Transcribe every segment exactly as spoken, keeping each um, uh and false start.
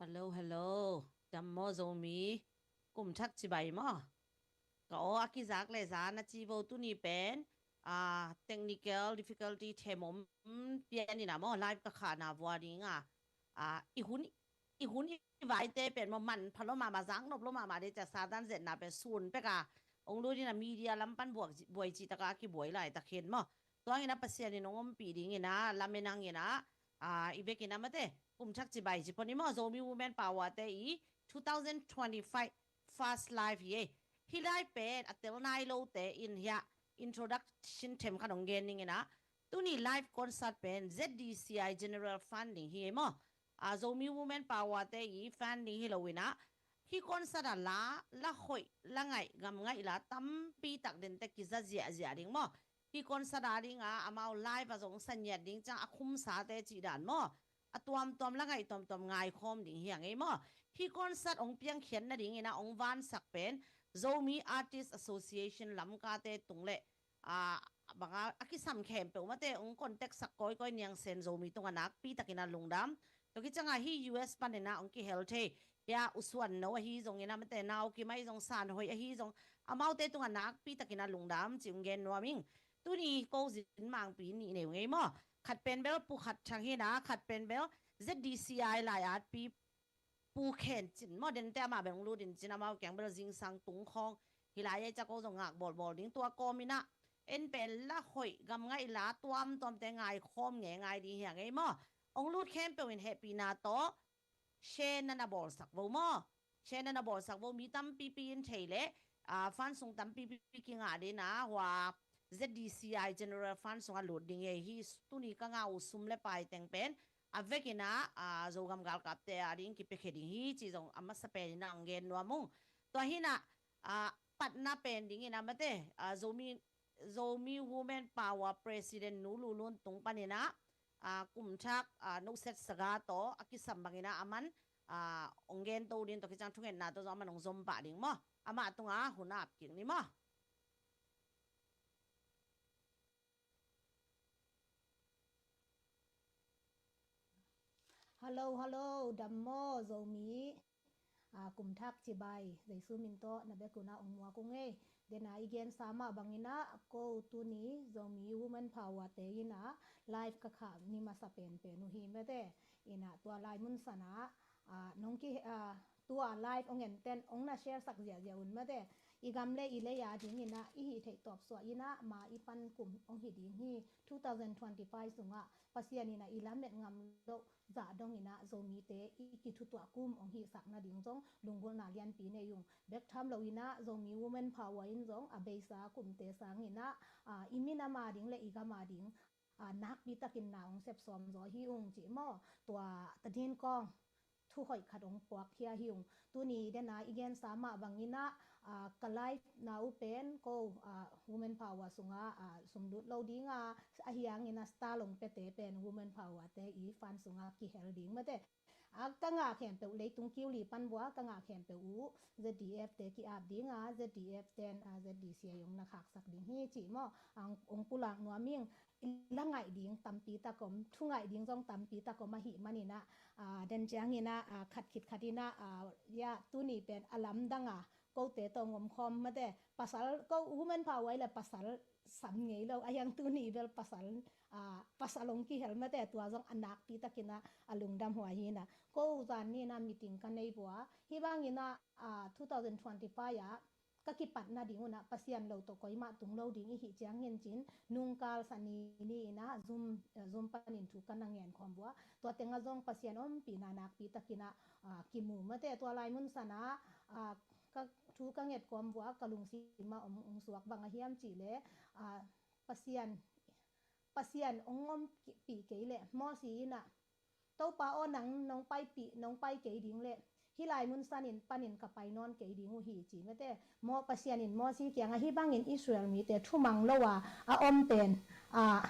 Hello, hello. Dam maw Zomi? Kum thak cibai maw? Ka aw a kizak le za na ci vo tuni pen, ah, technical difficulty them om pian ina maw live ka khahna vua ding a. Ah, i hun, i hun i vaite pen maw man pha lo mahmah zak nop lo mahmah de ca Satan zetna pen sun pek a. Ong lut ina media lam pan buai cih taka a kibuai laitak hen maw. Tuang ina Pasian in ong ompih ding ina lamen ang ina, ah, i bek ina mate kum thak cibai ci pon i maw Zomi Women Power te i two thousand twenty-five first live hi e. Hi live pen a tel nai lote in hia introduction them khat ong gen ning ina. Tuni live concert pen Z D C I General Funding hi e maw. Ah, Zomi Women Power te i funding hi lo ina. Hi concert a la, la hoih, la ngaih, gam ngaih la tampi tak den te kiza ziahziah ding maw. Hi concert a ding a, amau live a zong sa ngiat ding ciang a khumsate cih dan maw. A tuamtuam la ngaih tuamtuam ngai khawm ding hi a ngei maw. Hi concert ong piangkhiat nading ina ong vansak pen Zomi Artist Association Lamkate tung le, ah, banga a kisam khempeuh mate ong contact sak kawikawi niang sen Zomi tunga nakpi takin a lungdam. Tua kicianga hi U S pan ina ong kihel thei. Hia usuan no ahi zong ina mate nau kimai zong san hoih ahi zong amaute tunga nakpi takin a lungdam ci ong gen nuam ing. Tuni ko zin mangpi nih nei uh ngei maw. Khat pen bel pu khat thang hina khat pen bel Z D C I lai atpi pu khen cin maw den te amah bel ong lut in cin amau kiang bel zingsang tung khawng. Hi lai ei ca ko zong ngak bawlbawl ding tua kawm ina. En pen la hoih gam ngaih la tuamtuam te ngai khawm nge ngai ding hi a ngei maw. Ong lut khempeuh in hehpihna tawh share na na bawlsak vo maw. Share na na bawlsak vo mi tampipi in thei le, ah, fund sung tampipi kingah dina hua Z D C I General Fund sung a lut ding e hi tuni ka ngah uh sum le pai teng pen a vekina, ah, Zogam galkapte a ding kipiakhia ding hi ci zong a masa pen ina ang gen nuam ung. Tua hina, ah, patna pen ding ina mate, ah, Zomi Zomi Women Power President Nu Lu Lun tung panina, ah, kum thak, ah, noset saga tawh a kisam bangina aman, ah, ong gen to din tawh kiciang thungetna tawh zong aman ong zom pah ding maw. Amah tunga hun ap kik ni maw. Hello, hello, dam maw Zomi. Ah, kum thak cibai Jesu min tawh na bek una ong muak ung ei. Dena i gensa mah bangina ko tuni Zomi Women Power te ina live ka khah ni masa penpen uh hi mate. Ina tua lai mun sana, ah, nong ki, ah, tua live ong enten ong na share sak ziahziah un mate. I gam le i lei a ding ina i hih theih tawp suah ina ma i pan kum ong hi ding hi. Two thousand twenty-five sungah Pasian ina i lamet ngam loh zah dong ina Zomite i kithutuah kum ong hihsak nading zong lunggulhna lianpi nei ung. Bek tham lo ina Zomi Women Power in zong a beisa kumte sang ina, ah, i minam a ding le i gam a ding, ah, nakpi takin na ong sepsawm zaw hi ung cih maw. Tua tadin kawng thu hoih khat ong puak khia hi ung. Tuni dena i gensa mah bangina, ah, ka live na uh pen ko, ah, Women Power sunga, ah, sum lut lo dinga, ahi hangina star long pete pen Women Power te i fund sunga kihel ding mate. Ah, ka ngah khempeuh leitung kiu li pan vua ka ngah khempeuh uh Z D F te ki-ap dinga, Z D F ten, ah, Z D C a ong na khaksak ding hi cih maw. Ang ong pulak nuam ing. La ngaih ding tampi tak om, thu ngaih ding zong tampi tak om ahih manina, ah, den ciangina, ah, khat khit khatina, ah, ya tuni pen a lamdanga kote tawh ong om khawm mate pasal ko Women Power le pasal sam ngei lo a hiang tuni bel pasal, ah, pasal ong kihel mate tua zong a nakpi takina a lungdam huai hina ko zan nina meeting ka nei vua hi bangina, ah, two thousand twenty-five ah ka kipat nading una Pasian lo tawh koimah tung lo ding i hih ciangin cin nungkal sani ni ina Zoom, eh, Zoom panin thu ka na ngen khawm vua. Tua tenga zong Pasian ompihna nakpi takina, ah, kimu mate tua lai mun sana, ah, ka thu ka nget khawm vua ka lungsima ong, ong suak bang a hiam cih le, ah, Pasian, Pasian ong ompih kei le Mosi ina Topa aw nang nong paipih nong pai kei ding le hih lai mun sanin panin ka pai nawn kei ding uh hi ci mate. Maw Pasian in Mosi kiangah hih bangin Israel mite thumang lo a a om pen, ah,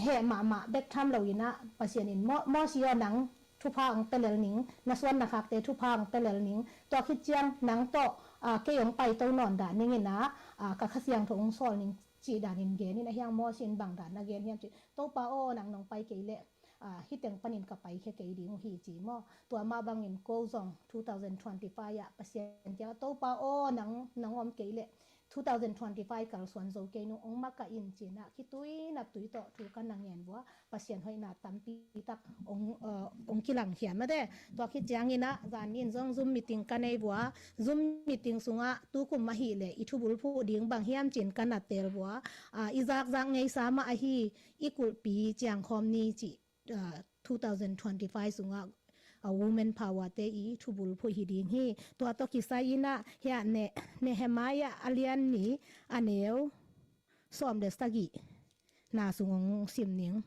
heh mahmah bek tham lo ina Pasian in Mo-, Mosi aw nang thupha ang pelel ning, na suan na khakte thupha ang pelel ning, tua khit ciang nang tawh, ah, kei ong pai to nawn dah ning ina, ah, ka Kha Siangtho ong sawl ning cih danin gen in a hiang Mosi in bang dan na gen hiam cih Topa aw nang nong pai kei le, a, hih teng panin ka paikhia kei ding uh hi ci maw. Tua mah bangin ko zong two thousand twenty-five ah Pasian kiangah Topa aw, nang, nang om kei leh two thousand twenty-five kalsuan zo kei nung, ong makaih in ci-in ah khitui naptui tawh thu ka na ngen uh a, Pasian hoihna tampi tak ong, uh, ong kilang hiam a de. Tua khit ciangin ah zan in zong Zoom meeting ka nei uh a, Zoom meeting sungah tukum ahih leh i thubulphuh ding bang hiam ci-in ka na teel uh a, uh, i zakzak ngeisa mah ahi, i kulhpi ciangkhawm ni cih, uh, two thousand twenty-five sungah, uh, Women Power te i thubulphuh hi ding hi. Tua tawh kisai in ah hiah Ne-, Nehemiah a lian nih a neu sawm le sagihna sung ong sim ning.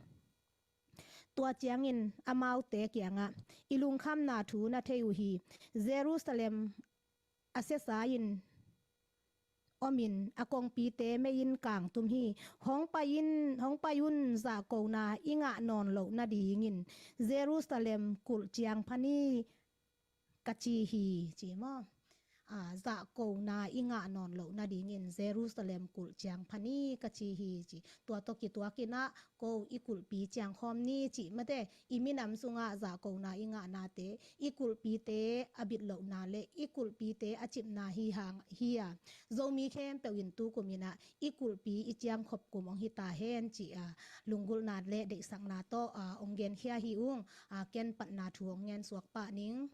Tua ciangin amaute kiangah i lungkhamna thu na thei uh hi. Jerusalem a siasa in omin a kongpite mei-in kangtum hi. Hong pai in, hong pai un, zahkona i ngah nawn loh nadingin Jerusalem kulh ciang pha ni ka ci hi, ci maw. A, zahkona i ngah nawn loh nadingin Jerusalem kulh ciang pha ni ka ci hi, ci. Tua tawh kituakin ah ko i kulhpi ciangkhawm ni cih mate, i minam sungah zahkona i ngahnate, i kulhpite a bitlohna le i kulhpite a cipna hi hang hi a, Zomi khempeuh in tukum in ah i kulhpi i ciangkhop kum ong hi ta hen ci a, lunggulhna le deihsakna tawh, a, ong genkhia hi ung. A, ken patna thu ong ngen suak pah ning.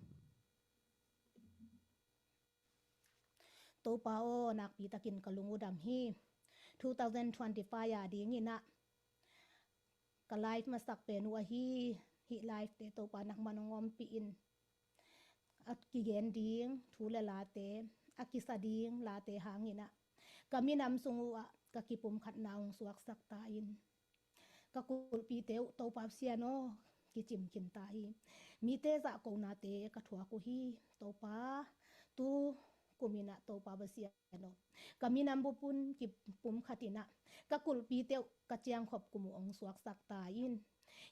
Topa aw, nakpi takin ka lung uh dam hi. Two thousand twenty-five a dingin ah ka live masak pen uh ahi, hih live te Topa nangman ong ompih in. A kigen ding thu le late, a kisa ding late hangin ah ka minam sung uh ah ka kipumkhatna ong suaksak ta in. Ka kulhpite uh Topa Pasian aw, kicim khin ta hi. Mite zahkonate ka thuak uh hi. Topa, tu kum in ah Topa Pasian aw, ka minam bup un kipumkhat in ah ka kulhpite uh ka ciangkhop kum uh ong suaksak ta in.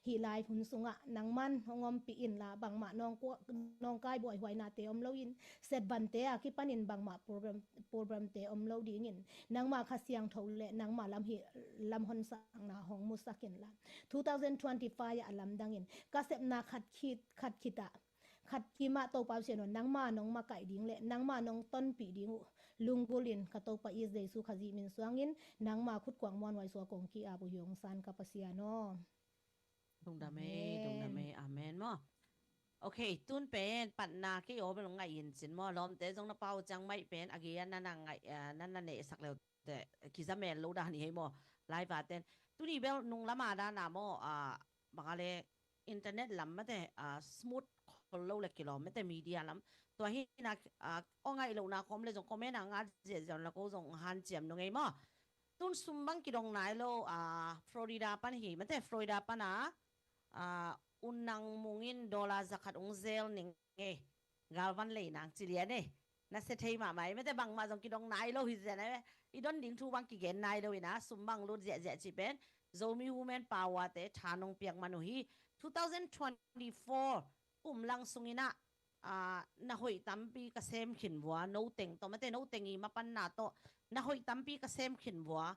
Hih lai hun sungah nangman hong ompih inla, bangmah nawngkua-, nawngkai buaihuainate om loin, setbante a kipanin bangmah problem, problemte om lo dingin, nangmah Kha Siangtho le nangmah lam hi, lam honsakna hong musak inla, two thousand twenty-five ah a lamdangin ka sepna khat khit, khat khitah, khat kimah Topa Pasian aw, nangmah nong makaih ding le nangmah nong tonpih ding uh lunggulhin ka Topa i Jesu Khazih min suangin nangmah khutkuang muanhuai sua kong ki-ap uh hi ong Sang Kha Pasian aw. Lungdam ei, lungdam ei, amen maw. Ok, tun pen patna kei aw bel ong ngaih in cin maw. Lawmte zong na pau ciang maih pen a gei a na na ngaih, ah, na na nehsak leute kiza mel lo dan hi hei maw. Live a ten tuni bel nung lama dana maw, ah, bang a le internet lam mate, ah, smooth khol lo le kilawm mate media lam. Tua hi na, ah, aw ngaih lohna khawm le zong comment a ngat ziahziah un la ko zong hanciam nung ei maw. Tun sum bang kidong nai lo, ah, Florida pan hi mate, Florida pan a, ah, U Nang Mung in dollar zakhat ong zel ning ei, galvan lei nang ci lian ei. Na sia thei mahmah ei mate, bangmah zong kidong nai lo hi zen ei. I don ding thu bang kigen nai lo in a, sum bang lut ziahziah cih pen Zomi Women Power te tha nong piak man uh hi. Two thousand twenty-four kum lang sungin ah, ah, na hoih tampi ka sem khin vua, no teng tawh mate, no teng i mapanna tawh na hoih tampi ka sem khin vua.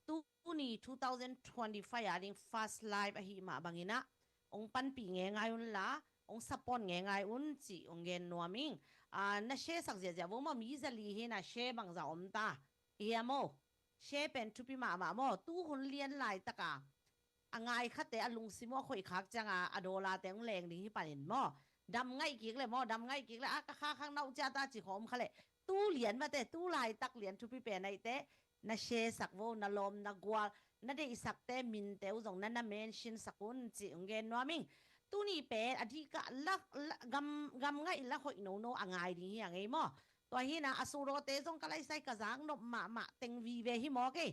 Tuni two thousand twenty-five a ding first live ahih mah bangin ah ong panpih ngeingai un la, ong support ngeingai un cih ong gen nuam ing. Ah, na share sak ziahziah vo maw, mi zali hi na share bangza om ta. I hia maw? Share pen thupi mahmah maw. Tu hun lian laitaka a ngai khate a lungsim uh a khoih khak cianga a dollar te ong leng ding hi panin maw. Dam ngaih kik le maw, dam ngaih kik le a ka kha khak nauh cia ta ci khawm kha le. Tu lian mate, tu laitak lian thupi pen aihte na share sak vo, na lawm na gual, na deihsakte minte uh zong na na mention sak un cih ong gen nuam ing. Tuni pen a dikah la, la, gam, gam ngaih la hoih nono a ngai ding hi a ngei maw. Tua hi na a surawte zong ka laisai ka zak nop mahmah teng vive hi maw kei.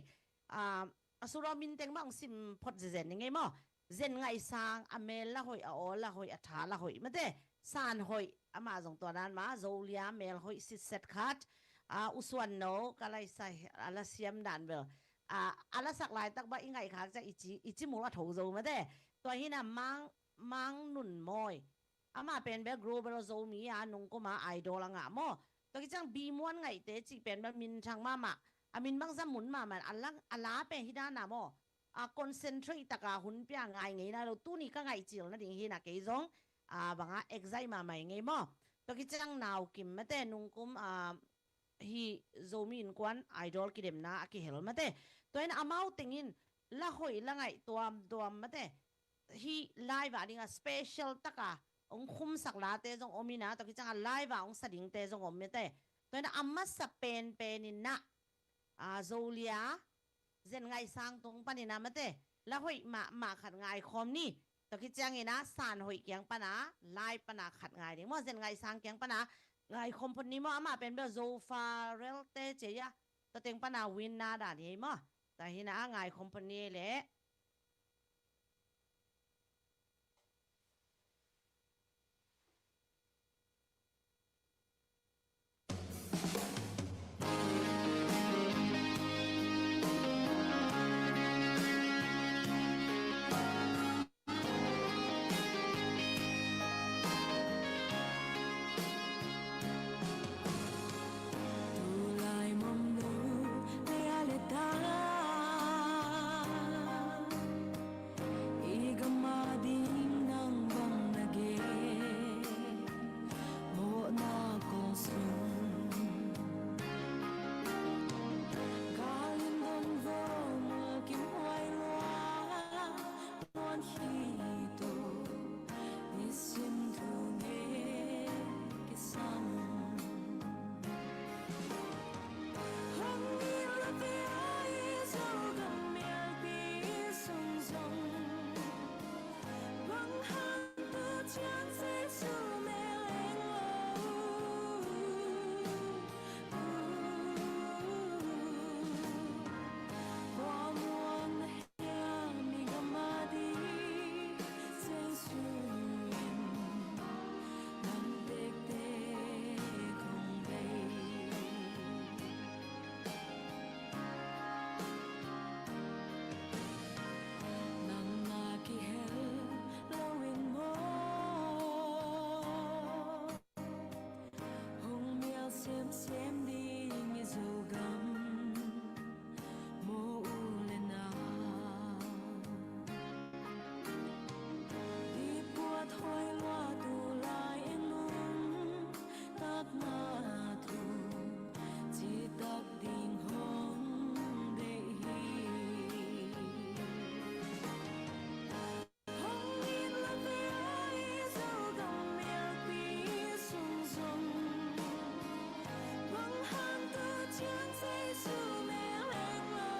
Ah, a suraw min teng mah ong sim phot zezen ning ei maw. Zen Ngaih Sang, a mel la hoih, a awl la hoih, a tha la hoih mate. San Hoih, amah zong tua dan mah, Zolia mel hoih sitset khat. Ah, U Suan No, ka laisai a la siam dan bel. Ah, a la sak laitak bah i ngaih khak ciang i ci, i ci mul a tho zo mate. Tua hi na Mang, Mang Nun Mawi. Amah pen bel Global Zomi a nungkum a idol a ngah maw. Tua kiciang Bi Muan Ngaihte cih pen bel minthang mahmah. A min bangza mun mahmah, a la, a la pen hi dana maw. a concentrate taka hun pia ngai ngei nai lo, tuni ka ngaihcil nading hi na kei zong, a, banga excite mahmah ngei maw. Tua kiciang Nau Kim mate, nungkum, a, hi Zomi Innkuan Idol kidemna a kihel mate. Tua in amau tengin la hoih la ngaih tuamtuam mate. Hi live a dinga special taka hong khumsak late zong om ina, tua kicianga live a hong sa dingte zong om mate. Tua ina a masa penpen ina, a, Zolia Zen Ngaih Sang tung pan ina mate, la hoih mahmah khat ngaikhawm ni. Tua kiciang ina San Hoih kiang pana, live pana khat ngai ding maw, Zen Ngaih Sang kiang pana ngaikhawm phot ni maw, amah pen bel Zofa Relte cia, tua teng pana win na dan hi maw. Tua hi ina a ngaikhawm phot ni leh. Tulai mawmnu le a le ta, i gam a ding nang bang na gen, mawhna kong sung. Ka lindong vo, mawh kim huai lua, muan khito, nisim thu ngen kisam. Hong it lo ve a i Zogam mialpi sung zong, bang hang tu ciang Jesu mel leng lo. Kua muang hiam i gam a ding Jesu in, nang tektek hong bei. Nang na kihel lo in maw, hong mial semsem ding i Zogam, maw u le nau. I puat huai lua tulai i nuntakna thu, citak ding hong deih hi. Hong it lo ve a i Zogam mialpi sung zong, bang hang tu ciang Jesu mel leng lo.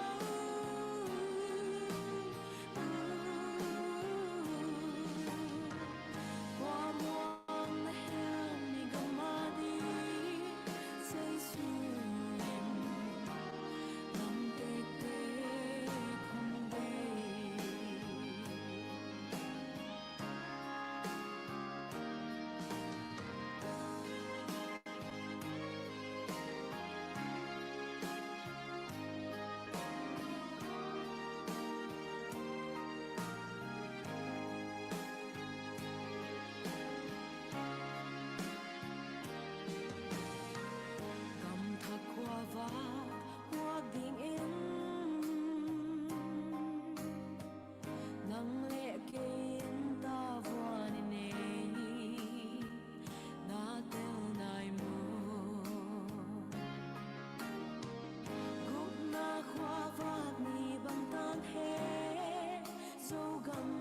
Kua muang na hiam i gam a ding Jesu in, nang tektek hong bei. Gam thak khuavak huak dingin, nang le kei in tavuan i nei, na tel nai maw? Gupna khuavak ni bang tang he, Zogam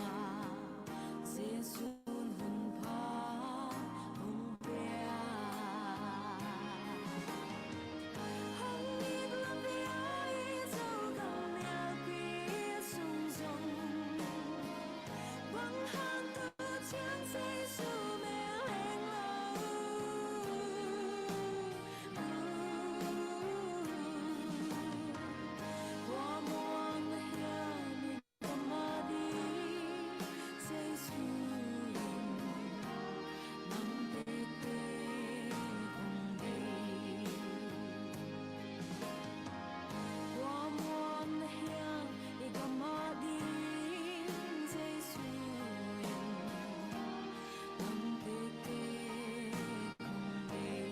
ah Jesu hun pha hong pia. Hong it lo ve a i Zogam mialpi sung zong, bang hang tu ciang Jesu mel leng lo. Kua muang na hiam i gam a ding Jesu in, nang tektek hong bei. Kua muang na hiam i gam a ding Jesu in, nang tektek hong bei.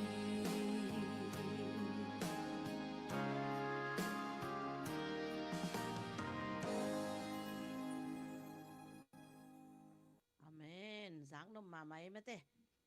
mahmah e mate.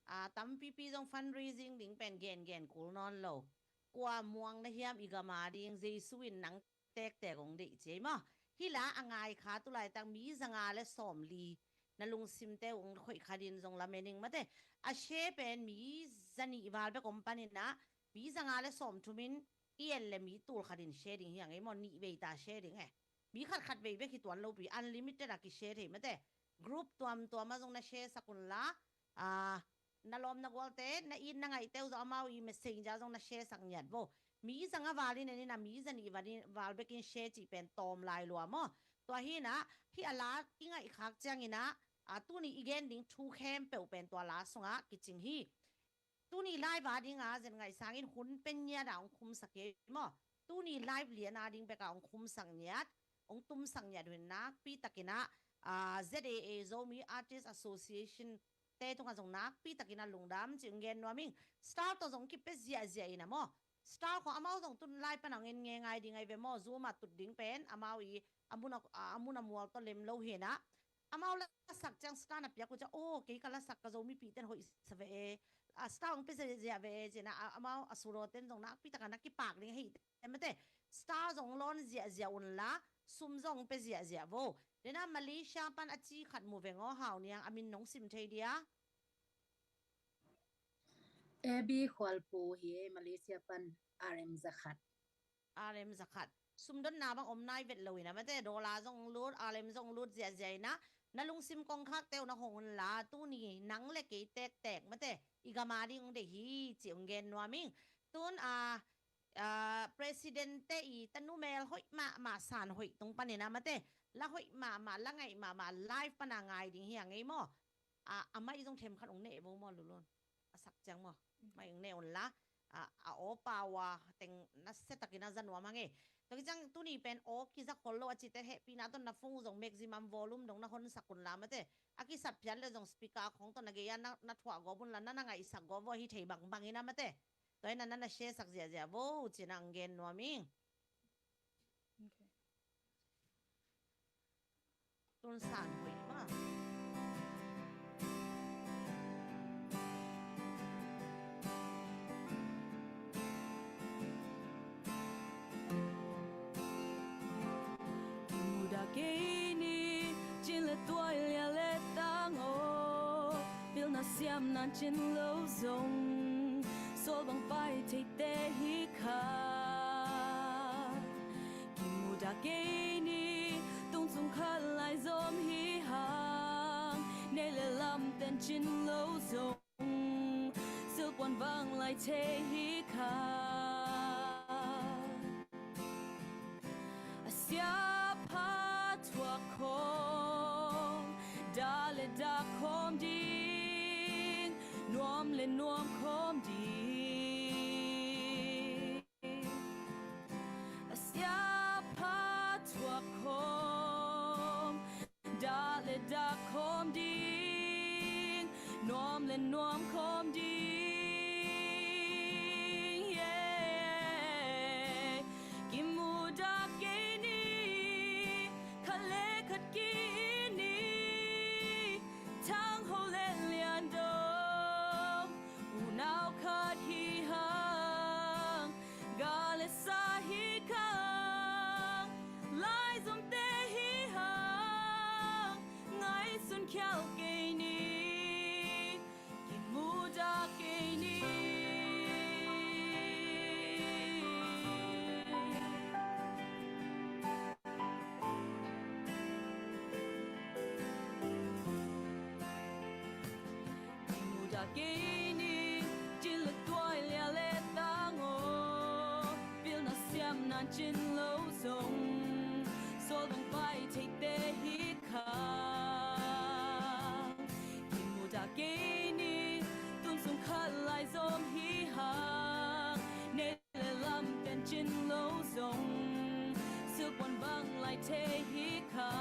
A, tampipi zong fundraising ding pen gengen kul nawn lo. Kua muang na hiam i gam a ding, Jesu in nang tektek hong deih ci ei maw. Hih la a ngai kha tu laitak mi zanga le sawmli na lungsimte uh hong khoih kha ding zong lamen ing mate. A share pen mi zanih val bek om panin ah, mi zanga le sawmthum in i en le mi tul khat in share ding hi hang ei maw, nih vei ta share ding e. Mi khat khat vei bek hi tuan lopi, unlimited a ki share thei mate. Group tuamtuam ah zong na share sak un la, a, na lawm na gualte, na it na ngaihte uh zong amau i messenger zong na share sak ngiat vo. Mi zanga val in en in a, mi zanih val in, val bekin share cih pen tawm lai lua maw. Tua hi in ah, hih a la i ngaih khak ciangin ah, a, tuni i gen ding thu khempeuh pen tua la sungah kicing hi. Tuni live a dinga zen ngaih sangin hun pen ngiat a hong khumsak hi maw. Tuni live lian a ding bek a hong khumsak ngiat, hong tumsak ngiat uh in nakpi takin ah, a, Z A A, Zomi Artist Association te tungah zong nakpi takin ah lungdam cih hong gen nuam ing. Star tawh zong kipia ziahziah in ah maw. Star khawng amau zong tun lai pan a hong en ngeingai ding ahi ve maw. Zoom a tut ding pen amau i a mun a, a, a mun a mual tawh lem lo hi in ah. Amau lasak ciang star na piak uh ciang, aw, kei ka lasak ka Zomipihte in hoih sa ve e. A, star hong pia ziahziah ve e ci in ah, a, amau a surote in zong nakpi takin na kipak ding ahi te mate. Star zong lawn ziahziah un la, sum zong pia ziahziah vo. Dena Malaysia pan a ci khat mu veng aw, Hau Niang, a min nong sim thei dia? A B Khualpu hi e, Malaysia pan R M zakhat. R M zakhat. Sumdonna bang om nai vet lo in ah mate, dollar zong lut, R M zong lut ziahziah in ah, na lungsim kongkhakte uh na hong un la, tuni nang le kei tektek mate, i gam a ding hong deih hi cih hong gen nuam ing. Tun, a, a, president te i tanu mel hoih mahmah, san hoih tung panin ah mate, la hoih mahmah, la ngaih mahmah, live pan a ngai ding hi hang ei maw. A, a maih zong themkhat hong neh vo maw, Lulun? A sak ciang maw? Maih hong neh un la, a, a aw pau a teng nasia takin a za nuam hang e. Tua ki ciang tuni pen aw kiza khol lo a cite hehpihna tawh na phone zong maximum volume dong na honsak un la mate. A kisap phiat le zong speaker khong tawh na gei a na, na thuah gawp un la, na, na ngaihsak gawp vo, hi thei bangbang in ah mate. Tua hi in ah na, na share sak ziahziah vo ci in ah hong gen nuam ing. Ok. Tun san hoih mah. Kimu dah kei ni, cin le tuai, lia le tang aw, pilna siamna cin lo zong, sual bang pai theite hi kha. Kimu dah kei ni, tung cung khat lai zom hi hang, nei le lam ten cin lo zong, silpuan vang lai thei hi kha. A siapa thuak khawm, dah le dah khawm ding, nuam le nuam khawm ding. A siapa thuak khawm, dah le dah khawm ding, nuam le nuam khawm ding. Yeah. Kimu dah kei ni, khat le khat ki-it ni, thang ho le lian dong, unau khat hi hang, ga le sa hi hang, laizomte hi hang, ngaihsun khial kei ni. Kimu dah kei ni. Kimu dah kei ni, cin le tuai, lia le tang aw, pilna siamna cin lo zong, sual bang pai theite hi kha. Kimu dah kei ni, tung cung khat lai zom hi hang, nei le lam ten cin lo zong, silpuan vang lai thei hi kha.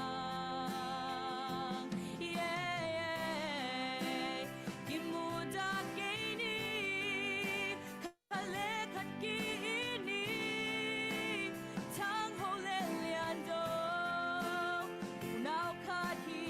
Yeah, yeah. Kimu dah kei ni, khat le khat ki-it ni, thang ho le lian dong, unau khat hi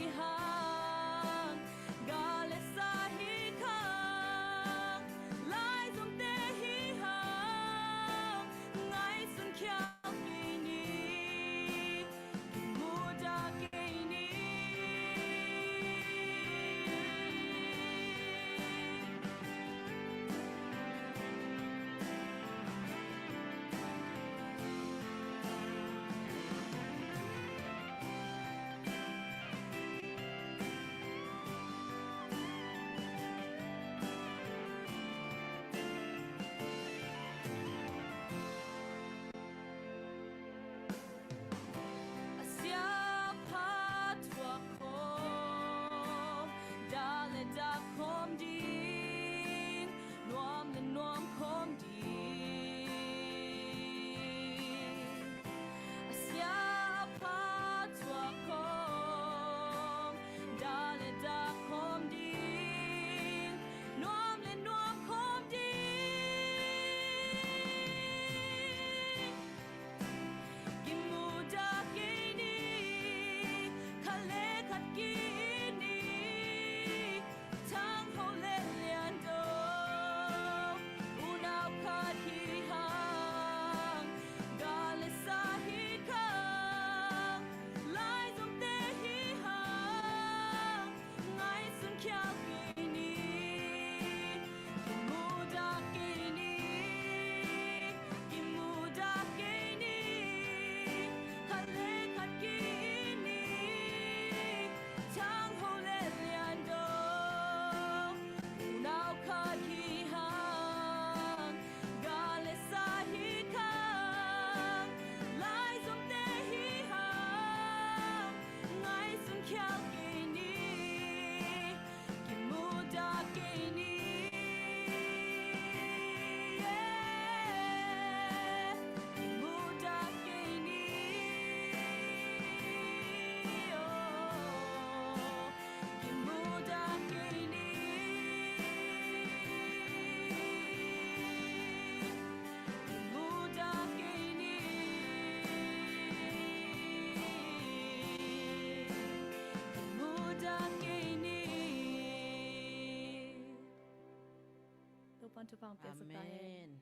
Amen.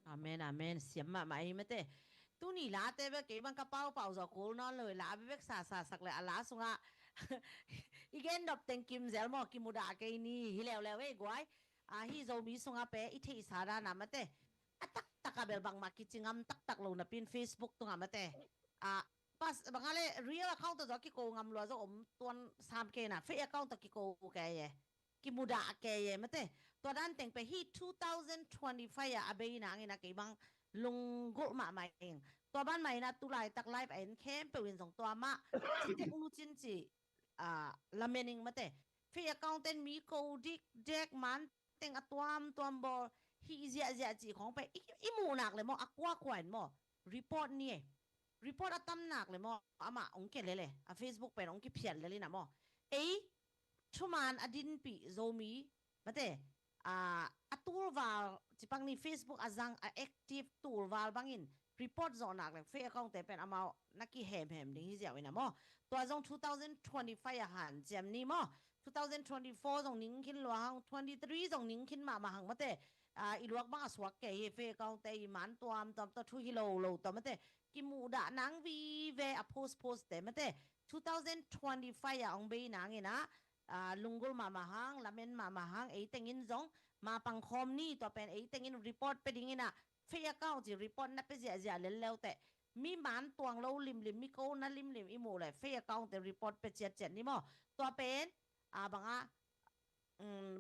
Amen, amen. Siam mahmah ei mate. Tuni late bek kei bang ka paupau zaw kul nawn lo, la bebek sasasak le a la sungah i gen nop teng kim zel maw, kimudah kei ni hi leuleu ei guai. Ahi Zomi sungah pe i theihsa dana mate, a taktak a bel bangmah kici ngam taktak lo napin Facebook tungah mate, a pas bangah le real account tawh zaw kiko ngam lua zaw om tuan sam kei na, fake account tawh kiko kei e, kimudah kei e mate. Tua dan teng pe hi two thousand twenty-five ah a bei nangin a kei bang lunggulh mahmah ing. Tua ban mah ina tulaitak live a en khempeuh in zong tua mah citek nu cin ci lamen ing mate. Fake account ten mi ko dik dek man teng a tuamtuam bawl hih ziahziah cih khawng pe i muh nak le maw, a kuakua in maw, report ni e. Report a tam nak le maw, amah ong kia lele, a Facebook pen ong kiphiat lele na maw. Ei thuman a dinpih Zomi mate, a tulval cipang ni, Facebook a zang a active tulval bangin report zawh nak le fake account te pen amau na kihemhem ding hi ziau ina maw. Tua zong two thousand twenty-five a hanciam ni maw, two thousand twenty-four zong ning khin lua hang, twenty-three zong ning khin mahmah hang mate. I luak bang a suak kei hi, fake account te i man tuamtuam tawh thu hi lo lo tawh mate, kimuhdah nang vive a post post te mate. Two thousand twenty-five a ong bei nangin a lunggulh mahmah hang, lamen mahmah hang, ei tengin zong ma pangkhawm ni. Tua pen ei tengin report pe dingin a, fake account ci report na pe ziahziah lel leute, mi man tuang lo limlim, mi ko na limlim i muh le fake account te report pe ciatciat ni maw. Tua pen a bangah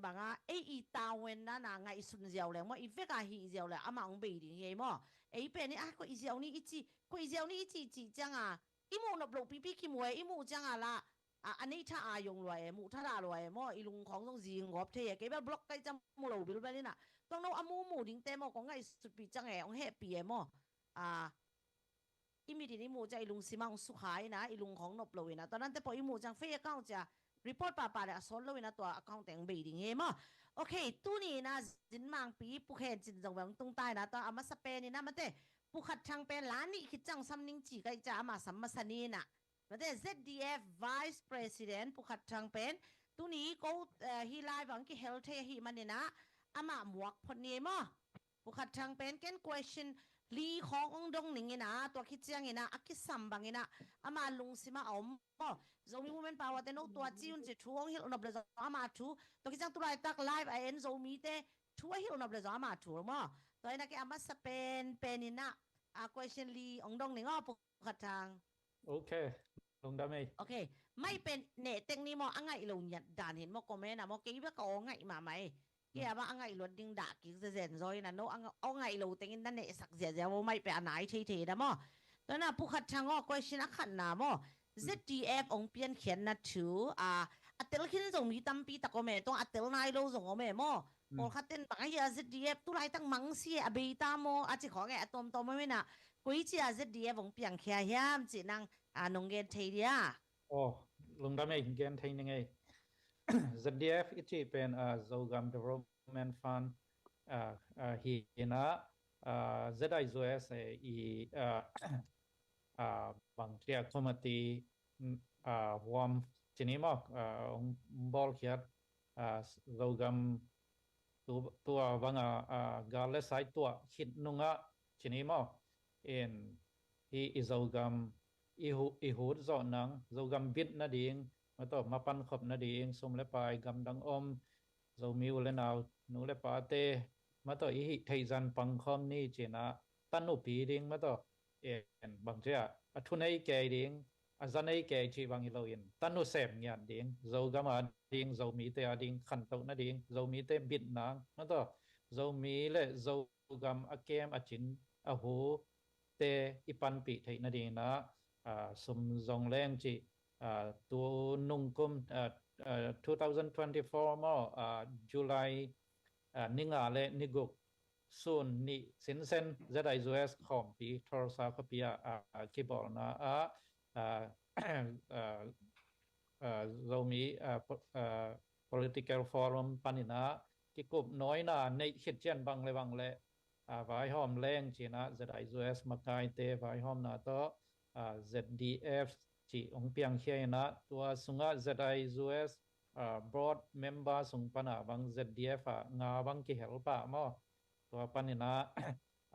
bangah ei i tawenna na ngaihsun ziau leng maw, i vek a hih ziau le amah ong bei ding hi ei maw. Ei pen i a ko i ziau ni i ci, ko i ziau ni i ci cih cianga i muh nop loh pipi kimu e, i muh cianga la a neih tha a yong lua e, muh tha dah lua e maw, i lungkhawng zong zing gawp thei e. Kei bel block kai ciang mu lo bilbel ina, tuang no a mumu dingte maw, kong ngaihsutpih ciang e ong hehpih e maw. I mit in i muh ciang i lungsim ah ong sukha ina, i lungkhawng nop lo ina, tua nante pawh i muh ciang fake account cia report pahpah le a sawt lo ina tua account teng bei ding hi maw. Ok, tuni ina zin mangpi pukhen cin zong bang tungta ina tua a masa pen ina mate, pukhat thang pen la nih khit ciang sam ning ci kai cia ama sam masa ni ina. Mate, Z D F Vice President pukhat thang pen tuni ko hi lai bang kihel thei ahi manina amah muak phot ni maw. Pukhat thang pen ken question li khawng ong dong ning ina, tua khit ciang ina a kisam bang ina ama lungsima a om maw. Zomi Women Power te no tua ci un ci thu ong hilh nop le zong ama thu, tua khit ciang tulaitak live a en Zomi te thu a hilh nop le zong ama thu maw. Tua ina ke a masa pen pen ina a question li ong dong ning aw. Khat thang. Ok, lungdam ei. Ok, mai pen neh tek ni maw, a ngaih lo ngiat dan hin maw, comment a maw, kei bek ka aw ngaih mahmah ei. Kei a bang a ngaih luat ding dah kik zezen zaw ina, no aw ngaih lo tengin na nehsak ziazia maw, mai pen a nai theithei da maw. Tua na pukhat thang aw, question a khatna maw, Z D F ong piankhiatna thu a, a tel khin zong mi tampi tak om e, tuang a tel nai lo zong om e maw. Pawlkhat ten bang ahi a Z D F tulaitak mangsi e, a beita maw, a ci khawng e, a tuamtuam om ina. Koi cia Z D F ong piangkhia hiam cih nang a nong gen thei dia? Aw, lungdam ei, gen thei ning ei. Z D F i cih pen a Zogam Development Fund a hi ina, Z I Z S i a bang cia committee a huam cini maw, a ong bawlkhiat a Zogam tua banga a gal le sai tuah khit nungah cini maw, in hi i Zogam i hut zawh nang, Zogam bit nading, maw tawh mapan khop nading, sum le pai, gamdang om Zomi u le nau, nu le pate maw tawh i hih theih zan pangkhawm ni cina, tanupi ding maw tawh, en bang cia a thu nei kei ding, a za nei kei cih bang hi loin, tanu sem ngiat ding, Zogam a ding, Zomite a ding, khantoh nading, Zomite bit nang maw tawh, Zomi le Zogam a kem a cin a hu te i panpih theih nadingin a sum zong leng cih, tu nungkum two thousand twenty-four maw, July ni nga le ni guk sun nih sinsen Z I Z S khawmpi Tulsa khuapi ah kibawlna ah Zomi Political Forum panin ah kikup nawina neih khit ciang bang le bang le vaihawm leng cin ah Z I Z S makaite vaihawmna tawh Z D F cih hong piangkhia in ah, tua sungah Z I Z S ah, board member sung pana bang Z D F ah nga bang kihel pah maw. Tua panin ah,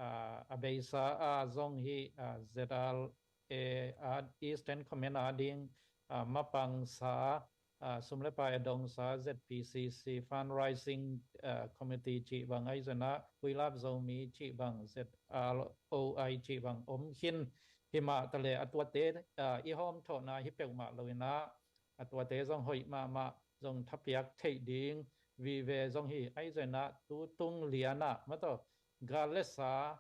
ah, a beisa ah zong hih, ah, Z R A ah Eastern Command ah ding, ah, mapangsa, ah, sum le pai a dongsa Z P C C fundraising, ah, committee cih bang, ahi zong ah Huilap Zomi cih bang, Z R O I cih bang om khin hi mah ta leh, a tuate, ah, i hawm thawhna hi peuhmah lo in ah, a tuate zong hoih mahmah zong thapiak theih ding vive zong hi, ahi zong ah tu tung lian ah maw tawh gal le sa,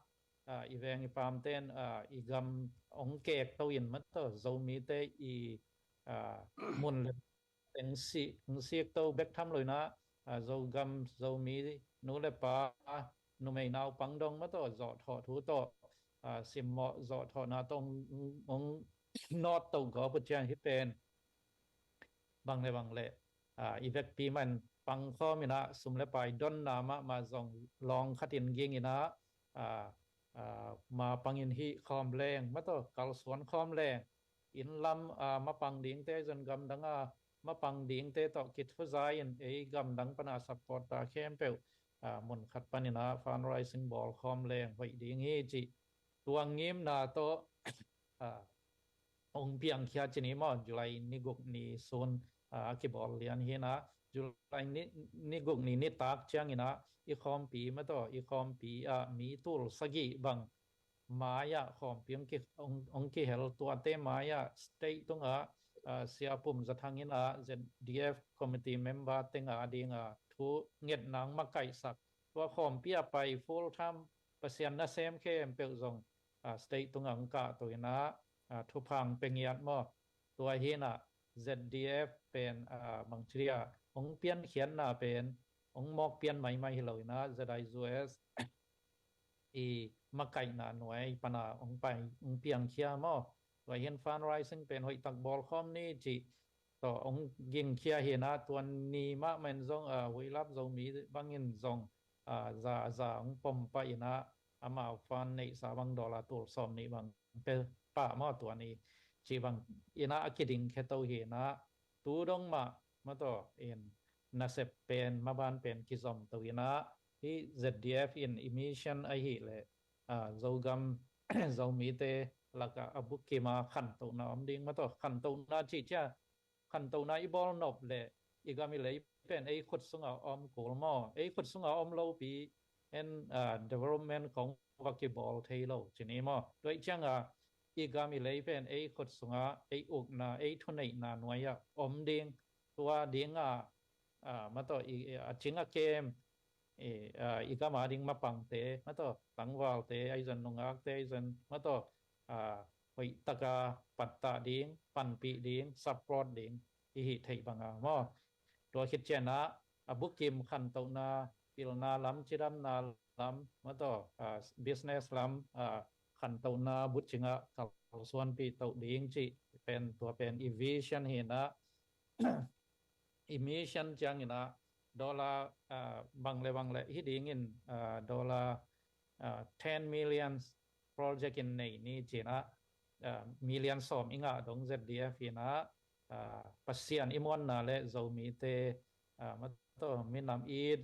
ah, i veng i pamten, ah, i gam hong kek to in maw tawh Zomite i, ah, mun le teng sih hong sik to bek tham lo in ah, ah, Zogam Zomi nu le pa, numei naupang dong maw tawh zawhthawh thu tawh, ah, simmawh zawhthawhna tawh hong, hong nawt to gawp uh ciang hih pen bang le bang le, ah, i vekpi man pangkhawm in ah sum le pai donna mahmah zong lawng khatin ging in ah, ah, ah, ma pangin hih khawm leng maw tawh kalsuan khawm leng, inn lam, ah, mapang dingte zon gamdang ah mapang dingte tawh kithuza in ei gamdang pana support ta khempeuh, ah, mun khat panin ah fundraising bawl khawm leng hoih ding hi cih tua ngimna tawh, ah, hong piangkhia ci ni maw, July ni guk ni sun, ah, a kibawl lian hi in ah, July ni, ni guk ni nitak ciangin ah i khawmpi maw tawh, i khawmpi ah mi tul sagih bang mai-ah khawmpi hong ki, hong, hong kihel tuate mai-ah state tungah, ah, Sia Pum Za Thang in ah Z D F committee member teng a ding ah thu ngetna hong makaihsak, tua khawmpi ah pai full time Pasian nasem khempeuh zong, ah, state tungah hong kahto in ah, ah, thupha hong pia ngiat maw. Tua hi in ah Z D F pen, ah, bangci dia hong piankhiatna pen hong mawk pian maimai hi lo in ah Z I U S i makaihna nuai pana hong pai hong piangkhia maw. Tua hi in fundraising pen hoihtak bawlkhawm ni cih tawh hong gingkhia hi in ah tua ni mahmah in zong, ah, Huilap Zomi bangin zong, ah, za, za hong pom pah in ah amau fund neihsa bang dollar tul sawm nih bang pia pah maw tua ni cih bang in ah a kidingkhia to hi in ah tu dong mah maw tawh in nasep pen maban pen kizom to in ah hih Z D F in i mission ahih leh, ah, Zogam Zomite lakah a bukkim a khantohna om ding maw tawh, khantohna cih ciang khantohna i bawl nop leh i gam i lei pen ei khut sungah om kul maw, ei khut sungah om lopi en, ah, development kong va kibawl thei lo ci ni maw. Tua ih ciangah i gam i lei pen ei khut sungah ei ukna ei thuneihna nuai-ah om ding, tua dingah, ah, maw tawh i, i, a cing a kem i, ah, i gam a ding mapangte maw tawh, tangvalte ahi zong nungakte ahi zong maw tawh, ah, hoihtaka pattah ding, panpih ding, support ding i hih theih banga maw. Tua khit ciangah a bukkim khantohna, pilna lam, cidamna lam maw tawh, ah, business lam, ah, khantohna bucingah kalsuanpih toh ding cih pen tua pen i vision hi in ah i mission ciangin ah dollar, ah, bang le bang le hi dingin, ah, dollar, ah, ten million project in nei ni ci in ah, ah, million sawm i ngah dong Z D F in ah, ah, Pasian i muanna le Zomite, ah, maw tawh minam it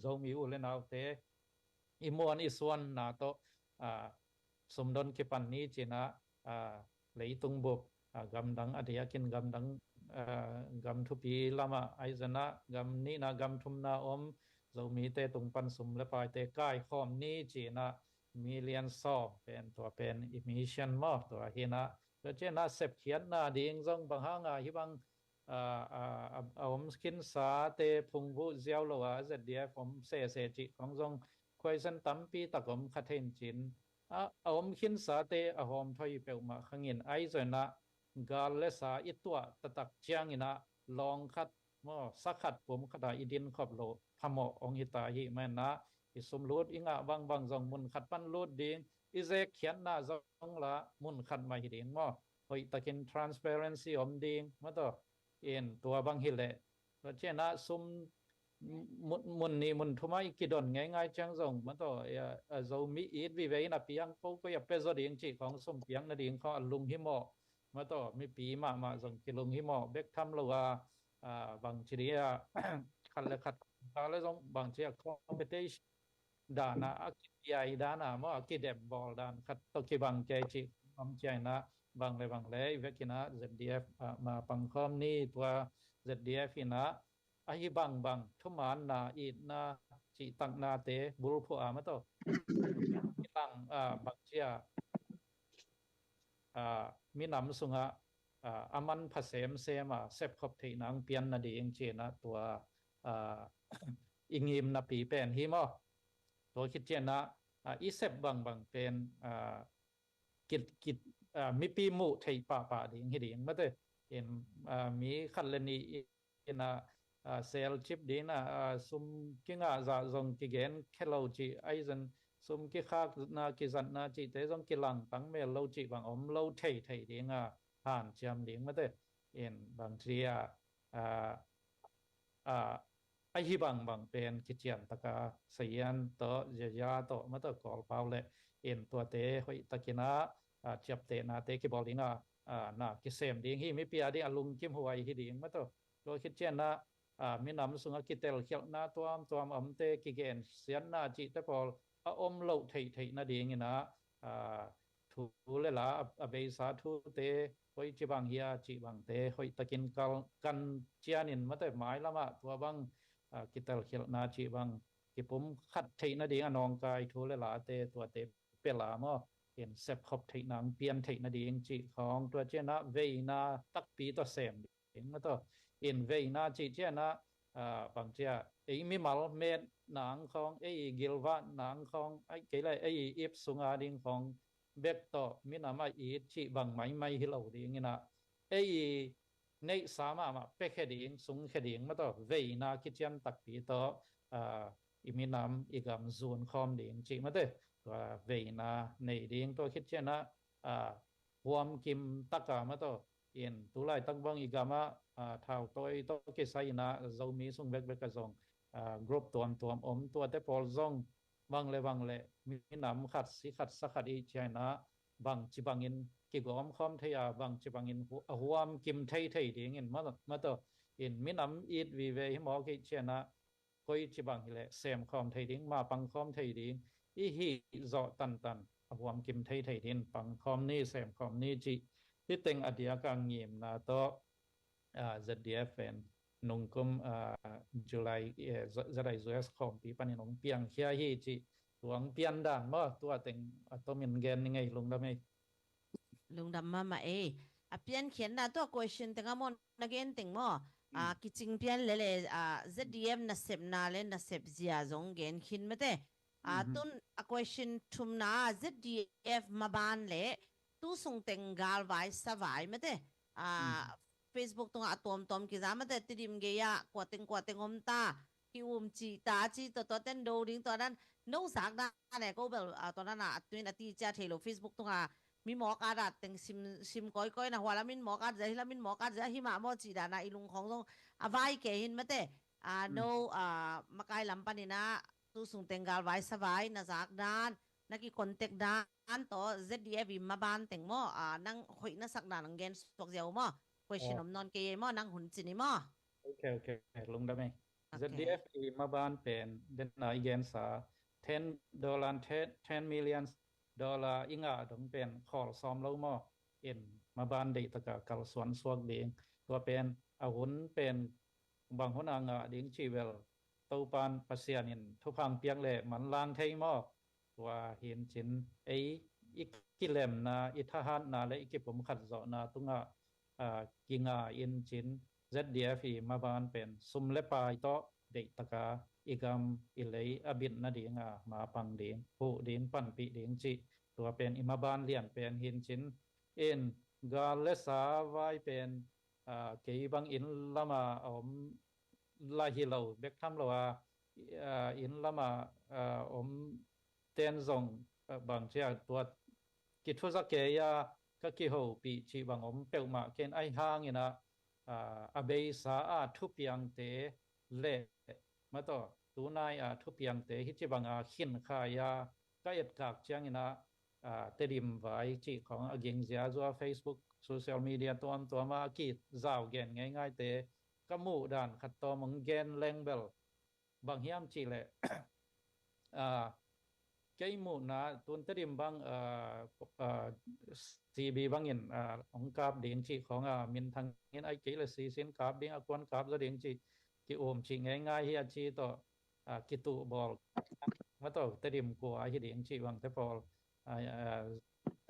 Zomi u le naute i muan i suanna tawh, ah, sumdon kipan ni ci in ah, ah, leitung bup, ah, gamdang a diakin gamdang, ah, gam thupi lamah ahi zong ah gam nihna gam thumna om Zomite tung pan sum le paite kaikhawm ni ci in ah million sawm pen tua pen i mission maw tua hi in ah, tua ciangah sepkhiatna ding zong bang hanga hih bang, ah, ah, a, a om khinsate phungvuh ziau lo a Z D F om sese cih khong zong question tampi tak om kha thei in cin, a, a om khinsate a hawm thoi peuhmah khangin ahi zong ah gal le sa i tuah taktak ciangin ah lawng khat maw, sa khat pum khat ah i din khop loh phamawh hong hi ta hi mah in ah i sum lut i ngah bangbang zong mun khat pan lut ding, i zekkhiatna zong lah mun khat mah hi ding maw. Hoihtakin transparency om ding maw tawh, in tua bang hi leh tua ciangah sum mun, mun nih mun thum ah i kidon ngeingai ciang zong maw tawh, a, a Zomi it vive in a piang ko koi a pia zaw ding cih khong sum piang nading khong a lunghimawh maw tawh, mipi mahmah zong kilunghimawh bek tham lo a, bangci dia khat le khat ta le zong bangci a competition dana a kipiai dana maw a kidem bawl dan khat tawh kibang kei cih om ciaina bang le bang le i vekina Z D F ma pangkhawm ni tua Z D F ina ahi bangbang thumaanna itna cihtaknate bulphuh a ma tawh i tang bangcia minam sungah a man pha semsem a sepkhop theihna ang pian nading cina tua i ngimnapi pen hi maw? Tua khit ciana i sep bangbang pen mipi muh theih pahpah ding hi ding mate. In mi khat le nih ina sel cip ding ina sum kingah zah zong kigen khe lo cih aizan sum kikhakna kizatna cihte zong kilang tang mel lo cih bang om lo thei thei dinga hanciam ding mate. In bangci a ahi bangbang pen kician taka sayan tawh ziaza tawh mata kawlpau le in tuate hoih takina ciaptehnate kibawl dinga na kisem ding hi mipi a ding a lungkim huai hi ding mata. Tua khit ciana minam sunga kitelkhialhna tuamtuam omte kigen siatna cihte pawl a om loh theihtheih nadingina thu le la a beisa thute hoih cibang hia cih bangte hoih takin kan cianin mate mailamah tua bang kitelkhialhna cih bang kipum khat theih nading a nawngkai thu le late tuate pela maw in sepkhop theihna ang pian theih nading cih khawng tua ciana veina takpi tawh sem ding mataw. In veina cih ciana bangcia ei mimal metna ang khawng ei gilvahna ang khawng kei lai ei ip sunga ding khawng bek tawh minam a it cih bang maimai hi lo dingina ei neihsa mahmah pekhe ding sungkhe ding mataw veina kician takpi tawh i minam i gam zun khawm ding cih mate. Tua veina nei ding tua khit ciana huam kim taka mataw in tulaitak bang i gamah thau tawi tawh kisaina Zomi sung bekbek a zong group tuamtuam om tuate pawl zong bang le bang le minam khat si khat sa khat i ciaina bangci bangin kigawm khawm thei a bangci bangin a huam kim thei thei dingin mataw in minam it vive hi mawk i ciana koici bang hileh semkhawm thei ding ma pangkhawm thei ding i hih zawh tantan a huam kim thei thei ding pangkhawm ni semkhawm ni cih hi teng a diaka ngimna tawh Z D F pen nungkum July Z I U S khawmpi panin hong piangkhia hi cih tuang piandan maw tua teng a tomin gen ni ngei lungdam ei. Lungdam mahmah ei. A piankhiatna tua question teng a maw na gen teng maw a kicing pian lele a Z D F nasepna le nasep zia zong gen khin mate. A tun a question thumna Z D F maban le tu sung teng galvai savai mate a Facebook tungah a tuamtuam kiza mate Tidim gei ah kuateng kuateng om ta ki um cih ta cih tawh tua ten do ding tua dan no zak dan e ko bel tua dan a tuin a ti cia thei lo Facebook tunga mi mawk at a teng sim kawikawi na hua lamin mawk at zia hi lamin mawk at zia hi mah maw cih dan a i lungkhawng zong a vai ke hin mate a no a makai lam panin a tu sung teng galvai savai na zak dan na ki contact dan tawh Z D F i maban teng maw a nang hoih na sak dan ang gen suak zia uh maw question om nawn kei ei maw nang hun cin i maw. Ok ok lungdam ei. Z D F i maban pen dena i gensa ten dollar ten million dollar i ngah dong pen khawl sawm lo maw in maban deih taka kalsuan suak ding tua pen a hun pen bang hun a ngah ding cih bel Topan Pasian in thupha piak le manlang thei maw. Tua hin cin ei i kilemna i thahatna le i kipumkhat zawhna tungah kinga in cin Z D F i maban pen sum le pai tawh deih taka i gam i lei a bit nadinga ma pang ding huh ding panpih ding cih tua pen i maban lian pen hin cin in gal le sa vai pen kei bang inn lama a om la hi lo bek tham lo a inn lama om ten zong bangcia tua kithuza kei a ka kihopih cih bang om peuhmah ken ahi hangin a a beisa a thupiangte le mataw tunai a thupiangte hici banga khinkhai a ka etkak ciangin a Tedim vai cih khawng a gingzia zua Facebook social media tuamtuama a kizau gen ngeingaite ka muh dan khat tawm hong gen leng bel bang hiam cih leh, ah, kei muhna tun Tedim bang, ah, ah, C B bangin, ah, hong kap ding cih khawng a, minthang in ai kei le C C in kap ding, a kuan kap zaw ding cih ki-um cih ngeingai hi a ci tawh, ah, kituh bawl ma tawh Tedim kua ahi ding cih bangte pawl, ah, ah,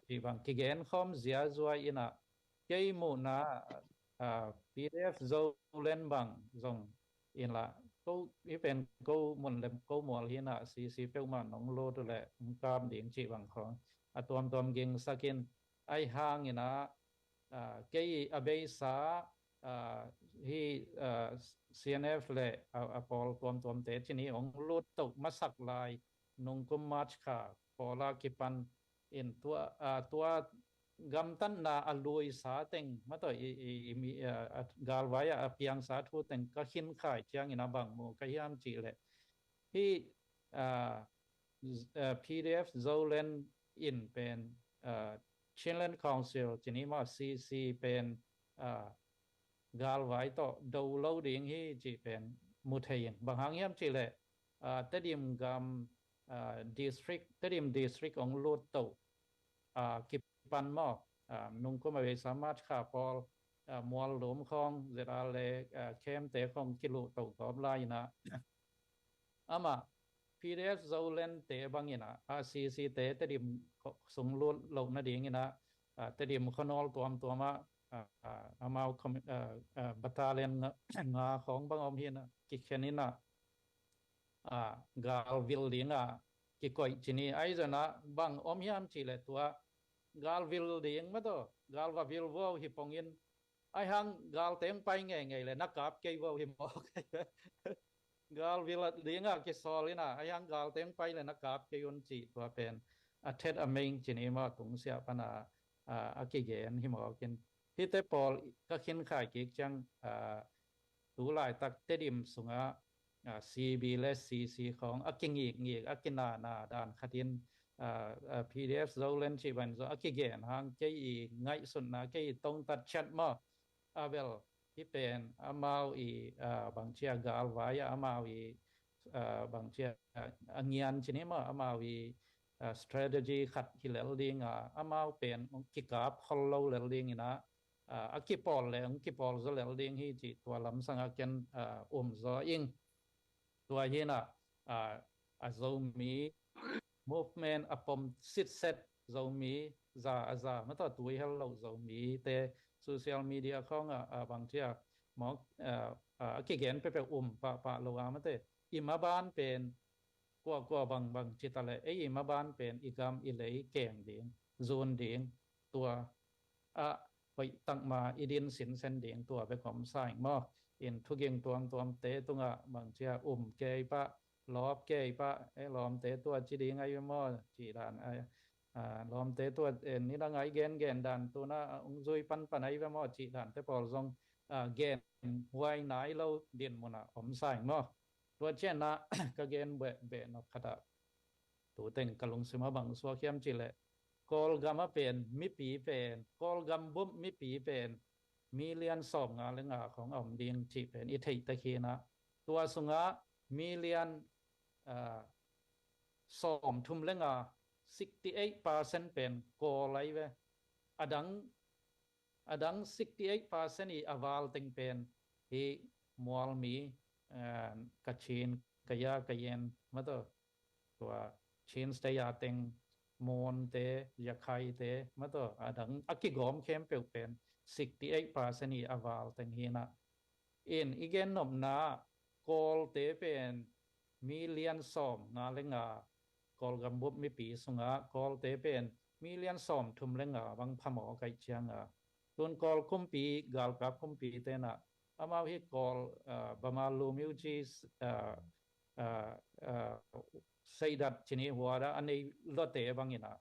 cih bang kigen khawm ziazua in a, kei muhna, ah, P D F Zoland bang zong in la, ko i pen ko mun lem ko mual hi na, C C peuhmah nong lut uh leh hong kap ding cih bang khawng a tuamtuam gingsak in, ai hang in a, ah, kei a beisa, ah, hi, ah, C N F le a, a pawl tuamtuamte cih ni hong lut toh masak lai nungkum March kha pawl a kipan in tua, ah, tua gamtatna a luisa teng ma tawh i, i, i mi, ah, a galvai ah a piangsa thu teng ka khinkhai ciangin a bang mu ka hiam cih leh, hi, ah, Z-, ah, P D F Zoland in pen, ah, Chinland Council cih ni maw, C C pen, ah, galvai tawh do lo ding hi cih pen mu thei in. Bang hang hiam cih leh, ah, Tedim gam, ah, district, Tedim district hong lut toh, ah, kipan maw, ah, nungkum a beisa March kha pawl, ah, mual lum khawng Z R le, ah, camp te khawng kiluh toh gawp lai in a, amah P D F Zoland te bang in a, ah, C C te Tedim sung lut loh nading in a, ah, Tedim khuanawl tuamtuam ah, ah, ah, amau com-, ah, ah, battalion nga, nga khawng bang om hi in a, kikhen in a, ah, galvil ding a kikoih cih ni. Ai zong a bang om hiam cih leh tua galvil ding ma tawh, gal va vil vuau hi pong in, ai hang galte hong pai ngeingei leh na kap kei vuau hi mawk. Galvil ding a kisawl in a, ai hang galte hong pai leh na kap kei un cih tua pen a thet a meng cih ni maw, tungsiah pan a, ah, a kigen hi mawk in. Hihte pawl ka khinkhai kik ciang, ah, tu laitak Tedim sungah, ah, C B le C C khawng a kingikngik, a kinana dan khat in, ah, ah, P D F Zoland cih bang zong a kigen hang kei i ngaihsutna, kei i tongtat ciat maw. A bel, hi pen amau i, ah, bangci a galvai ah amau i, ah, bangci a, a ngian cih ni maw, amau i, ah, strategy khat hi lel ding a, amau pen kikap khol lo lel ding in a, ah, a kipawl le hong kipawl zaw lel ding hi cih tua lamsang a ken, ah, um zaw ing. Tua hi in a, ah, a Zomi movement a pom sitset, Zomi za a za ma tawh tui hel lo Zomi te social media khawng a, ah, bangci a mawk, ah, ah, a kigen peuhpeuh um pahpah lo a mate, i maban pen kuakua bangbang ci ta leh ei i maban pen i gam i lei keng ding, zun ding, tua ah hoih takma i din sinsen ding tua bek om sa ing maw. In thuging tuamtuamte tungah bangci a um kei pah, lawp kei pah, eh, lawmte tua ci ding ai ve maw cih dan, ah, ah, lawmte tua, eh, nidang ai gengen dan tuna, ah, hong zui panpan ai ve maw cih dante pawl zong, ah, gen huai nai lo din munah om sa ing maw. Tua ciangin ah ka gen beh, beh nop khat ah, tu teng ka lungsim ah bang suak hiam cih leh, Kawlgam ah pen mipi pen, Kawlgam bup mipi pen million sawm nga le nga khawng a om ding cih pen i theih tek hi in ah, tua sungah million, ah, sawm thum le nga, sixty eight percent pen Kawl ai ve. A dang, a dang sixty eight percent i a val teng pen hi Mualmi, ah, Kachin, Kaya, Kayen ma tawh, tua Chin State a teng Monte, Yakhaite ma tawh, a dang a kigawm khempeuh pen sixty eight percent i a val teng hi in ah. In i gen nopna, Kawlte pen million sawm nga le nga, Kawlgam bup mipi sungah Kawlte pen million sawm thum le nga bang phamawh kaih ciang a, tun Kawl kumpi, galkap kumpi te in ah, amau hi Kawl, ah, Bama Lumyuji, ah, ah, ah, seidat cih ni, huada a nei lote bang in ah,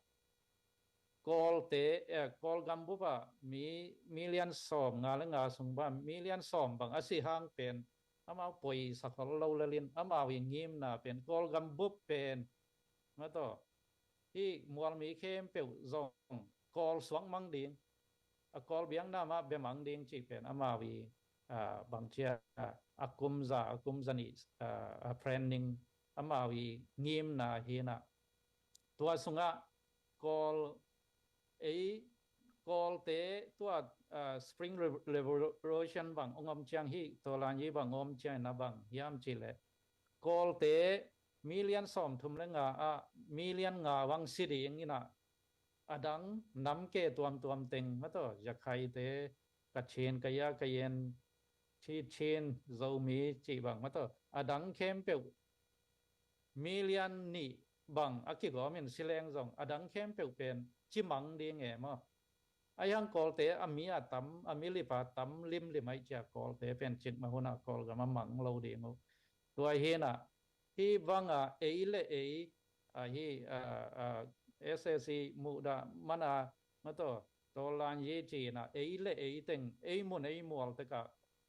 Kawlte, eh, Kawlgam bup ah mi million sawm nga le nga sung bang, million sawm bang a si hang pen amau poisa khol lo lel in, amau i ngimna pen Kawlgam bup pen ma tawh hi Mualmi khempeuh zong Kawl suak mang ding, a Kawl biakna mah bia mang ding cih pen amau i, ah, bangcia, ah, a kum za, a kum za nih, ah, a planning amau i ngimna hi na. Tua sungah Kawl, ei, Kawlte tua, ah, Spring Revo-, Revolution bang ong om ciang hi, Tawlanyi bang ong om ciang na bang hiam cih leh Kawlte million sawmthum le nga ah million nga bang si ding ina, a dang nam ke tuamtuam teng mataw, Zakhaite, Kachin, Kaya, Kayen, Chin, Zomi cih bang mataw, a dang khempeuh million nih bang a kigawm in si leng zong a dang khempeuh pen cimang ding e maw. Ahi hang Kawlte a mi a tam, a mi lip a tam limlim aih cia Kawlte pen cikmah hun ah Kawlgam a mang lo ding uh. Tua hi na, hi bang a ei le ei, a hi, a, a, S A C muhdah man a mataw, Tawlanyi ci na, ei le ei teng, ei mun ei mual tek ah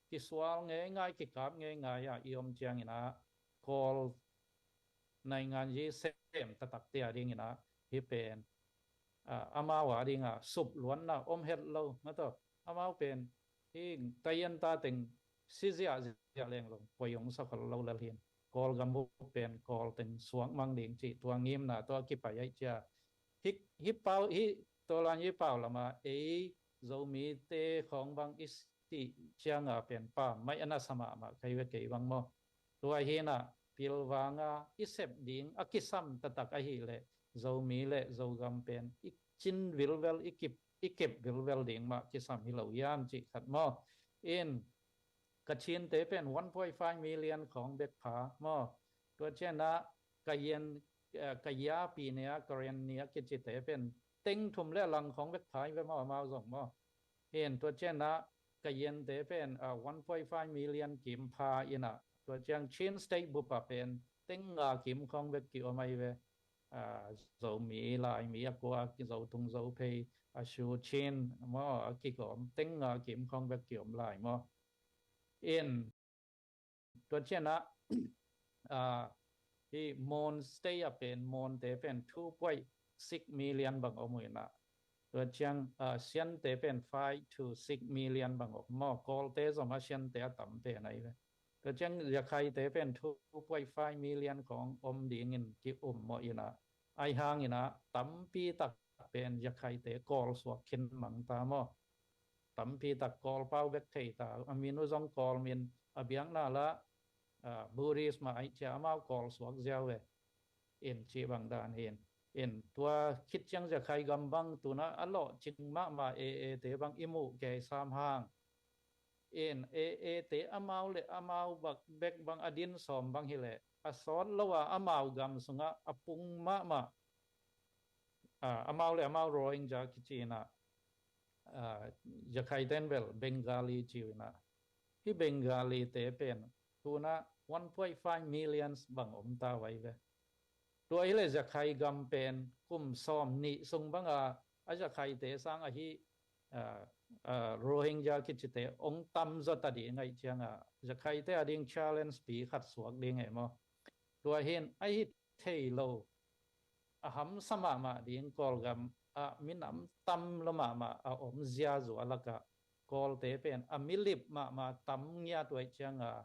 kisual ngeingai, kikap ngeingai a i om ciang ina, Kawl nainganyi sem taktak te a ding ina, hi pen, ah, amau a ding a supluanna om het lo mataw. Amau pen hi tayenta teng si ziahziah leng lo, poi ong sa khol lo lel hin. Kawlgam uh pen Kawl teng suak mang ding cih tua ngimna tua kipai aih cia. Hi, hi pau, hi Tawlanyi pau lam a ei Zomite khawng bang i cih ciang a pen pammaih a na sa mahmah kei ve kei bang maw. Tua hi na, pilvang a i sep ding a kisam taktak ahih leh Zomi le Zogam pen i cin vilvel, i kip, i kep vilvel ding mah kisam hi lo hiam cih khat maw. In, Kachinte pen one point five million khawng bek pha maw. Tua ciang a Kayen, eh, Kaya pi nia, Karen nia kicite pen teng thum le lang khawng bek pha hi ve maw, amau zong maw. Hin tua ciang a Kayente pen, ah, one point five million kim pha ina, tua ciang Chin State bup a pen teng nga kim khawng bek ki om ahi ve. Ah, Zomi, Laimi, a kua, Zotung, Zophei, a Shu, Chin maw, a kigawm teng nga kim khawng bek ki om lai maw. In, tua ciang a, ah, hi Mon State a pen, Monte pen two point six million bang om uh ina. Tua ciang, ah, Siante pen five to six million bang om maw. Kawlte zong a Siante a tam pen ahi ve. Tua ciang Zakhaite pen two point five million khawng om dingin ki um maw ina. Ahi hang ina, tampi tak pen Zakhaite Kawl suak khin mang ta maw. Tampi tak Kawl pau bek thei ta, a min uh zong Kawl min, a biakna la, ah, Buddhist mah aih cia amau Kawl suak ziau ve. In cih bang dan hin. In tua khit ciang Zakhai gam bang tu-in a lawhcing mahmah A A te bang i muh kei sam hang. In A A te amau le amau bek bang a din sawm bang hi leh a sawt lo a amau gam sungah a pung mahmah. Ah, amau le amau Rohingya kici ina, ah, Zakhaite in bel Bengali ci uh ina. Hi Bengalite pen tu-in a one point five million bang om ta uh ahi ve. Tua hi leh Zakhai gam pen kum sawm nih sung bang a, a Zakhaite sang a hi, ah, ah, Rohingya kicite ong tam zaw ta ding aih ciang a, Zakhaite a ding challenge pi khat suak ding e maw. Tua hin a hi thei lo, a hamsa mahmah ding Kawlgam ah minam tam lo mahmah a om ziazua lakah Kawlte pen a milip mahmah tam ngiat uh aih ciang a,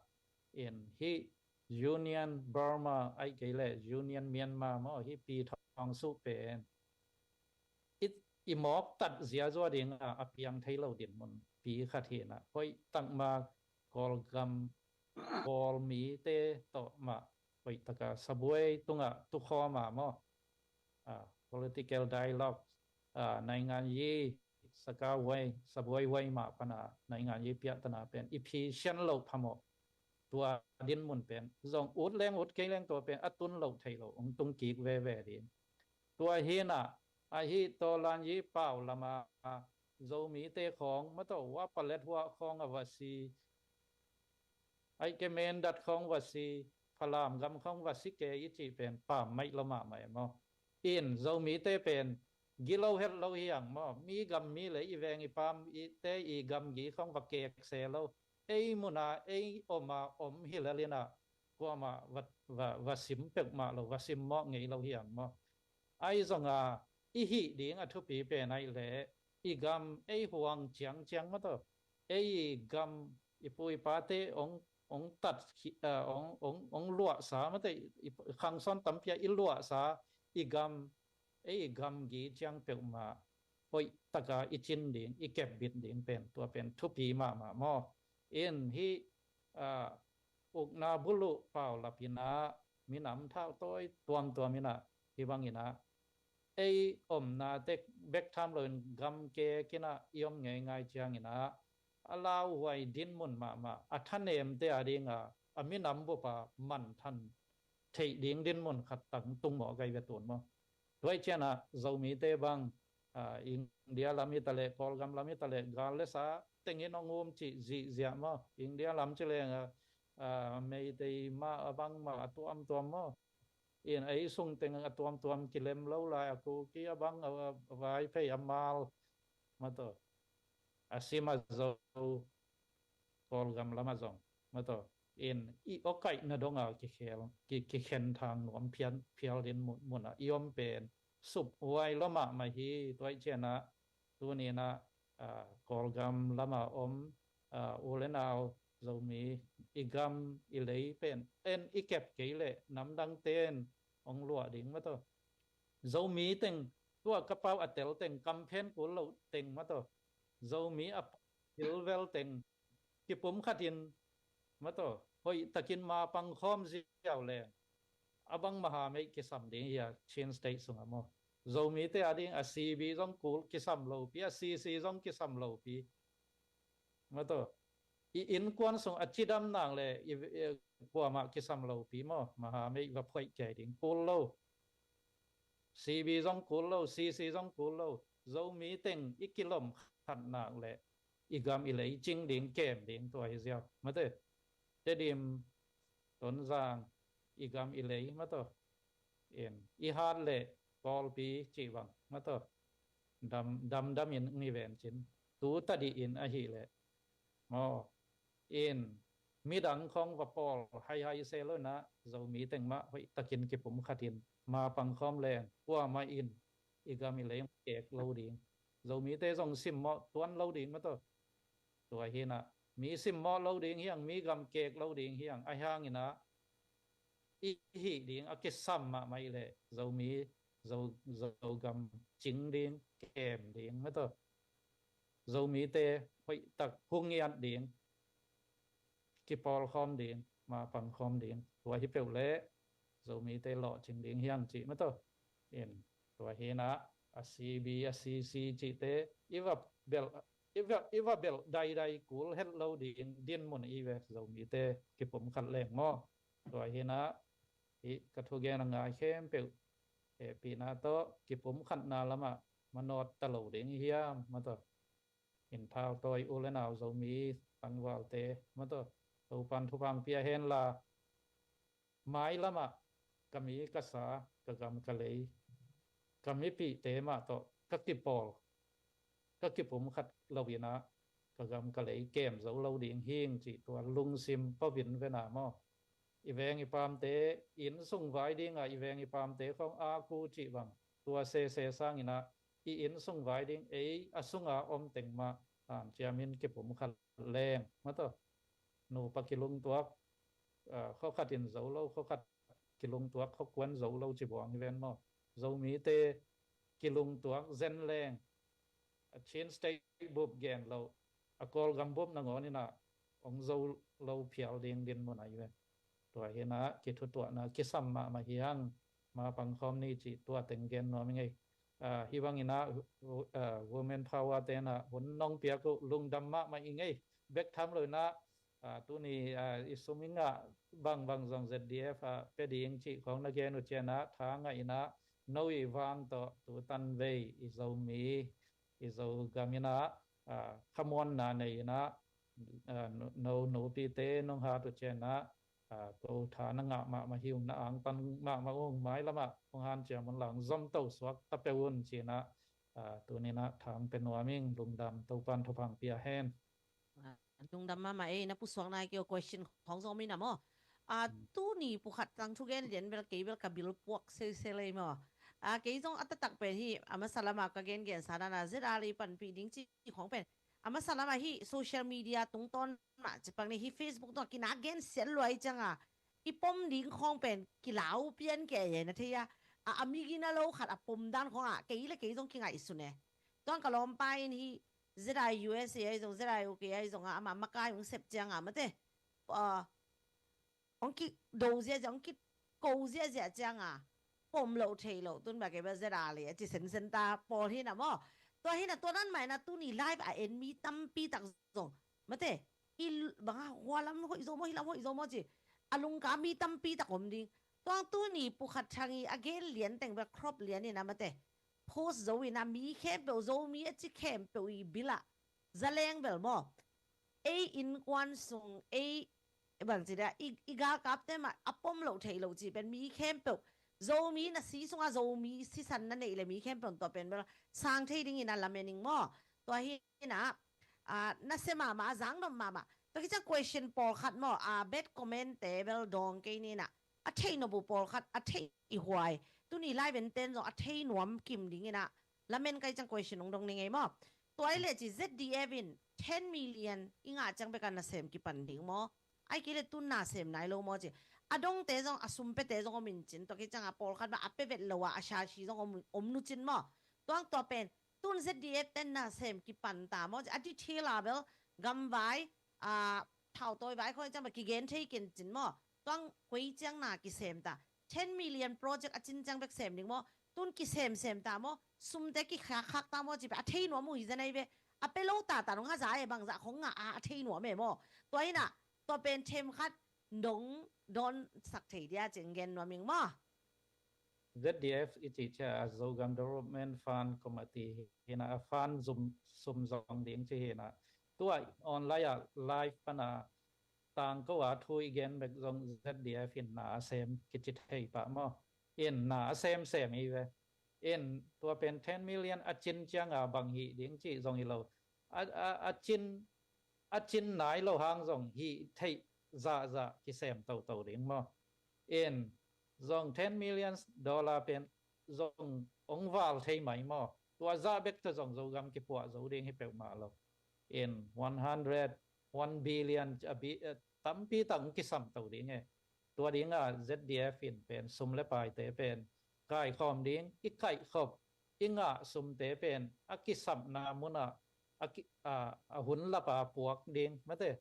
in hi Union Burma aih kei leh Union Myanmar maw, hi Pi Thaung Suh pen i, i mawk tat ziazua ding a, a piang thei lo dinmun pi khat hi ina, hoih tak mah Kawlgam, Kawl mite tawh mah hoih tak a sabuai tungah tukhawm a maw. Ah, political dialogue, ah, nainganyi saka wai, sabuai wai mah pan a nainganyi piahtana pen i phi sian loh phamawh. Tua dinmun pen zong ut leng ut kei leng tua pen a tun loh theih loh ong tung kik veve ding. Tua hi ina, a hi Tawlanyi pau lam a Zomite khawng mataw, Wa Palet Hua khawng a va si, aih kei Mindat khawng va si, Falam gam khawng va si kei i cih pen pammaih lo mahmah e maw. In Zomite pen gilo het lo hi hang maw. Mi gam mi le i veng i pam i te i gamgi khawng va kek se lo. Ei mun a ei om a om hi lel ina, kuamah va, va, va sim peuhmah lo, va sim mawh ngei lo hi hang maw. Ahi zong a i hih ding a thupi pen aih leh i gam ei huang ciangciang mataw, ei i gam i pu i pate ong, ong tat, ong, ong, ong luahsa mate, i khangsawn tampi a i luahsa i gam, ei i gamgi ciang peuhmah hoih taka i cin ding, i kepbit ding pen, tua pen thupi mahmah maw. In hih ukna buluh paulap inah minam thau tawi tuamtuam inah hih bang inah ei omna tek bek tham loin gamkek inah i om ngeingai ciang inah a lauhuai dinmun mahmah a thanemte a dinga a minam bupa manthan theih ding dinmun khat tang tung mawh gai ve tun maw. Tuai cianah Zomite bang India lam hi taleh, Kawlgam lam hi taleh, gal le sa tengin hong um cih zihziah maw. India lam ci leng Meitei mah a bang mah a tuamtuam maw. In ei sung teng a tuamtuam kilem lo lai a Kuki a bang a Vaiphei a mal mataw, a sim a zo Kawlgam lamah zong mataw, in i awkaihna donga kikhel, ki, kikhen thang nuam phial, phial din mun, munah i om pen sup huai lo mahmah hi. Tuai cianah tuninah Kawlgam lama om u le nau Zomi i gam i lei pen en i kep kei leh namdangte in hong luah ding mataw. Zomi teng tua ka pau a tel teng kamphen kul loh teng mataw. Zomi a pilvel teng kipum khatin mataw hoih takin mapang khawm ziau leng a bang mahameih kisam ding hi a Chin State sungah maw. Zomite a ding a C B zong kul kisam lopi, a C C zong kisam lopi mataw. I innkuan sung a cidam nang le i kuamah kisam lopi maw, mahameih va phoih kei ding kul lo. C B zong kul lo, C C zong kul lo. Zomi teng i kilom khat nak le i gam i lei cing ding, kem ding tua hi ziau mate. Tedim, Tonzang, i gam i lei mataw. In i hat le Kawlpi cih bang mataw. Dam, dam, dam in ngi ven cin tu tadih in ahih leh maw. In midang khong va pawl haihai se lo inah Zomi teng mah hoih takin kipum khatin mapang khawm leng kuamah in i gam i lei kek lo ding. Zomite zong simmawh tuan lo ding mataw. Tua hinah mi simmawh lo ding hiang, mi gam kek lo ding hiang, a hianginah i hih ding a kisam mahmah i leh Zomi, Zo, Zogam cing ding, kem ding mataw. Zomite hoihtak hungiat ding, kipawlkhawm ding, mapangkhawm ding. Tua hi peuh leh Zomite lawhcing ding hiang cih mataw. In tua hinah a C B a C C cihte i va belh, i va, i va belh daidai kul het lo ding dinmun i ve Zomite kipum khat leng maw. Tua hinah hih ka thugen a ngai khempeuh hehpihna tawh kipum khatna lamah manawt ta lo ding hiam mataw. In thau tawi u le nau Zomi tangvalte mataw, Topan thupha pia henla, mailamah ka mi ka sa, ka gam ka lei, ka mipihte mah tawh ka kipawl, ka kipum khat lo inah ka gam ka lei kem zo lo ding hing cih tua lungsim pavin vena maw. I veng i pamte inn sung vai dinga i veng i pamte khong aku cih bang tua sese sanginah i inn sung vai ding ei a sunga om teng mah hanciamin kipum khat leng mataw. Nupa kilungtuak khokhat in zo lo, khokhat kilungtuak khokuan zo lo ci buang hi ven maw. Zomite kilungtuak zen leng a Chin State bup gen lo, a Kawlgam bup nangawn inah hong zo lo phial ding dinmun ahi ve. Tua hinah kithutuahna kisam mahmah hiang, mapangkhawm ni cih tua teng gen nuam i ngei. Hih banginah women power tenah hun nong piak uh lungdam mahmah i ngei. Bek tham lo inah tuni i sum i ngah bangbang zong Z D F ah pia ding cih khong na gen uh cianah tha ngah inah no i vang tawh tutan vei i Zomi i Zogam inah khamuanna nei inah no nupite nong hat uh cianah ko tha na ngah mahmah hi ung, na angtan mahmah ung, mailamah hong hanciam un lang zomto suak ta peuh un cinah tuninah thang pe nuam ing. Lungdam, Topan thupha pia hen. Lungdam mahmah ei, na pusuak nai kei o question khong zong om inah maw. Tuni pukhat tang thugen lian bel kei bel ka bil puak sese lei maw. Kei zong a taktak pen hi a masa lama ka gengensa dana Z R i panpih ding ci khong pen A masa lamah hih social media tungtawn mah ci pak ni, hih Facebook tungah kina gen siat luai cianga i pom ding khawng pen kilau pian kei a na thei a, a, a mi gina lo khat a pom dan khawngah kei le kei zong kingaihsun e. Tuang ka lawmpa in hih Z I U S A ahi zong, Z I U K ahi zongah amah makai hong sep cianga mate, a, hong kido ziahziah, hong kiko ziahziah cianga pom loh thei loh tun bia kei bel Z R le a ci sensen ta pawl hina maw. Tua hina tua nan mah ina tuni live a en mi tampi tak zong mate, i banga hua lam hoih zo maw, hi lam hoih zo maw ci a lungka mi tampi tak om ding. Tuang tuni pukhat thang i a gen lian teng bia crop lian ina mate, post zo ina mi khempeuh, Zomi a ci khempeuh i bilah zaleng bel maw, ei innkuan sung, ei bangci dia, i, i galkapte mah a pom loh thei lo ci pen mi khempeuh, Zomi na si sunga Zomi sisan na neih le mi khempeuh tua pen bel sang thei dingin a lamening maw. Tua hina, a, na se mahmah, a zang nop mahmah. Tua kiciang question pawlkhat maw, a, bad comment te bel dawng kei nina, a theih nop uh pawlkhat a theih i huai. Tuni live en ten zong a thei nuam kim dingina lamen kai ciang question hong dong ni ngei maw. Tua i le ci Z D F in ten million i ngah ciang beka nasem kipan ding maw? Ai kei le tun nasem nai lo maw ci. A dongte zong, a sumpete zong om in cin, tua kicianga pawlkhat bang a pe vet lo a, a shashi zong om, om nu cin maw. Tuang tua pen tun Z D F ten nasem kipan ta maw ci. A detail a bel gamvai, a, thautawi vai khawng ciang bek kigen thei ken cin maw. Tuang koi ciang na kisem ta, ten million project a cin ciang bek sem ding maw. Tun kisemsem ta maw, sumte kikhakkhak ta maw ci bek a thei nuam uh hi zen ai ve. A pe lo tata nong haza e, bangzah khong ngah a, a thei nuam e maw. Tua hina, tua pen themkhat dong dawn sak thei dia cing gen nuam ing maw. Z D F i cih cia a Zogam Development Fund Committee hina, a fund zum, sum zong ding ci hina. Tua online a live pana tangko a thu i gen bek zong Z D F in na a sem kici thei pah maw. In na a semsem i ve. In tua pen ten million a cin cianga bang hih ding cih zong hi lo. A, a, a cin, a cin nai lo hang zong hih theih zahzah kisem toto ding maw. In zong ten million dollar pen zong ong val thei mai maw. Tua zah bek tawh zong Zogam kipuah zo ding hi peuhmah lo. In one hundred, one billion, a bi, a tampi tak ong kisam to ding e. Tua dinga Z D F in pen sum le paite pen kaikhawm ding, i kaihkhop, i ngah sumte pen a kisapna munah a, ki, a, a hun lapa puak ding mate.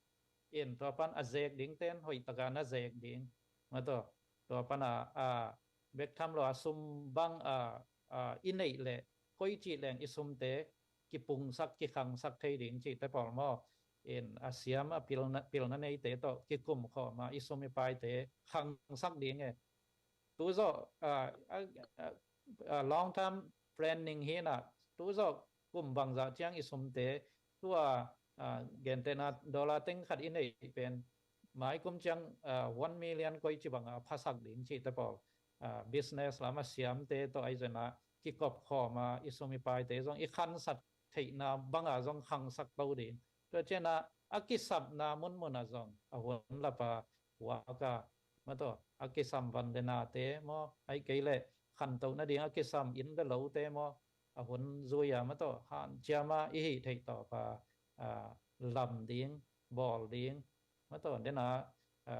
In tua pan a zek ding ten hoih taka na zek ding mate. Tua pana, a, bek tham lo a sum bang a, a, i neih le koi cih leng i sumte kipungsak, kikhangsak thei ding cihte pawl maw. In a siam a pilna, pilna neite tawh kikum khawma i sum i paite khangsak ding e. Tu zawh, a, a, a, a, long term planning hina, tu zawh kum bangzah ciang i sumte, tua, a, gentehna dollar teng khat i neih pen mai kum ciang, a, one million koi ci banga phasak ding cihte pawl, a, business lama siamte tawh ahi zena kikop khawma i sum i paite zong i khansak theihna banga zong khangsak to ding. Tua ciana a kisapna munmuna zong a hun lapa puaka mataw, a kisam van le nate maw, ai kei le khantoh nading a kisam inn le lote maw, a hun zuia mataw, hanciama i hih theih tawpa, a, lam ding, bawl ding mataw, dena, a,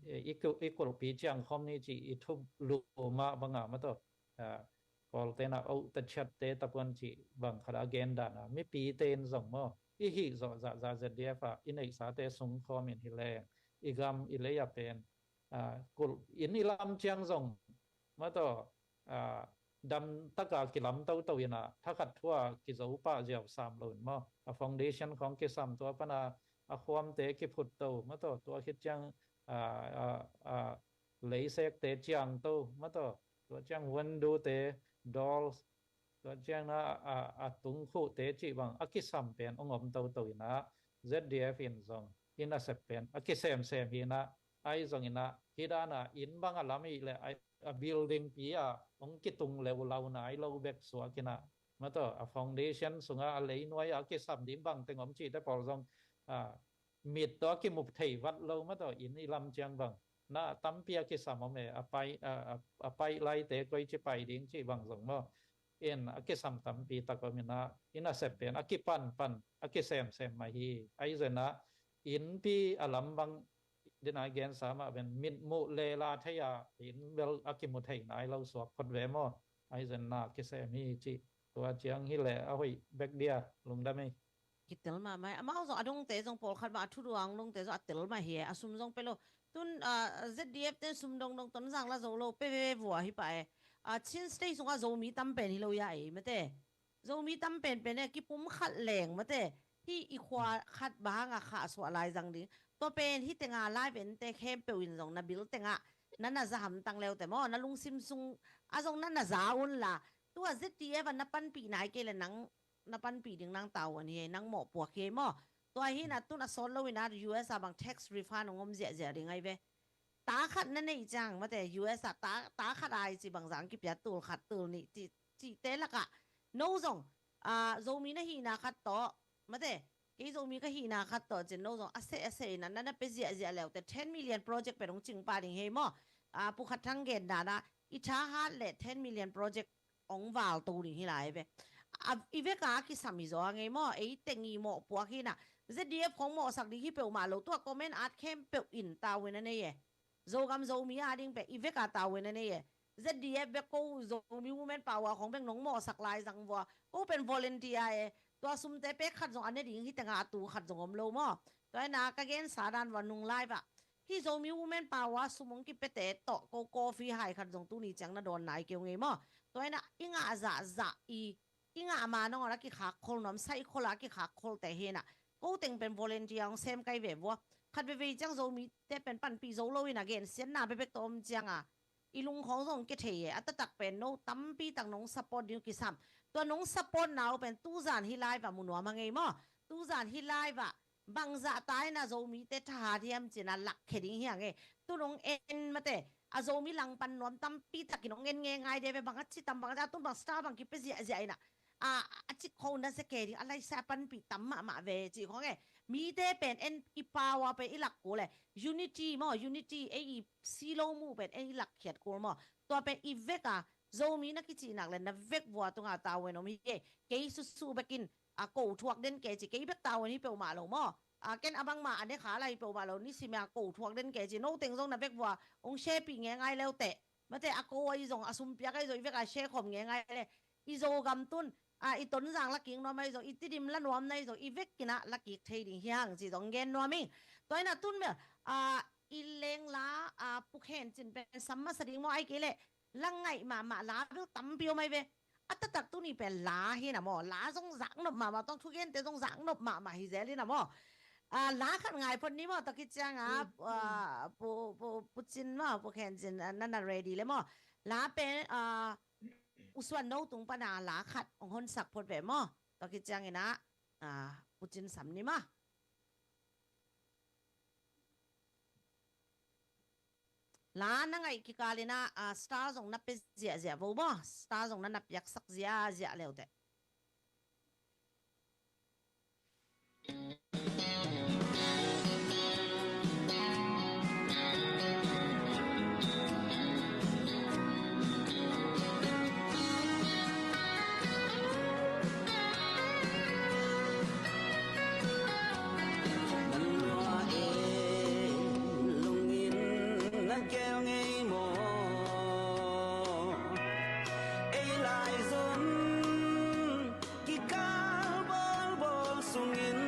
i, i, i kulhpi ciang khawm ni ci i thup luma banga mataw, a, Kawltena oh ta chiatte tapuan cih bang khat a gen dana mipi ten zong maw, i hih zawh zahzah Z D F ah i neihsate sung khawmin hi leng i gam i lei a pen, a, kulh inn i lam ciang zong mataw, a, damtaka kilam toto ina thakhat thua kizo pah ziau sam lo in maw, a foundation khawng kisam tua pana a khuamte kiphut to mataw, tua khit ciang, a, a, a, leisekte ciang to mataw, tua ciang windowte, doors, tua ciangna a, a tungkhuhte cih bang a kisam pen ong om toto ina Z D F in zong i nasep pen a kisemsem hina, ai zong ina hidana inn banga lam ih le a, a building pi a ong kitung leulau nai lo bek suak ina mataw, a foundation sunga a leinuai a kisam ding bang teng om cihte pawl zong, a, mit tawh a kimup thei vat lo mataw, inn i lam ciang bang na tampi a kisam om e, a pai, a, a, a pai laite koi ci pai ding cih bang zong maw. in a kisam tampi tak om in ah, inn a sep pen a kipanpan, a kisemsem mah hi. Ahi zongin ah innpi a lam bang dina gensa mah pen mitmuh le la thei a, inn bel a kimu thei nai lo suak phot ve maw? Ahi zongin ah kisem hi cih tua ciang hi leh a hoih bek dia, lungdam hi. Kitel mahmah e. Amau zong a dongte zong pawlkhat mah a thuduang dongte zong a tel mah hi e. A sum zong pe lo. Tun, ah, Z D F ten sum dongdong Tonzang la zo lo pe ve vua hi pah e. Ah, Chin State sungah Zomi tam pen hi lo ia ei mate. Zomi tam penpen e, kipum khat leng mate. Hih i khua khat bang hangah khahsuah lai zang ding. Tua pen hih tenga live ente khempeuh in zong na bil tengah na na za hamtang leute maw, na lungsim sung a zong na na za un la. Tua Z D F a na panpih nai kei le nang na panpih ding nang tavuan hi, nang mawhpuak hi maw. Tua hi na tun a sawt lo in a U S a bang tax refund hong om ziahziah ding ahi ve. Ta khat na neih ciang mate, U S a ta, ta khat ai ci bangzah ang kipia, tul khat tul nih ci, cihte lakah no zong, ah, Zomi na hihna khat tawh mate, kei Zomi ka hihna khat tawh cin no zong a seh a seh in a na na pe ziahziah leute ten million project pen hong cing pah ding hi maw. Ah, Pu Khat Thang gen dan a i thahat le ten million project hong valto ding hi lai ve. A, i veka a kisam hi zaw a ngei maw, ei teng i mawhpuak hi na. Z D F khong mawhsak ding hi peuhmah lo, tua comment at khempeuh in tavuan a nei e. Zogam Zomi a ding pen i veka tavuan a nei e. Z D F bek ko Zomi Women Power khong bek nong mawhsak lai zang vua. Ko pen volunteer e. Tua sumte pek khat zong a ne ding hi tenga a tu khat zong om lo maw. Tua hi na ka gensa dan vua nung lai vah. Hih Zomi Women Power sum hong kipete tawh ko coffee hai khat zong tuni ciang na dawn nai kei uh ngei maw. Tua hi na i ngah zahzah i, i ngah ma nangawn a kikhak khol nuam, saih khol a kikhak kholte hi na. Ko teng pen volunteer hong sem kai ve vua. Khat veivei ciang Zomite pen panpih zo lo in a gensiatna bekbek tawh om ciang a i lungkhawng zong kia thei e. A taktak pen no tampi tak nong support ding uh kisam. Tua nong support na uh pen tuzan hih live ah mu nuam a ngei maw. Tuzan hih live ah bangzah ta in a Zomite thahat hiam cin a lakkhia ding hi a ngei. Tu nong en mate, a Zomi langpan nuam tampi takin hong en ngei ngai de ve, bang a ci tam bang a ci a, tun bang star bang kipe ziahziah in a, a, a cik khong na zia kei ding, a laisa a panpih tam mahmah ve cih khong e. Mite pen en i power pen i lak kul e. Unity maw, unity ei i si lo mu pen en i lakkhiat kul maw. Tua pen i vek a Zomi na kicih nak le na vek vua tunga tavuan om hi e. Kei susu bekin a ko thuak den kei ci, kei bek tavuan hi peuhmah lo maw. A ken a bangmah a ne kha lai peuhmah lo, nisim a ko thuak den kei ci. No teng zong na vek vua hong share pih ngei ngai leute. Mate a ko ahi zong, a sumpiak ahi zong, i vek a share khawm ngei ngai le. I Zogam tun a, i Tonzang la kik nuam ahi zong, i Tidim la nuam na ahi zong, i vek in a la kik thei ding hi hang ci zong gen nuam ing. Tua hi na tun bel a, i leng la a, Pu Khen Cin pen sam masa ding maw, ai kei le la ngaih mahmah la bel tampi om ai ve. A taktak tuni pen la hi na maw, la zong zaknop mahmah, tawng thugente zong zaknop mahmah hi zel hi na maw. A, la khat ngai phot ni maw, tua khit ciang a, a, Pu, Pu, Pu Cin maw, Pu Khen Cin, a, na na ready le maw. La pen a, U Suan no tung pan a la khat hong honsak phot ve maw. Tua khit ciang in a, a, Pu Cin sam ni maw. La na ngaih kikal in a, a, star zong na pe ziahziah vo maw. Star zong na na piaksak ziahziah leute. Nang hua e, lungin na keu ngei maw? Ei lai zon kikal bawlbawl sungin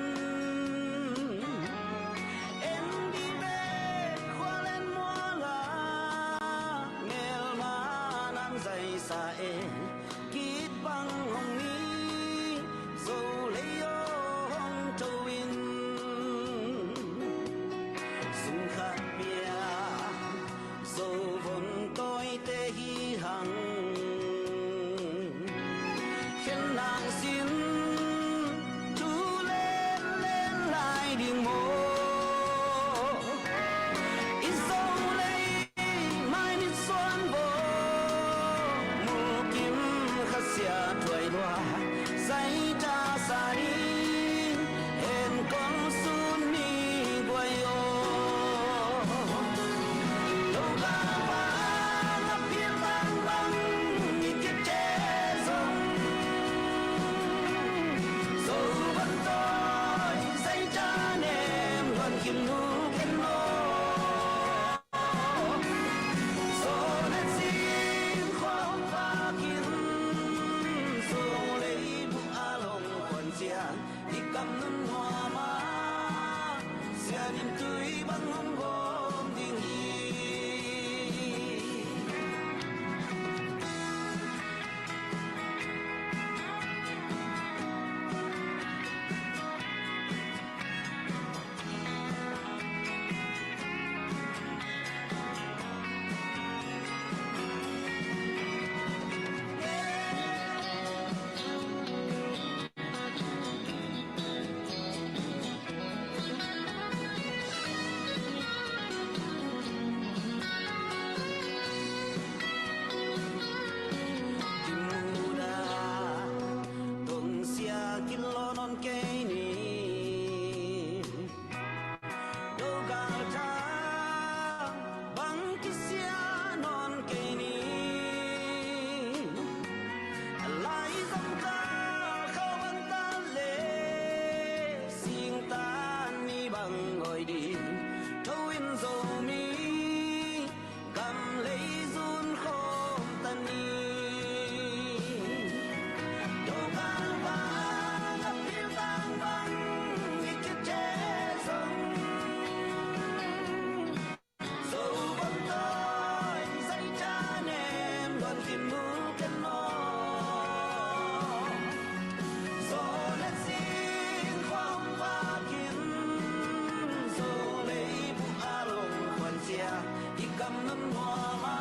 nuam a,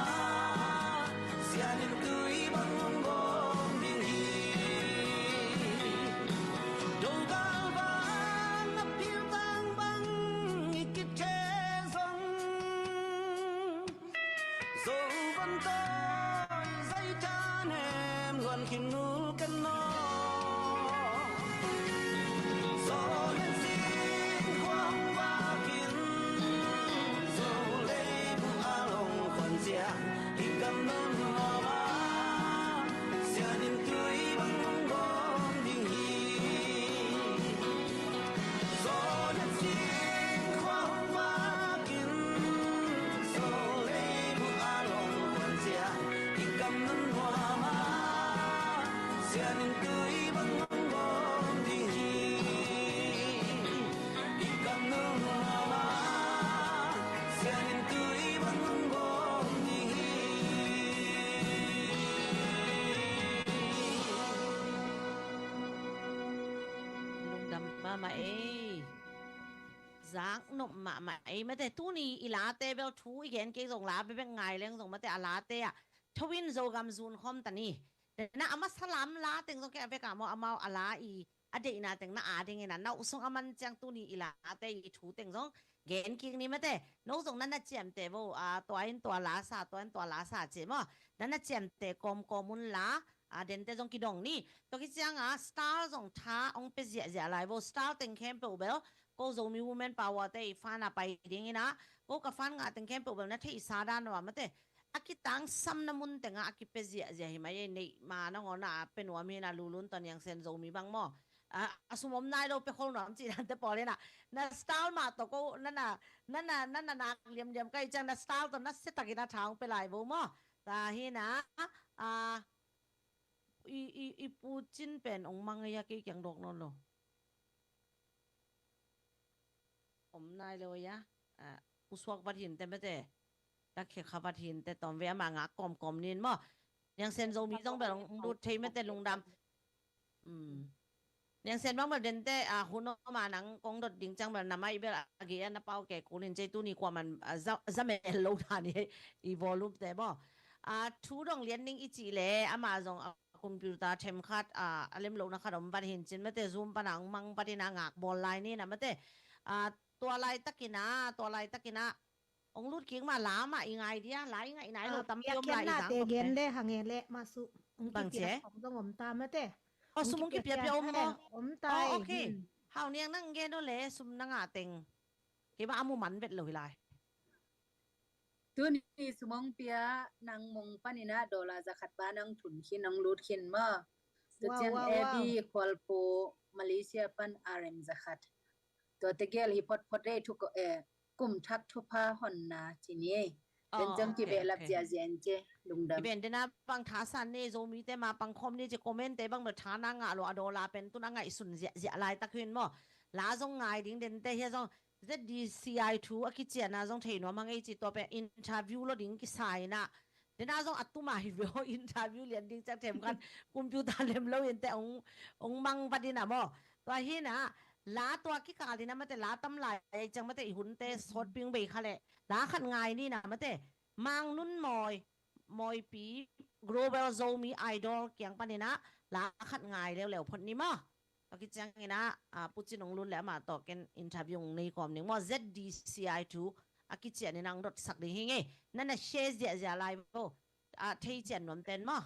sianin tui bang hong gawm ding hi. Dogal van a piltang bang i kitheh zong, Zo van tawi zai thanem luan khin nu ken naw. Zo lian sing khua hong vakin, Zo leibu a long khuan ciang, i kam nun nuam a, sianin tui bang hong gawm ding hi. Zo lian sing khua hong vakin, Zo leibu a long khuan ciang, i kam nun nuam a, sianin tui bang hong gawm ding hi. I kam nun nuam a, sianin tui bang hong gawm ding hi. Lungdam mahmah ei. Zaknop mahmah ei mate, tuni i late bel thu i gen kei zong la bebek ngai leng zong mate, a late ah tho in Zogam zun khawm ta ni. Dena a masa lam la teng zong kei a vek a maw, amau a la i a deihna teng na a ding ina, na uh sung a man ciang tuni i late i thu teng zong gen kik ni mate. No zong na na ciamteh vo, a, tua in tua la sa, tua in tua la sa ci maw, na na ciamteh kawmkawm un la, a, dente zong kidong ni. Tua kicianga star zong tha ong pe ziahziah lai vo, star teng khempeuh bel ko Zomi Women Power te i fan a pai ding ina, ko ka fan ngah teng khempeuh bel na theihsa dan ua mate, a kitangsamna mun tenga a kipe ziahziah hi mai ei. Neih ma nangawn a pe nuam hi na, Lulun tawh Niang Sen Zomi bang maw, a, a sum om nai lo pe khol nuam cih dante pawl hi na. Na style mah tawh ko na na, na na, na na nak liamliam ka hih ciang na style tawh na setak in a tha ong pe lai vo maw. Ta hi na, a, i, i, i Pu Cin pen ong mang ei a, kei kiang dawk nawn lo. Om nai lo ei a, a, Pu Suak Vat Hin te mate, Dak Khe Kha Vat Hin te tawm ve, ama ngak kawmkawm nin maw. Niang Sen Zomi zong bel ong lut thei mate, lungdam. Um. Niang Sen bang bel dente, a, hun om a nang kong dot ding ciang bel na mai bel a gei a na pau ke kulin cei tuni kuaman, a, za, za mel lo dan hi i volume te maw. A, thu dong lian ning i cih le ama zong, a, computer themkhat, a, a lem lohna khat om vat hin cin mate, Zoom pana ong mang vat in a ngak bawl lai ni na mate. A, tua laitakin a, tua laitakin a ong lut kik ma, la mah i ngai dia, la i ngaih nai lo, a, tampi om lai i piakhiatnate zang gen le hang e le, ma su ong bang ci kipiak e? Khong zong om ta mate. O, ong sum ong kipiak kipiak om e, maw? Om ta e, ok. Hmm. Hau Niang nang gen o le, sum na ngah teng. Kei bang a mu man vet lo hi lai. Tuni sum ong pia nang mong panin a dollar za khat ba nang thun khin, ong lut khin maw. Tua ciang wow, wow, wow. Ebi Khualpu Malaysia pan R M za khat. Tua tegel hi photphot ei thu ko, eh, kum thak thupha honna ci ni. Tua ciang kibehlap ziahziah in ci, lungdam. Kiben dena bang thasan ni, Zomite ma pang khawm ni ci, comment te bang bel tha na ngah lo, a dollar pen tun a ngaihsun ziahziah laitak hi in maw. La zong ngai ding dente hi a zong, Z D C I thu a kiciana zong thei nuam hang ei ci, tua pen interview lo ding kisa ina. Dena zong a tuma hi ve aw, interview lian ding ciang themkhat computer lem lo in te ong, ong mang vat ina maw. Tua hi na, la tua kikal ina mate, la tam lai ei ciang mate, i hunte sawt ping bei kha le. La khat ngai ni na mate, Mang Nun Mawi, Mawipi Global Zomi Idol kiang panin a la khat ngai leuleu phot ni maw. Tua kiciangin a, a, Pu Cin ong lut le amah tawh ken interview ong nei kawm ning maw, Z D C I thu a kicianin a ong dotsak ding hi ngei. Na na share ziahziah lai vo, a, thei cian nuam ten maw.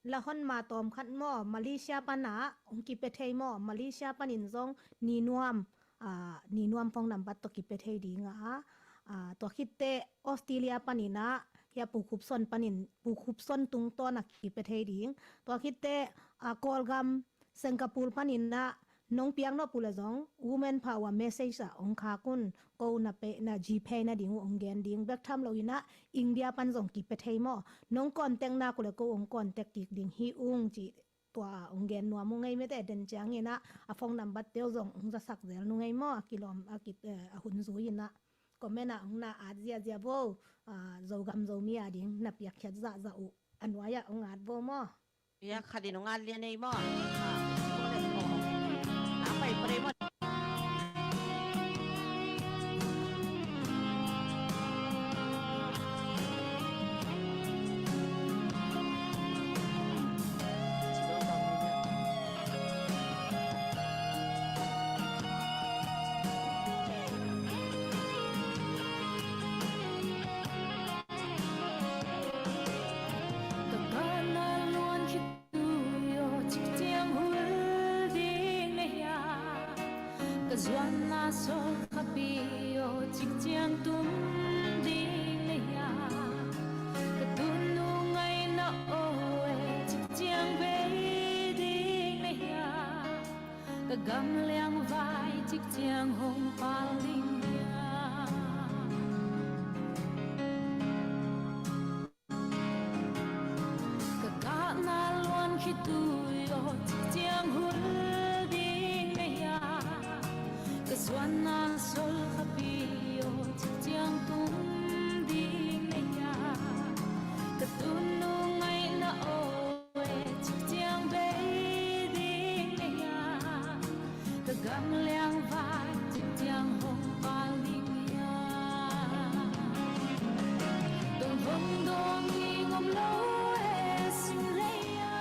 La hon ma tawm khat maw, Malaysia pana ong kipe thei maw, Malaysia panin zong ni nuam, a, ni nuam phone number tawh kipe thei ding a, a, tua khitte Australia panin a, hia Pu Khup Son panin, Pu Khup Son tungtawn a kipe thei ding. Tua khitte, a, Kawlgam Singapore panin a nong piak nop uh le zong, Women Power message ah ong khak un, ko na pe, na GPay na ding uh ong gen ding, bek tham lo in a India pan zong kipe thei maw. Nong contact nak uh le ko ong contact kik ding hi ung ci, tua ong gen nuam uh ngei mete, den ciangin a, a phone number te uh zong ong zasak zel nu ngei maw, a kilawm, a ki, eh, a hun zui in a. Comment ah ong na at ziazia vo, a, Zogam Zomi a ding na piakkhiat zahzah uh a nuai ah ong at vo maw. Ia, khat in ong at lian ei maw. A, a pai pa dei maw. Zuanna sawl khapi aw, cik ciang tum ding na hia? Ka tunu ngaihna aw e, cik ciang bei ding na hia? Ka gamliang vai cik ciang hong pal ding hia? Ka kahna luan khitui aw, cik ciang hul ding na hia? Ka zuanna sawl khapi aw, cik ciang tum ding na hia? Ka tunu ngaihna aw e, cik ciang bei ding na hia? Ka gamliang vai cik ciang hong pal ding hia? Tung hong dawng ding om lo e, sim lei a.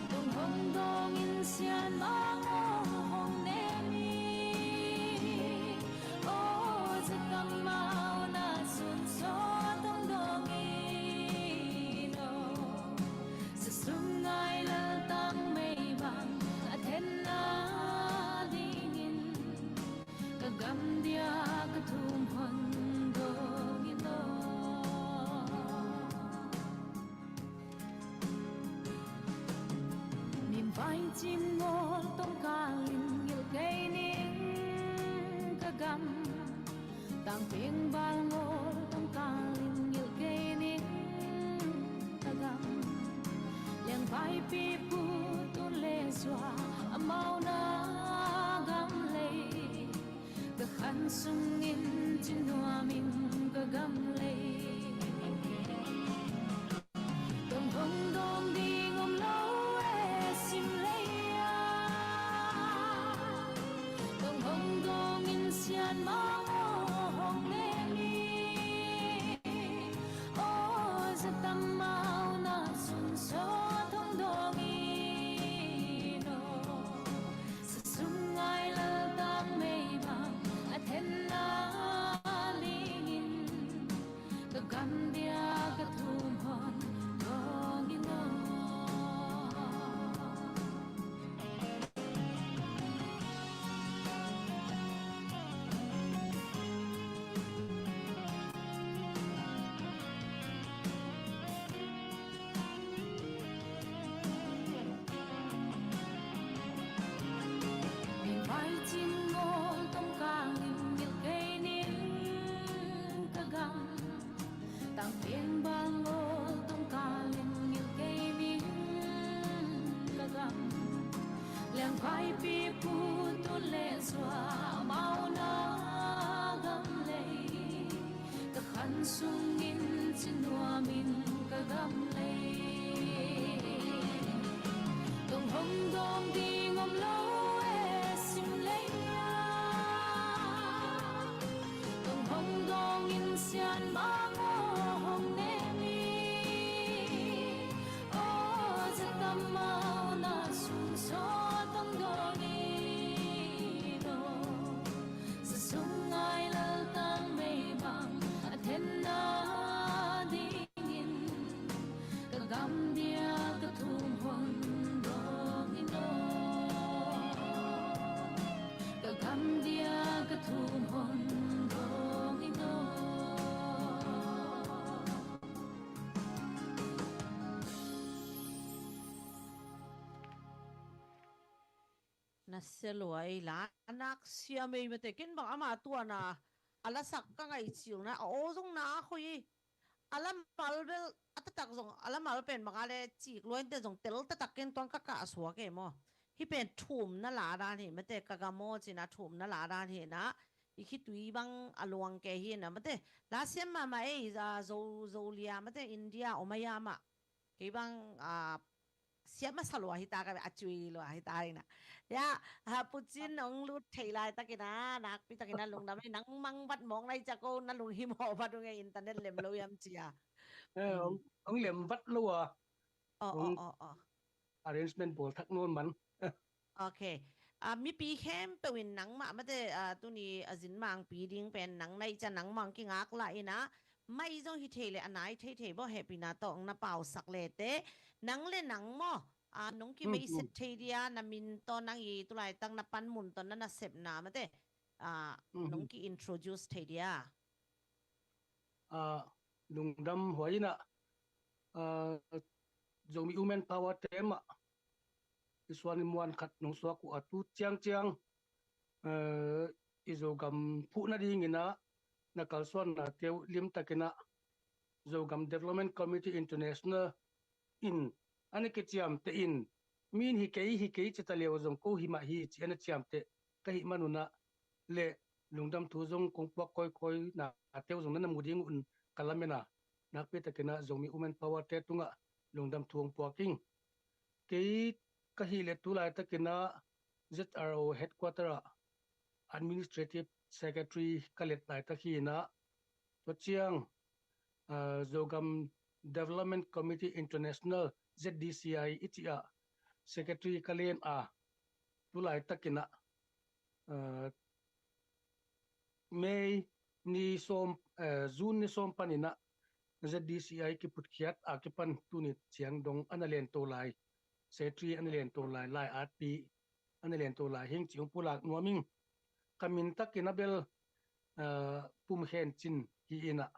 Tung hong dawng in sianmang aw hong nem hi. Aw, za tam mau na sun sawt hong dawng in aw. Sasum ngai laltang mei bang a then nadingin ka gam dia ka thum hon dawng in aw. Mim vai cim ngawl tawngkal in ngilh kei ning ka gam. Tangpiang bal ngawl tawngkal in ngilh kei ning ka gam. Liangvaipi pu tun le zua amau na gam lei, ka khan sungin ci nuam ing ka gam lei. Tung hong dawng ding om lo e, sim lei a. Tung hong dawng in sianmang aw hong nem hi. Aw, za tam mau na sun sawt hong dawng in aw. Sasum ngai laltang mei bang a then nadingin ka gam dia ka thum hon dawng in aw. Mim vai cim ngawl tawngkal in ngilh kei ning ka gam. Tangpiang bal ngawl tawngkal in ngilh kei ning ka gam. Liangvaipi pu tun le zua amau na gam lei, ka khan sungin ci nuam ing ka gam lei. Tung hong dawng ding om lo e, sim lei a. Tung hong dawng in sianmang aw hong nem hi. Aw, za tam mau na sun sawt hong dawng in aw. Sasum ngai laltang mei bang a then nadingin ka gam dia ka thum hon dawng in aw. Ka gam dia ka thum hon dawng in aw. Na sia lua ei la, a nak sia mei mate. Ken bang ama tuana a lasak ka ngaih cilna a aw zong na a khoi hi. A lamal bel a taktak zong a lamal pen bang a le cik luainte zong tel taktak ken tuang ka kah suak e maw. Hih pen thumna la dan hi mate, ka gam aw cina thumna la dan hi na. I khitui bang a luang ke hi na mate. La siam mahmah ei, a, Zo, Zolia mate, India om a ya mah. Kei bang, a, siam masa lua hi ta ka, a cui lua hi ta hi na. Ya, a, Pu Cin hong lut thei laitakin a, nakpitakin a lungdam ei, nang mang vat mawk nai cia ko, na lunghimawh vat ung ei, internet lem lo hiam cia. Eh, hong, hong lem vat lo a. Aw, aw, hong aw, aw. Arrangement bawl thak nawn man. Ok. A, mipi khempeuh in nangmah mate, a, tuni a zin mangpi ding pen nang na hi cia nangmah hong kingak lah in a, mai zong hi thei leh a nai thei thei baw hehpihna tawh hong na pausak lete, nang le nang maw, Ah, nong ki mei set thei dia, na min tawh nang i tulaitak na panmun tawh na nasepna mate, ah, nong ki introduce thei dia. Ah, lungdam huai ina, ah, Zomi Women Power te mah i suan i muan khat nong suak uh a tu ciangciang, eh, i Zogam phuhna dingina na kalsuanna teu limtakina Zogam Development Committee International in a na kiciamteh in, min hi kei hi kei cita leu zong ko hi mah hi ci a na ciamteh ka hih manuna le lungdam thu zong kong puak koikoi na teu zong na na mu ding un ka lamena nakpi takina Zomi Women Power te tungah lungdam thu hong puak ing. Kei ka hih le tulaitakina Z R O headquarter ah administrative secretary ka let laitak hi ina, tua ciang, ah, Zogam Development Committee International, Z D C I i cih ah secretary ka len a, tulaitakin ah, ah, May ni sawm, eh, June ni sawm panin ah Z D C I kiphutkhiat a kipan tuni ciang dong a na lento lai, secretary a na lento lai, lai atpi a na lento lai hing ci hong pulak nuam ing. Ka min takin a bel, ah, Pum Khen Cin hi ina,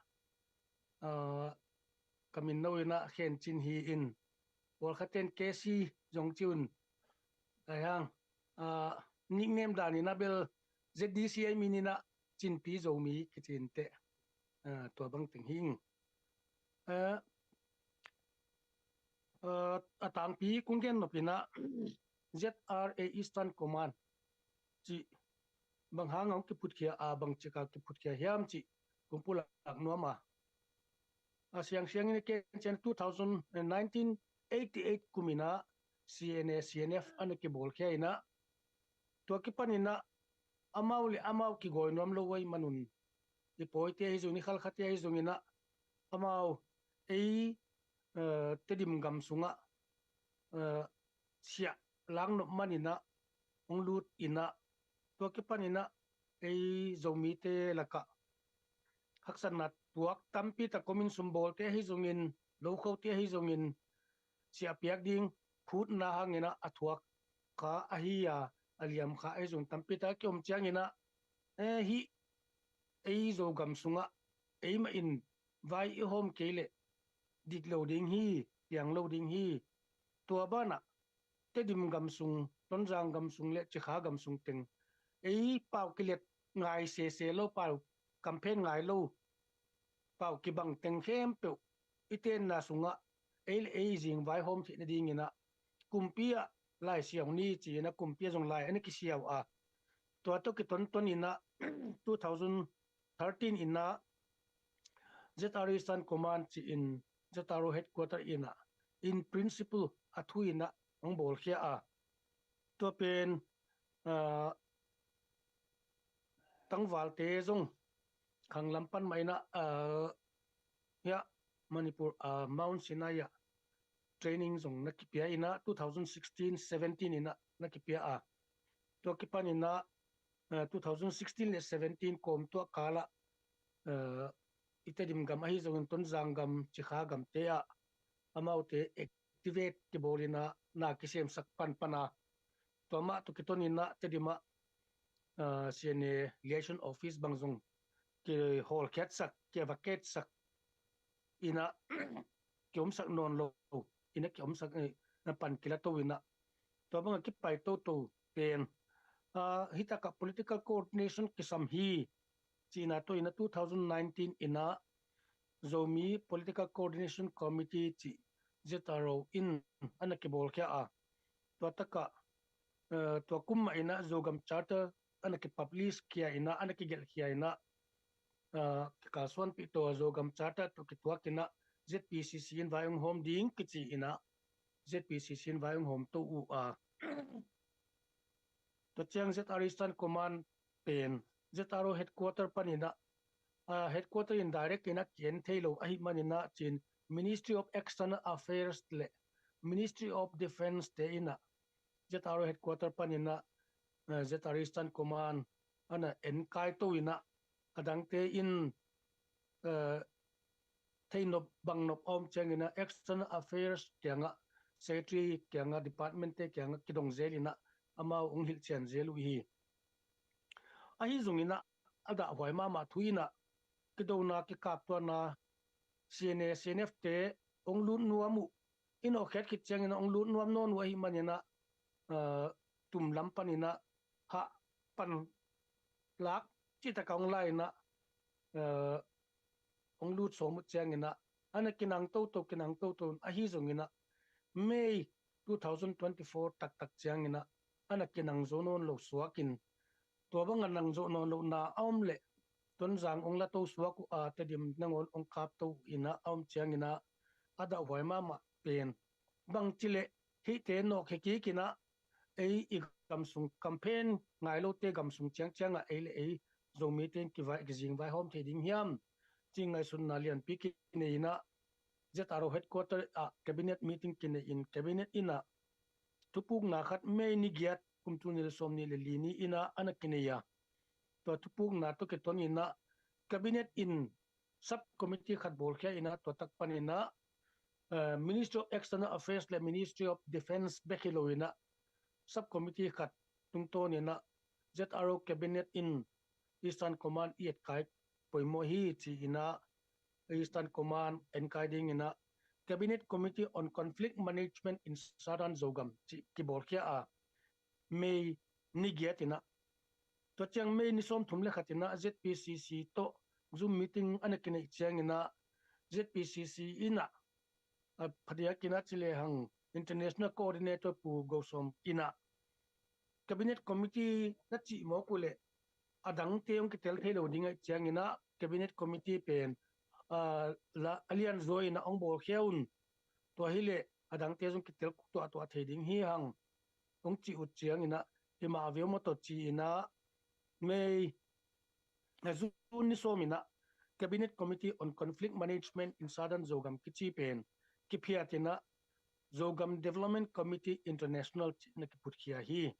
ah, ka min no ina Khen Cin hi in, pawlkhaten K C zong ci un, ai hang, ah, nickname dan ina bel Z D C I min ina Cinpi Zomi kici inteh, ah, tua bang teng hi ing. Eh, eh, a tangpi kong gen nop ina Z R A Eastern Command cih bang hang hong kiphutkhia a, bang cika kiphutkhia hiam cih kong pulak nuam a. A siangsiang in a ken cian two thousand, eh, nineteen eighty-eight kum ina C N A, C N F a na kibawlkhia ina, tua kipan ina amau le amau kigawi nuam lo uh ahih manun, i pawite ahi zongin, i khalkhate ahi zongin ah amau ei, eh, Tedim gam sungah, eh, siah langnop man ina hong lut ina, tua kipan ina ei Zomite lakah haksatna tuak tampi tak om in, sumbawlte ahi zongin, lokhote ahi zongin, siah piak ding phutna hang ina a thuak kha ahi a, a liam kha ahi zong tampi tak a kiom ciang ina, eh, hih ei Zogam sungah eimah in vai i hawm kei leh dik lo ding hi, piang lo ding hi. Tua banah Tedim gam sung, Tonzang gam sung le Cikha gam sung teng ei pau kilet ngai sese lo, pau kamphen ngai lo, pau kibang teng khempeuh i tenna sungah ei le ei zing vaihawm theih nadingin ah kumpi ah lai siau ni ci-in ah kumpi ah zong lai a na kisiau a, tua tawh kitonton in ah two thousand thirteen in ah Z R O Eastern Command ci-in Z R O headquarter in ah in principle a thu in ah hong bawlkhia a, tua pen, ah, tangvalte zong khanglam pan mah in ah, ah, hiah Manipur, ah, Mount Sinai ah training zong na kipia in ah two thousand sixteen seventeen in ah na kipia a, tua kipan in ah, ah, two thousand sixteen le seventeen kawm tuah kal ah, ah, i Tedim gam ahi zongin Tonzang gam, Cikha gamte ah amaute activate kibawl in ah na kisemsak panpan a, tua mah tawh kiton in ah Tedim ah, ah, C N A liaison office bang zong kihawlkhiatsak, ki-vacate sak in ah kiomsak nawn lo in ah kiomsak, eh, na pan kila to in ah tua bang a kipai toto pen, ah, hih tak ah political coordination kisam hi cihna tawh in ah two thousand nineteen in ah Zomi Political Coordination Committee cih Z R O in a na kibawlkhia a, tua tak ah, eh, tua kum mah in ah Zogam Charter a na kipublish khia in ah, a na kigelh khia in ah, eh, kikalsuanpih tawh Zogam Charter tawh kituak in ah Z P C C in vai hong hawm ding kici in ah Z P C C in vai hong hawm to uh a, tua ciang Z R O Eastern Command pen Z R O headquarter pan in ah, ah, headquarter in direct in ah ki-en thei lo ahih man in ah cin Ministry of External Affairs le Ministry of Defence te in ah Z R O headquarter pan in ah, ah, Z R O Eastern Command a na en kai to in ah, a dangte in, ah, thei nop bang nop a om ciangin ah External Affairs kiangah secretary kiangah, department te kiangah kidong zel inah amau hong hilhcian zel uh hi. Ahi zong inah a dahhuai mahmah thu inah kidona kikaptuahna CNA, CNF te hong lut nuam uh, i nawhkhiat khit ciang inah hong lut nuam nawn uh ahih man inah, aa, tumlam pan inah hah pan lak cihtak a hong lai inah, aa, hong lut sawm uh ciang inah a na kinang toto, kinang toto, ahi zong inah May two thousand twenty-four taktak ciang inah a na kinang zo nawn lo suak in, tua bang a nang zo nawn lohna a om leh Tonzang hong la to suak uh a, Tedim nangawn hong kap to uh inah a om ciang inah a dahhuai mahmah pen bangci leh hihte nawhkhia kik inah ei i gamsung campaign ngai lote gamsung ciangciang ah ei le ei Zomite in kivai, kizing vaihawm thei ding hiam cih ngaihsutna lianpi kinei inah ZRO headquarter ah cabinet meeting kinei in, cabinet inah thupukna khat May ni giat kum tul nih le sawmnih le li ni inah a na kinei a, tua thupukna tawh kiton inah cabinet in subcommittee khat bawlkhia inah tua tak pan inah, eh, Ministry of External Affairs le Ministry of Defence bek hi lo inah subcommittee khat tungtawn inah ZRO cabinet in Eastern Command i etkai poimawh hi ci inah Eastern Command enkai ding inah Cabinet Committee on Conflict Management in Southern Zogam ci kibawlkhia a, May ni giat inah. Tua ciang May ni sawmthum le khat inah ZPCC tawh Zoom meeting a na kineih ciang inah ZPCC inah, a, phadiak inah ci lehang International Coordinator Pu Go Sawm inah Cabinet Committee na cih mawk uh leh a dangte hong kitel thei lo ding ahih ciang inah Cabinet Committee pen, aa, la, a lianzaw inah hong bawlkhia un. Tua hileh a dangte zong kitel tuahtuah thei ding hi hang hong cih uh ciang inah hi mah veu maw tawh ci inah May, a, June ni sawm inah Cabinet Committee on Conflict Management in Southern Zogam kici pen kiphiat inah Zogam Development Committee International ci na kiputkhia hi.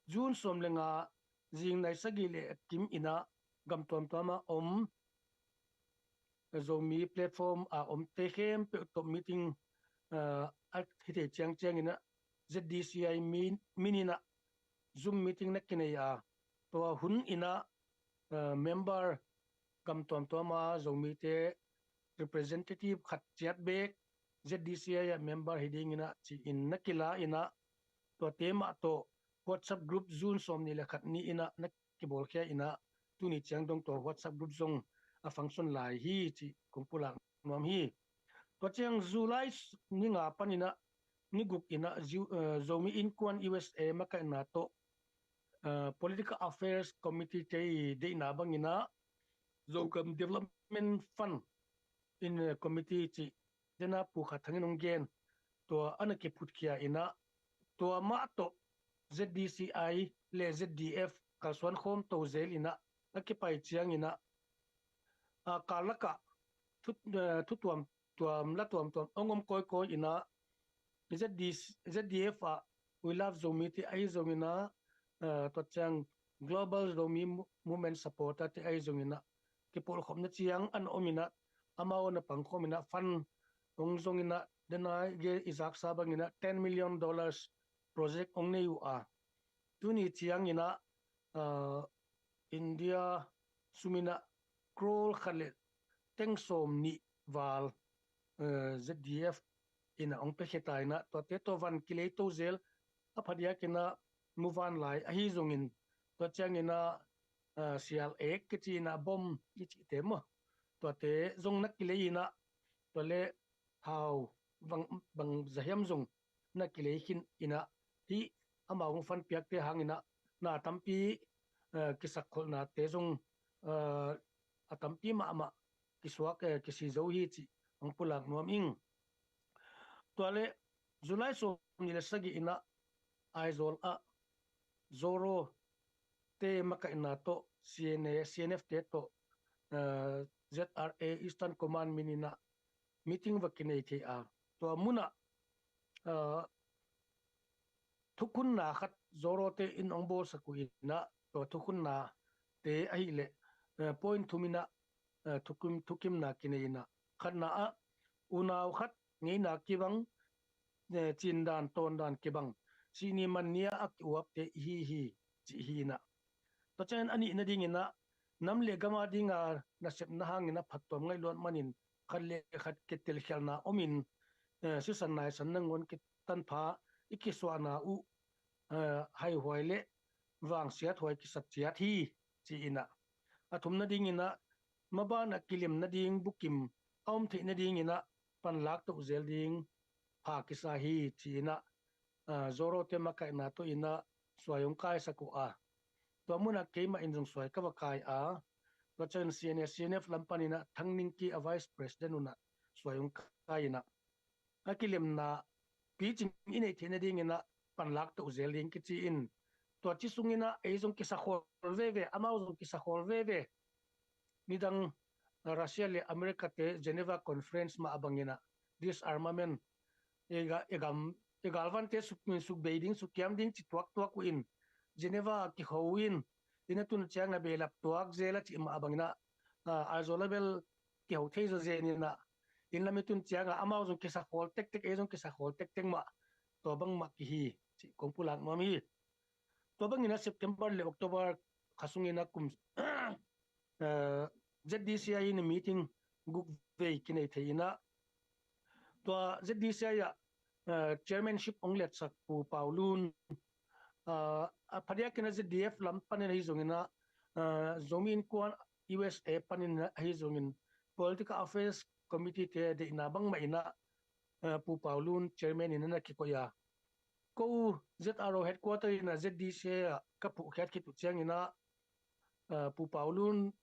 June sawm le nga, zing nai sagih le a kim inah gam tuamtuam a om Zomi platform a omte khempeuh tawh meeting, aa, a hi thei ciangciang inah ZDCI min, min inah Zoom meeting na kinei a, tua hun inah, aa, member gam tuamtuam a Zomite representative khat ciat bek ZDCI ah member hi ding inah ci in na kila inah tuate mah tawh WhatsApp group June sawmnih le khat ni inah na kibawlkhia inah tuni ciang dong tua WhatsApp group zong a function lai hi cih kong pulak nuam hi. Tua ciang July ni nga pan inah ni guk inah Zu-, eh, Zomi Innkuan USA makaihna tawh, eh, Political Affairs Committee te i deihna bang inah Zogam Development Fund in, eh, Committee cih dena Pu Kha Thang in hong gen, tua a na kiphutkhia inah tua mah tawh ZDCI le ZDF kalsuan khawm to zel inah a kipai ciang inah, a, kal lakah thu, eh, thu tuamtuam, la tuamtuam hong om kawikawi inah ZD, ZDF ah We Love Zomi te ahi zong inah, eh, tua ciang Global Zomi Mo-, Movement Supporter te ahi zong inah kipawlkhopna ciang an om inah amau na pangkhawm inah fund hong zong inah dena ge i zaksa bang inah ten million dollars project hong nei uh a, tuni ciang inah, aa, India sum inah crore khat le teng sawmnih val, aa, ZDF inah hong piakhia ta inah tuate tawh van kilei to zel a phadiak inah muvanlai ahi zongin tua ciang inah, aa, sial ek kici inah bom i cihte maw, tuate zong na kilei inah tua le hau bang, bang zahiam zong na kilei khin inah hih amau hong fund piakte hang inah na tampi, eh, kisakkholhnate zong, eh, a tampi mahmah kisuak, eh, kisi zo hi cih hong pulak nuam ing. Tua le July sawmnih le sagih inah Aizawl ah Zoro te makaihna tawh CNA, CNF te tawh, eh, ZRA Eastern Command min inah meeting va kinei thei a, tua munah, ah, thukhunna khat Zorote in hong bawlsak uh inah tua thukhunna te ahileh, ah, point thum inah, ah, thukim, thukimna kinei inah khatna ah unau khat ngeina kibang eh, cindan tawndan kibang, sihni manni a kiuapte ihi hi, cih hi inah. Tua ciangin a nih nadinginah nam le gam a dinga nasepna hanginah phattuam ngaih luat manin khat le khat kitelkhialhna omin, eh, sisan naisan nangawn kitanpha i kisuahna uh, eh, haihuai le vangsiathuai kisat ciat hi, ci inah. A thum nadinginah mabanah kilem nading bukim a om theih nadinginah panlak toh zel ding pha kisa hi, ci inah, ah, Zoraute makaihna tawh inah suai hong kaisak uh a, tua munah keimah in zong suai ka va kai a, tua ciangin C N A C N F lam paninah Thang Ning Kyi a vice president unah suai hong kai inah a kilemna picing i neih theih nadinginah panlak toh zel ding kici in, tua ci sunginah ei zong kisakhawl veve, amau zong kisakhawl veve. Nidang Russia le America te Geneva Conference mah a banginah disarmament, i ga-, i gam, i galvante suk, suk bei ding, suk kiam ding ci tuaktuak uh in, Geneva a kiho uh in, inn a tun ciangah behlap tuak zel a cih mah a banginah, ah, Aizawl a bel kiho thei zawzen inah, inn lam i tun ciangah amau zong kisakhawl tektek, ei zong kisakhawl tektek mah, tua bangmah kihi cih kong pulak nuam hi. Tua bangin a September le October kha sungin a kum, eh, Z D C I in meeting guk vei kinei thei inah, tua Z D C I ah, eh, chairmanship hong letsak Pu Pau Lun, eh, a phadiakin a Z D F lam panin ahi zongin ah, eh, Zomi Innkuan U S A panin ahi zongin Political Affairs Committee te deihna bangmah inah, eh, Pu Pau Lun chairman in a na kikoih a, ko Z R O headquarter in a Z D C I ah ka phuhkhiat khit uh ciangin ah, ah, Pu Pau Lun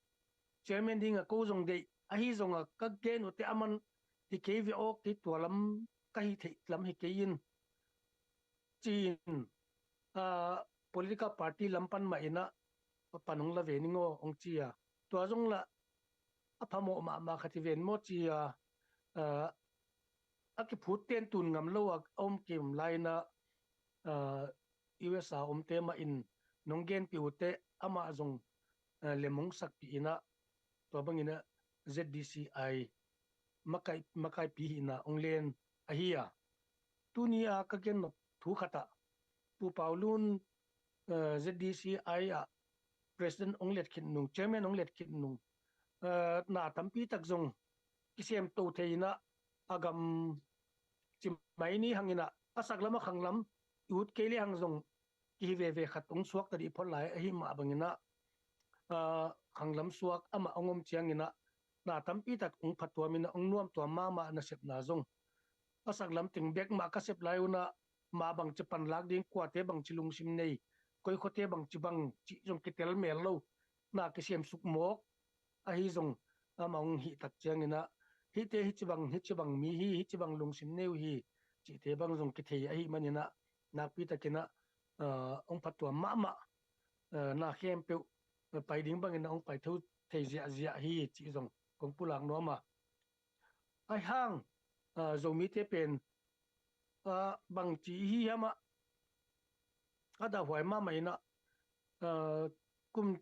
chairman ding a ko zong deih, ahi zong a ka gen uh te a man hi kei ve aw, kei tua lam ka hi theih lam hi kei in, ci-in, ah, political party lam pan mah in ah pan hong la ve ning aw hong ci a, tua zong lah a phamawh mahmah khat hi ven maw ci a, ah, a kiphut ten tun ngam lo a om kim lai in ah, ah, U S A omte mah in nong genpih uh teh amah zong, ah, lem hong sakpih in ah, tua bangin ah Z D C I makai, makaipi hihna hong len ahi a. Tuni a ka gen nop thu khat ah Pu Pau Lun, eh, Z D C I ah president hong let khit nung, chairman hong let khit nung, eh, na tampi tak zong kisem to thei in ah, a gam ci mai ni hang in ah, a sak lam a khang lam i ut kei le hang zong kihi veve khat hong suakta dih phot lai ahi mah bangin ah, ah, khang lam suak amah hong om ciangin ah, na tampi tak hong phatuam in ah, hong nuamtuam mahmah nasepna zong a sak lam teng bek mah ka sep lai un ah, ma bangci panlak ding, kuate bangci lungsim nei, koi khuate bangci bang cih zong kitel mel lo, na kisem suk mawk ahi zong, amah hong hih tak ciangin ah, hihte hici bang, hici bang mi hi, hici bang lungsim nei uh hi, cihte bang zong kithei ahi manin ah, nakpi takin ah, ah, hong phatuam mahmah, ah, na khempeuh, ah, pai ding bangin ah hong pai tho thei ziahziah hi, cih zong kong pulak nuam a. Ahi hang, ah, Zomite pen, ah, bangci hi hiam ah, a dahhuai mahmah in ah, ah, kum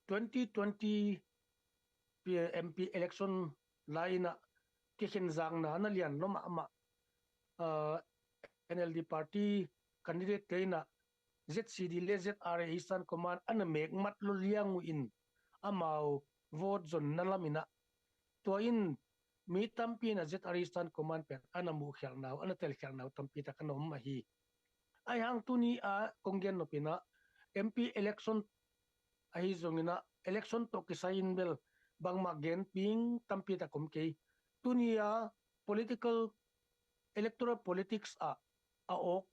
twenty twenty M P election lai in ah kikhen zakna na lian lua mahmah, ah, N L D party candidate te in ah Z C D le Z R A Eastern Command a na mek mat lua liang uh in, amau vote zonna lam in ah, tua in mi tampi in ah Z R A Eastern Command pen a na muhkhialhna uh, a na telkhialhna uh tampi tak a na om ahi. Ahi hang tuni a kong gen nop in ah M P election ahi zongin ah election tawh kisai in bel bangmah genping tampi tak om kei. Tuni a political, electoral politics ah a awk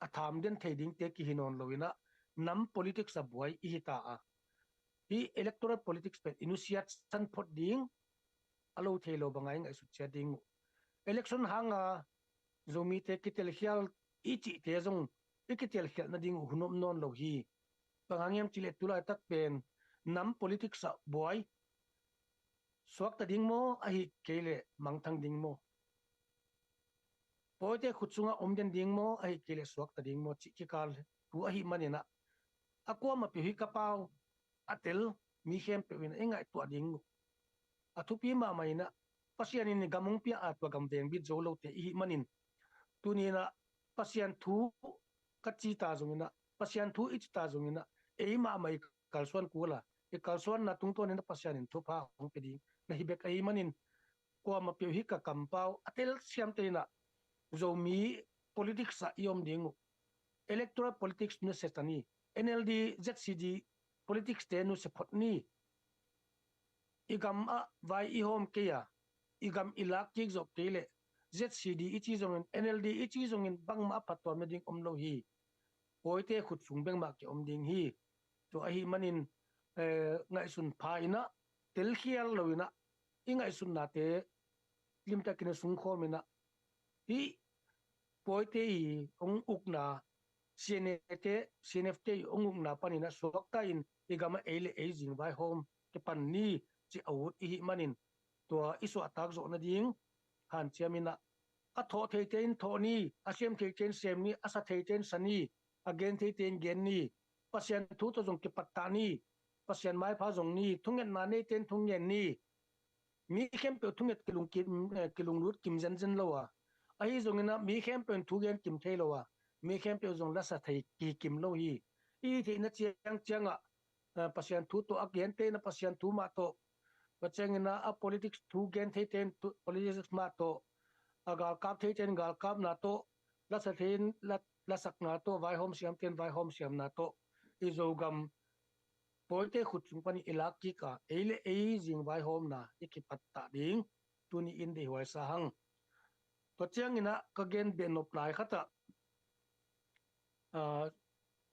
a tham den thei dingte kihi nawn lo in ah, nam politics a buai i hi ta a, hih electoral politics pen i nusiat san phot ding a lo thei lo banga i ngaihsut ciat ding uh. Election hanga Zomite kitelkhial i cihte zong i kitelkhialh nading uh hun om nawn lo hi. Bang hang hiam cih leh tulaitak pen nam politics ah buai, suakta ding maw, ahi kei leh mangthang ding maw? Pawite khut sungah om den ding maw, ahi kei leh suakta ding maw, cih kikal thu ahi manin ah, a kuamah peuh hi ka pau a tel mi khempeuh in i ngaihtuah ding uh. A thupi mahmah in ah, Pasian in i gam hong pia a, tua gam vengbit zo lote i hih manin, Tuni inah Pasian thu ka ci ta zong inah, Pasian thu i ci ta zong inah, ei mahmah i kalsuan kul a, i kalsuanna tungtawn inah Pasian in thupha hong pia ding na hi bek ahih manin, kuamah peuh hi ka kampau a telsiamte inah Zomi politics ah i om ding uh. Electoral politics na sia ta ni. N L D, Z C D politics te nu sia phot ni. I gam ah vai i hawm kei a, i gam i lak kik zawh kei leh Z C D i ci zongin, N L D i ci zongin bangmah a phattuam nading om lo hi. Pawite khut sung bengmah ki om ding hi. Tua ahih manin, eh, ngaihsun pha inah, telkhial lo inah, i ngaihsutnate limtakin a sungkhawm inah, hih pawite i hong ukna, C N A te, C N F te i hong ukna panin a suakta in i gam ah ei le ei zing vaihawm kipan ni, ci a ut i hih manin, tua i suahtak zawh nading hanciam inah, a thawh theite in thawh ni, a sem theite in sem ni, a sa theite in sa ni, a gen theite in gen ni, Pasian thu tawh zong kipattah ni, Pasian maipha zong ni, thungetna neite in thungen ni. Mi khempeuh thunget kilung kim, eh, kilunglut kim zenzen lo a, ahi zongin ah mi khempeuh in thugen kim thei lo a, mi khempeuh zong lasa thei kikim lo hi. I theihna ciangciang ah, eh, Pasian thu tawh a gente inah Pasian thu mah tawh, tua ciangin ah a politics thu gen theite in politics mah tawh, a galkap theite in galkapna tawh, lasa thei in la-, lasakna tawh, vaihawm siamte in vaihawm siamna tawh, i Zogam pawite khut sung panin i lak kik a, ei le ei zing vaihawmna i kipattah ding tuni in deihhuai sa hang. Tua ciangin ah ka gen behnop lai khat ah, ah,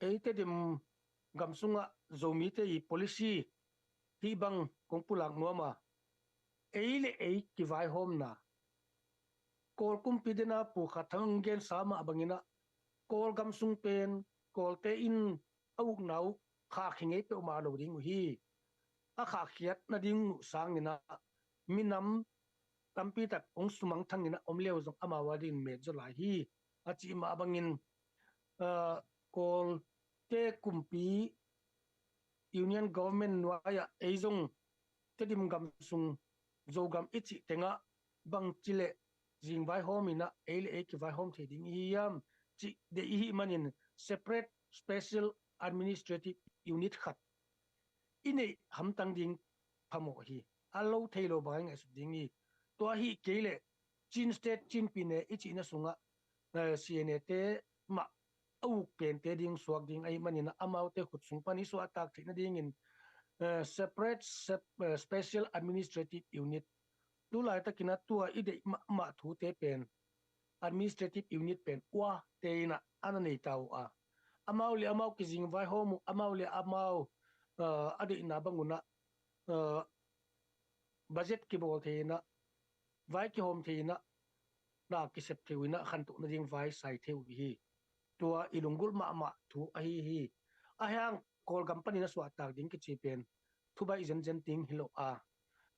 ei Tedim gam sungah Zomite i policy hih bang kong pulak nuam a, ei le ei kivaihawmna. Kawl kumpi dena Pu Kha Thang gensa mah bangin ah, Kawl gam sung pen Kawlte in a ukna uh khak hi ngei peuhmah lo ding uh hi. A khakkhiat nading uh sangin ah minam tampi tak hong sumang thangin ah om leu zong amau a dingin met zaw lai hi, a cih mah bangin, ah, Kawlte kumpi Union Government nuai-ah ei zong Tedim gam sung Zogam i cih tengah bangci le zing vaihawm inah ei le ei kivaihawm thei ding i hi hiam cih deih i hih manin, separate special administrative unit khat i neih hamtang ding phamawh hi. A lo thei lo bang a i ngaihsut ding hi. Tua ahih kei leh Chin State, Chin pyine i cihna sungah, eh, C N A te mah a uk pente ding suak ding ahih manin ah, amaute khut sung pan i suahtak theih nadingin, eh, separate sep-, eh, special administrative unit, tu laitakin ah tua i deih mahmah thute pen administrative unit pen uate in ah a na nei ta uh a, amau le amau kizing vaihawm uh, amau le amau, eh, a deihna bang un ah, eh, budget kibawl thei in ah, vai kihawm thei in ah, na kisep thei uh in ah, khantoh nading vai sai thei uh hi. Tua i lunggulh mahmah thu ahi hi. Ahi hang Kawlgam panin a suahtak ding kici pen thubaih zenzen ding hi lo a,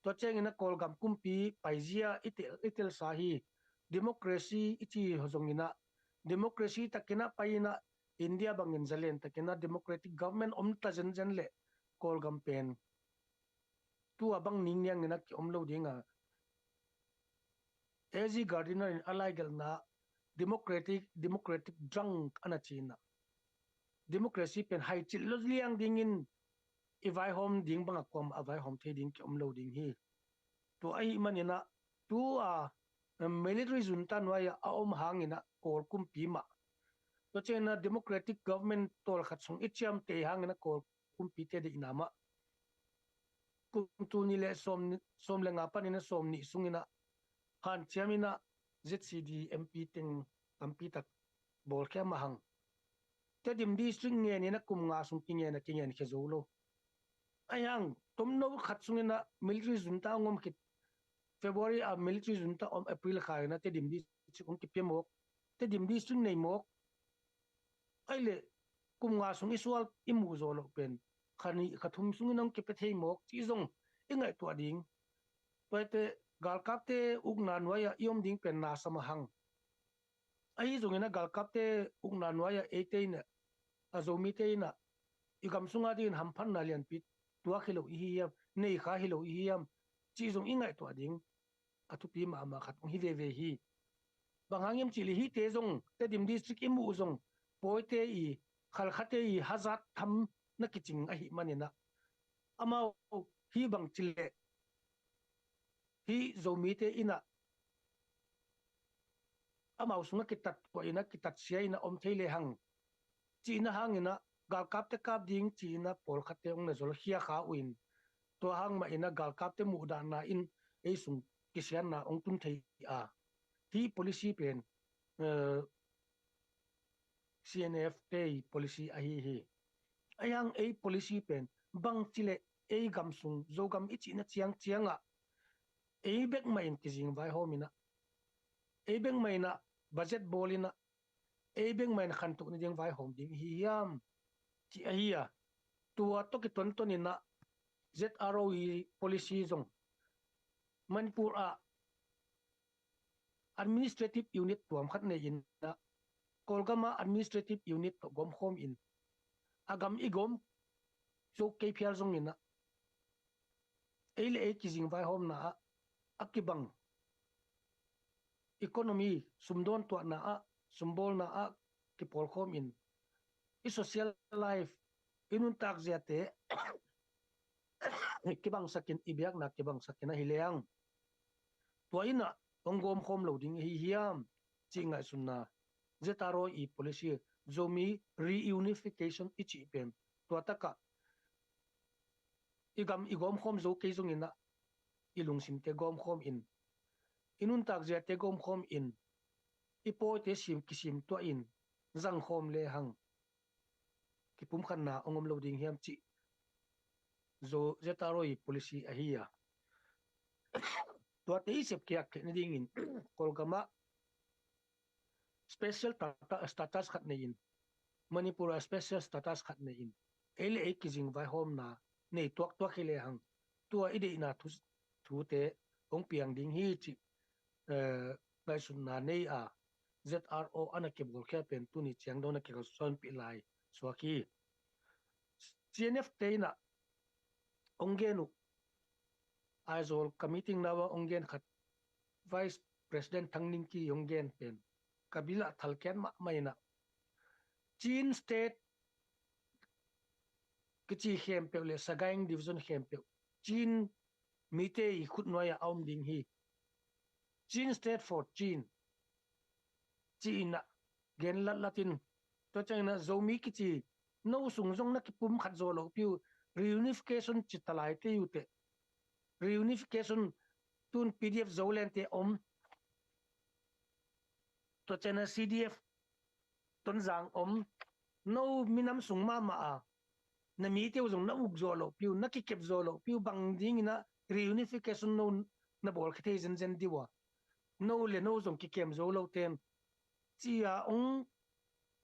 tua ciangin ah Kawlgam kumpi paizia i tel, i telsa hi. Democracy i ci zongin ah, democracy takin ah pai in ah, India bangin zalen takin ah democratic government om ta zenzen leh Kawlgam pen tua bang ningniangin ah ki om lo ding a, A G Gardiner in a laigelhna democratic, democratic drunk a na ci in ah, democracy pen haicilh lo liang dingin i vaihawm ding bang a kuamah a vaihawm thei ding ki om lo ding hi. Tua ahih manin ah, tu a, em, military junta nuai-ah a om hangin ah Kawl kumpi mah, tua ciangin ah democratic government tawlkhat sung i ciamteh hangin ah Kawl kumpite deihna mah, kum tul nih le sawm, sawm le nga panin ah sawm nih sungin ah hanciam in ah Z C D M P teng tampi tak bawlkhia mah hang. Tedim district ngen in ah kum nga sung kingen ah kingen khia zo lo. Ahi hang tomno khat sungin ah military junta hong om khit, February a military junta om, April kha in ah Tedim district hong kipia mawk, Tedim district nei mawk. Ahih leh kum nga sung i sual i muh zawh loh pen kha nih kha thum sungin hong kipia thei mawk cih zong i ngaihtuah ding. Tua ahih teh galkapte ukna nuai-ah i om ding pen na sa mah hang. Ahi zongin ah galkapte ukna nuai-ah eite in ah, a Zomite in ah, i gam sung a dingin hamphatna lianpi tuak hi lo i hi hiam, nei kha hi lo i hi hiam cih zong i ngaihtuah ding a thupi mahmah khat hong hi veve hi. Bang hang hiam cih leh hihte zong, Tedim District i muh zong, Pawite i, Khalkhate i hazat tham na kicing ahih manin ah, amau hih bang ci leh hih Zomite in ah amau sungah kitat kuah in ah, kitat sia in ah om thei lehang cihna hangin ah, galkapte kap ding ci-in ah pawlkhatte hong na zolkhia kha uh in, tua hang mah in ah galkapte muhdahna in ei sung kisiatna hong tun thei a, hih policy pen, eh, C N F te i policy ahi hi. Ahi hang ei policy pen bang ci leh ei gam sung, Zogam i cihna ciangciang ah ei bek mah in kizing vaihawm in ah, ei bek mah in ah budget bawl in ah, ei bek mah in khantoh nading vaihawm ding hi hiam cih ahi a, tua tawh kituantuan in ah Z R O i policy zong Manipur ah administrative unit tuam khat nei in ah, Kawlgam ah administrative unit tawh gawmkhawm in, a gam i gawm zo kei phial zongin ah, ei le ei kizing vaihawmna ah a kibang, economy, sumdawn tuahna ah, sumbawlna ah kipawlkhawm in, i social life, i nuntak ziate kibangsak in, i biakna kibangsak in ahi lehang, tua in ah hong gawmkhawm lo ding ahi hiam cih ngaihsunna, Z R O i policy, Zomi reunification i cih pen, tua tak ah i gam i gawmkhawm zo kei zongin ah, i lungsimte gawmkhawm in, i nuntak ziate gawmkhawm in, i pawite sim kisim tuah in zangkhawm lehang kipumkhatna hong om lo ding hiam cih Zo, Z R O i policy ahi a, tuate i sepkhiat theih nadingin Kawlgam ah special tata-, status khat nei in, Manipur ah special status khat nei in, ei le ei kizing vaihawmna nei tuaktuak hi lehang, tua i deihna thu, thute hong piang ding hi cih, eh, ngaihsutna nei a, Z R O a na kibawlkhia pen tuni ciang dong na kikalsuanpih lai suak hi. C N F te in ah hong gen uh, Aizawl ka meeting na uah hong gen khat, Vice President Thang Ning Kyi hong gen pen ka bil ah thalkhiat mahmah in ah, Chin State kici khempeuh le Sagaing Division khempeuh Chin mite i khutnuai ah a om ding hi. Chin State for Chin ci-in ah gen latlat in, tua ciangin ah Zomi kici no sung zong na kipumkhat zo lopi uh, reunification ci ta lai teh uh teh, reunification, tun P D F Zoland te om, tua ciangin ah C D F Tonzang om, no minam sung mahmah a, na mite uh zong na uk zo lopi uh, na kikep zo lopi uh, bang dingin ah reunification no na bawlkhia thei zenzen ding uh a, no le no zong kikem zo lo ten, ci-a hong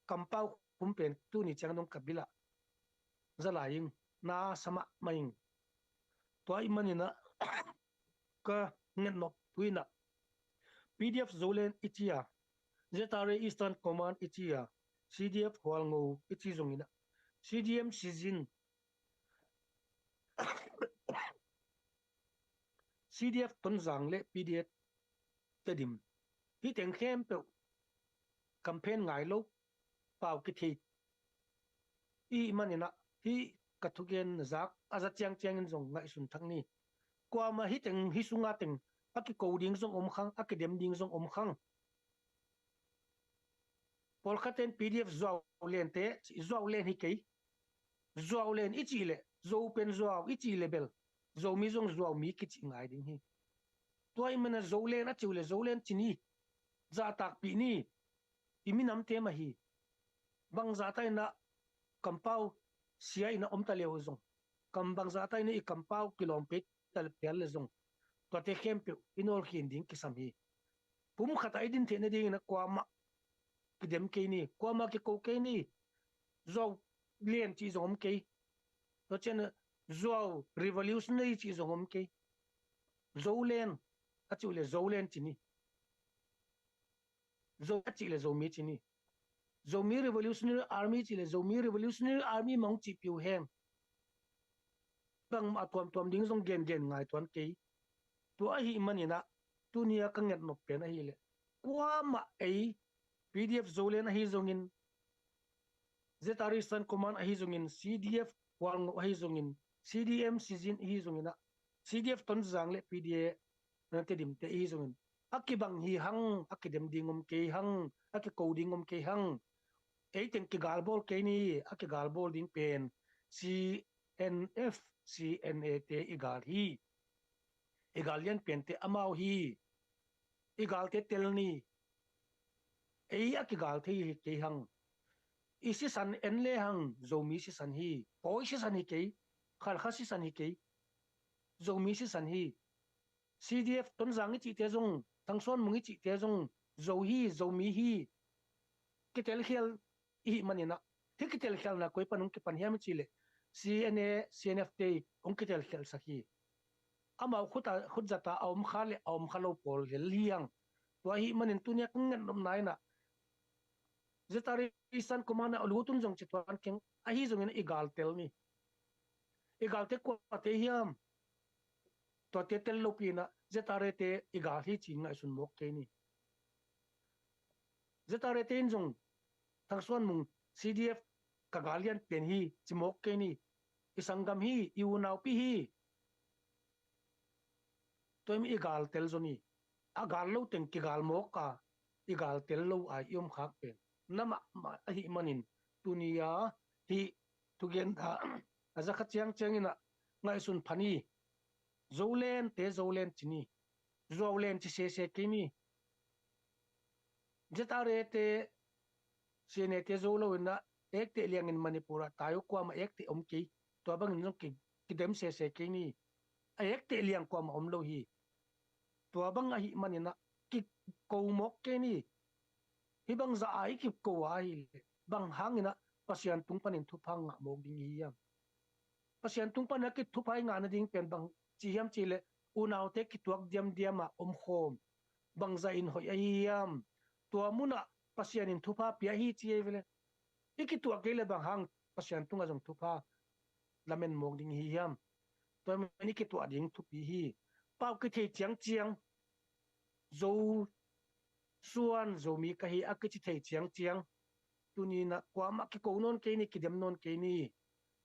kampau khum pen tuni ciang dong ka bil ah za lai ing, na sa mahmah ing. Tua ahih manin ah ka ngetnop thu in ah, P D F Zoland i ci a, Z R A Eastern Command i ci a, C D F Hualngo i ci zongin ah, C D M Sizin, C D F Tonzang le P D F Tedim, hih teng khempeuh campaign ngai lo, pau kithei i hih manin ah, hih ka thugen zak a za ciangciangin zong ngaihsun thak ni. Kuamah hih teng, hih sunga teng a kiko ding zong om khang, a kidem ding zong om khang. Pawlkhat ten P D F Zuau Len te, Zuau Len hi kei. Zuau Len i cih leh, Zo pen Zuau i cih leh bel Zomi zong Zuau mi kicih ngai ding hi. Tua ahih manin ah Zoland a cih uh leh Zoland ci ni, zahtakpih ni, i minamte mah hi. Bangzah ta in ah kampau sia in ah om ta le uh zong, kam bangzah ta in ah i kampau kilawm pei ta le phial le zong, tuate khempeuh i nawlkhin ding kisam hi. Pumkhat ah i din theih nadingin ah kuamah kidem kei ni, kuamah kiko kei ni. Zuau Len cih zong om kei. Tua ciang ah Zuau Revolutionary cih zong om kei. Zoland a cih uh leh Zoland ci ni. Zo a cih leh Zomi ci ni. Zomi Revolutionary Army cih leh Zomi Revolutionary Army mah hong cihpih uh hen. Bangmah a tuamtuam ding zong gengen ngai tuan kei. Tua ahih manin ah tuni a ka ngetnop pen ahih leh, kuamah ei, P D F Zoland ahi zongin, Z R A Eastern Command ahi zongin, C D F Hualngoh ahi zongin, C D M Sizin ahi zongin ah, C D F Tonzang le P D A na Tedim te ahi zongin, a kibang hi hang, a kidem ding om kei hang, a kiko ding om kei hang. Ei teng kigalbawl kei ni, a kigalbawl ding pen C N F, C N A te i gal hi. I gal lian pen te amau hi. I galte tel ni. Ei a kigal thei hi kei hang. I sisan en le hang, Zomi sisan hi. Pawi sisan hi kei. Khalkha sisan hi kei. Zomi sisan hi. C D F Tonzang i cihte zong, Thangsuan Mung i cihte zong, Zo hi, Zomi hi. Kitelkhial i hih manin ah, hih kitelkhialna koi pan hong kipan hiam i cih leh, C N A, C N F te hong kitelkhialsak hi. Amau khut a, khut zat a a om kha le a om kha lo pawl lel hi hang. Tua ahih manin tuni a ka ngen nopna in ah, Z R A Eastern Command ah a lut un zong ci tuan keng, ahi zongin i gal tel ni. I galte kuate hiam? Tuate tel lopi in ah Z R A te i gal hi ci ngaihsun mawk kei ni. Z R A te in zong, Thangsuan Mung, C D F ka gal lian pen hi ci mawk kei ni. I sanggam hi, i unaupi hi. Tua hi mi i gal tel zaw ni. A gal lo teng kigal mawk a, i gal tel lo a i om khak pen na mahmah ahih manin, tuni a hih thugen a, a za kha ciangciang in ah ngaihsun pha ni. Zoland te Zoland ci ni. Zuauland ci sese kei ni. Z R A te, C N A te zo lo in ah, ekte liangin Manipur ah tai uh kuamah ekte om kei. Tua bangin zong ki, kidem sese kei ni. A ekte liang kuamah om lo hi. Tua bang ahih manin ah, kiko mawk kei ni. Hih bang zah a i kiko a ahih leh, bang hangin ah Pasian tung panin thupha ngah mawk ding i hi hiam? Pasian tung panin a kithupha i ngah nading pen bang ci hiam cih leh, unaute kituak diamdiam a omkhawm, bang zah in hoih ahi hiam? Tua mun ah Pasian in thupha pia hi ci ei ve le. I kituak kei leh bang hang Pasian tungah zong thupha lamen mawk ding i hi hiam? Tua hi manin i kituak ding thupi hi. Pau kithei ciangciang, Zo, Suan, Zomi ka hi a kici thei ciangciang, tuni in ah kuamah kiko nawn kei ni, kidem nawn kei ni.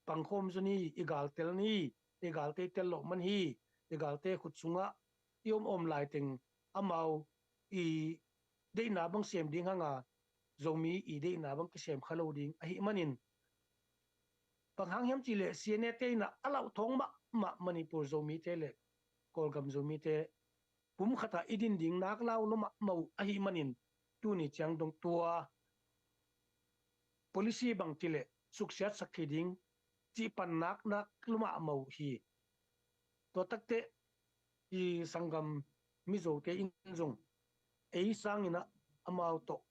Pangkhawm zaw ni, i gal tel ni. I galte i tel loh man hi. I galte khut sungah i om om lai teng, amau i deihna bang sem ding hang a, Zomi i deihna bang kisem kha lo ding ahih manin, bang hang hiam cih leh, C N A te in ah a lauh thawng mahmah Manipur Zomite le Kawlgam Zomite pumkhat ah i din ding nak lau lua mahmah uh ahih manin, tuni ciang dong tua policy bang ci leh suksiatsak hi ding cih pan nak nak lua mahmah uh hi. Tua takteh i sanggam Mizote in zong, ei sangin ah amau tawh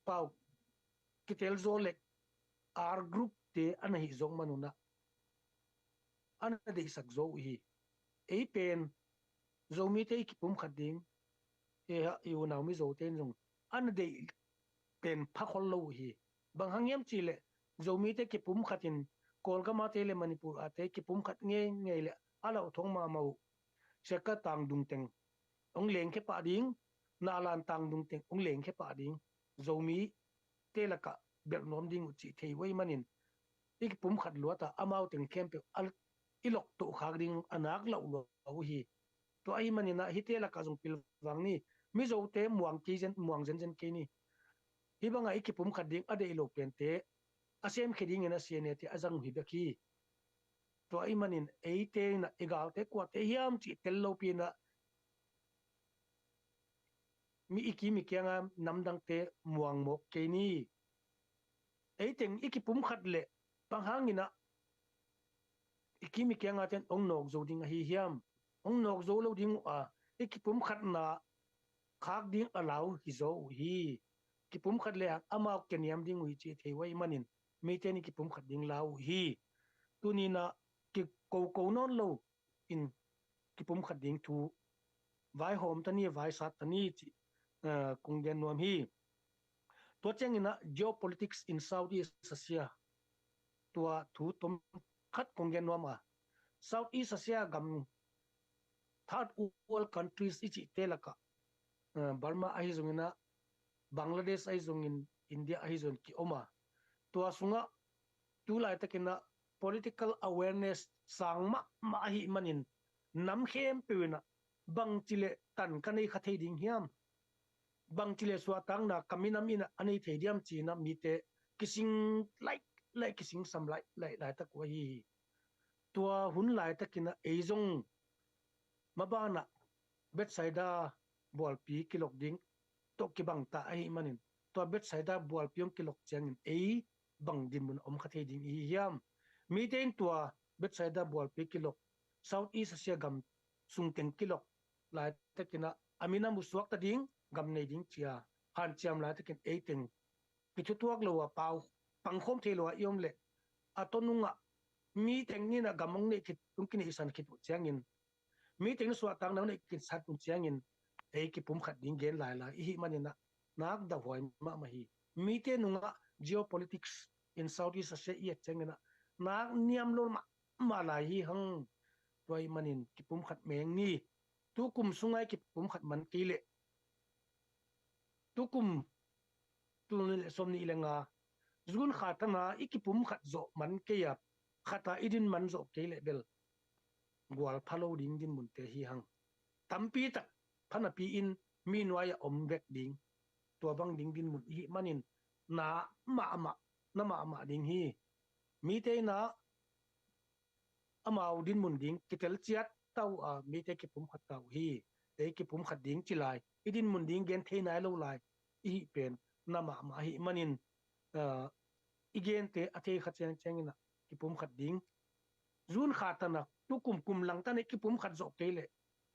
pau kitel zaw leh, R group te a na hih zawk man un ah, a na deihsak zaw uh hi. Ei pen Zomite i kipumkhat ding, i, i unau Mizote in zong a na deih pen pha khol lo uh hi. Bang hang hiam cih leh, Zomite kipumkhat in Kawlgam a te le Manipur a te kipumkhat ngeingei leh a lauh thawng mahmah uh. Siaka tangdung teng hong lengkhia pah ding, Nalan tangdung teng hong lengkhia pah ding, Zomite lakah belh nuam ding uh cih thei uh ahih manin, i kipumkhat luat a, amau teng khempeuh a, i loktoh khak ding a nak lauh lua uh hi. Tua ahih manin ah hihte lakah zong pilvang ni. Mizote muang kei zen, muang zenzen kei ni. Hih bangah i kipumkhat ding a deih lo pente a semkhia dingin a C N A te a zang uh hi bek hi. Tua ahih manin eite in ah i galte kuate hiam cih tel lopi in ah, mi i kim i kianga namdangte muang mawk kei ni. Ei teng i kipumkhat leh, bang hangin ah i kim i kianga ten hong nawk zo ding ahi hiam? Hong nawk zo lo ding uh a, i kipumkhatna khak ding a lau hi zaw uh hi. Kipumkhat lehang amau kia niam ding uh hi cih thei uh ahih manin, mite in i kipumkhat ding lau uh hi. Tuni in ah kikoko nawn lo in kipumkhat ding thu vaihawm ta ni, vaisat ta ni cih, eh, kong gen nuam hi. Tua ciangin ah geopolitics in Southeast Asia, tua thu tom khat kong gen nuam a, Southeast Asia gam, third world countries i cihte lakah Burma ahi zongin ah, Bangladesh ahi zongin, India ahi zongin ki-om a, tua sungah tu laitakin ah political awareness sang mahmah ahih manin, nam khempeuh in ah bangci le tan ka nei kha thei ding hiam, bangci le suahtakna ka minam in ah a nei thei diam ci-in ah mite kising laih laih, kising sam laih laih laitak uh ahi hi. Tua hun laitakin ah ei zong mabanah Bethsaida bualpi kilok ding tawh kibang ta ahih manin, tua Bethsaida bualpi hong kilok ciangin ei bang dinmun om kha thei ding ihi hiam? Mite in tua Bethsaida bualpi kilok, South East Asia gam sungteng kilok laitakin ah a minam uh suakta ding, gam nei ding ci-a hanciam laitakin ei teng kithutuak lo a pau pangkhawm thei lo a i om leh, a tua nungah mi teng in ah gam hong neih khit, hong kineihsan khit uh ciangin, mi teng in suahtakna hong neih khit sat uh ciangin ei kipumkhat ding gen lailai ihih manin ah nak dauhuai mahmah hi. Mite nungah geopolitics in Southeast Asia i et ciangin ah nak niam lo mahmah lai hi hang. Tua ahih manin kipumkhat meng ni. Tukum sungah i kipumkhat man kei leh, tukum tul nih le sawmnih le nga June kha tan a i kipumkhat zawh man kei a, khat a i din man zawh kei leh bel gual pha lo ding dinmunte hi hang. Tampi tak pha napi-in mi nuai-ah om vek ding, tua bang ding dinmun ihih manin na mahmah, na mahmah ding hi. Mite in ah amau dinmun ding kitel ciat ta uh a, mite kipumkhat ta uh hi. Ei kipumkhat ding ci lai, i dinmun ding gen thei nai lo lai ihih pen na mahmah ahih manin, ah, i gente a thei kha ciangciangin ah kipumkhat ding. June kha tan a tukum kum langtan ah i kipumkhat zawh kei leh,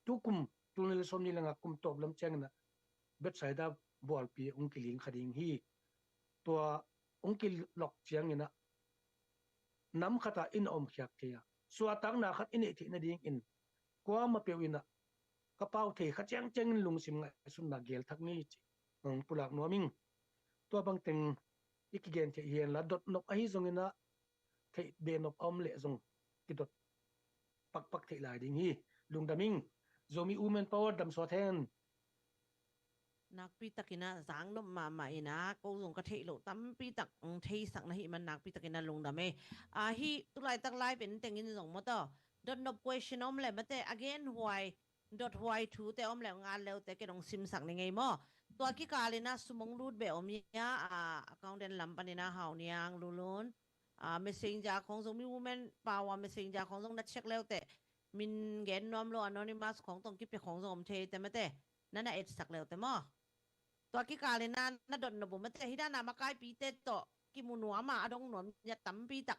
tukum tul nih le sawmnih le nga kum tawp lam ciangin ah Bethsaida bualpi hong kiling kha ding hi. Tua hong kilok ciangin ah nam khat ah i na omkhiat kei a, suahtakna khat i neih theih nadingin kuamah peuh in ah ka pau thei kha ciangciangin lungsim ngaihsutna gel thak ni ci-in hong pulak nuam ing. Tua bangteng i kigen theih hi henla, dotnop ahi zongin ah theih behnop a om leh zong kidot pakpak theih lai ding hi. Lungdam ing. Zomi Women Power dam suat hen. Nakpi takin ah zangnop mahmah in ah, ko zong ka theih loh tampi tak hong theisak na hih man nakpi takin ah lungdam ei. Ah, hih tulaitak lai pen tengin zong maw taw, dotnop question om leh mate, a genhuai dothuai thute om leh ngal leute ken hong simsak ning ei maw. Tua kikal in ah sum hong lut beh om hi a, ah, accountant lam panin ah Hau Niang, Lulun, ah, Messenger khawng zong, Zomi Women Power Messenger khawng zong na check leuteh, min gen nuam lo anonymous khawng tawh kipia khawng zong om thei te mate, na na etsak leuteh maw. Tua kikal in ah na dotnop uh mate, hih dan a makaipite tawh kimu nuam a, a dong nuam ngiat tampi tak,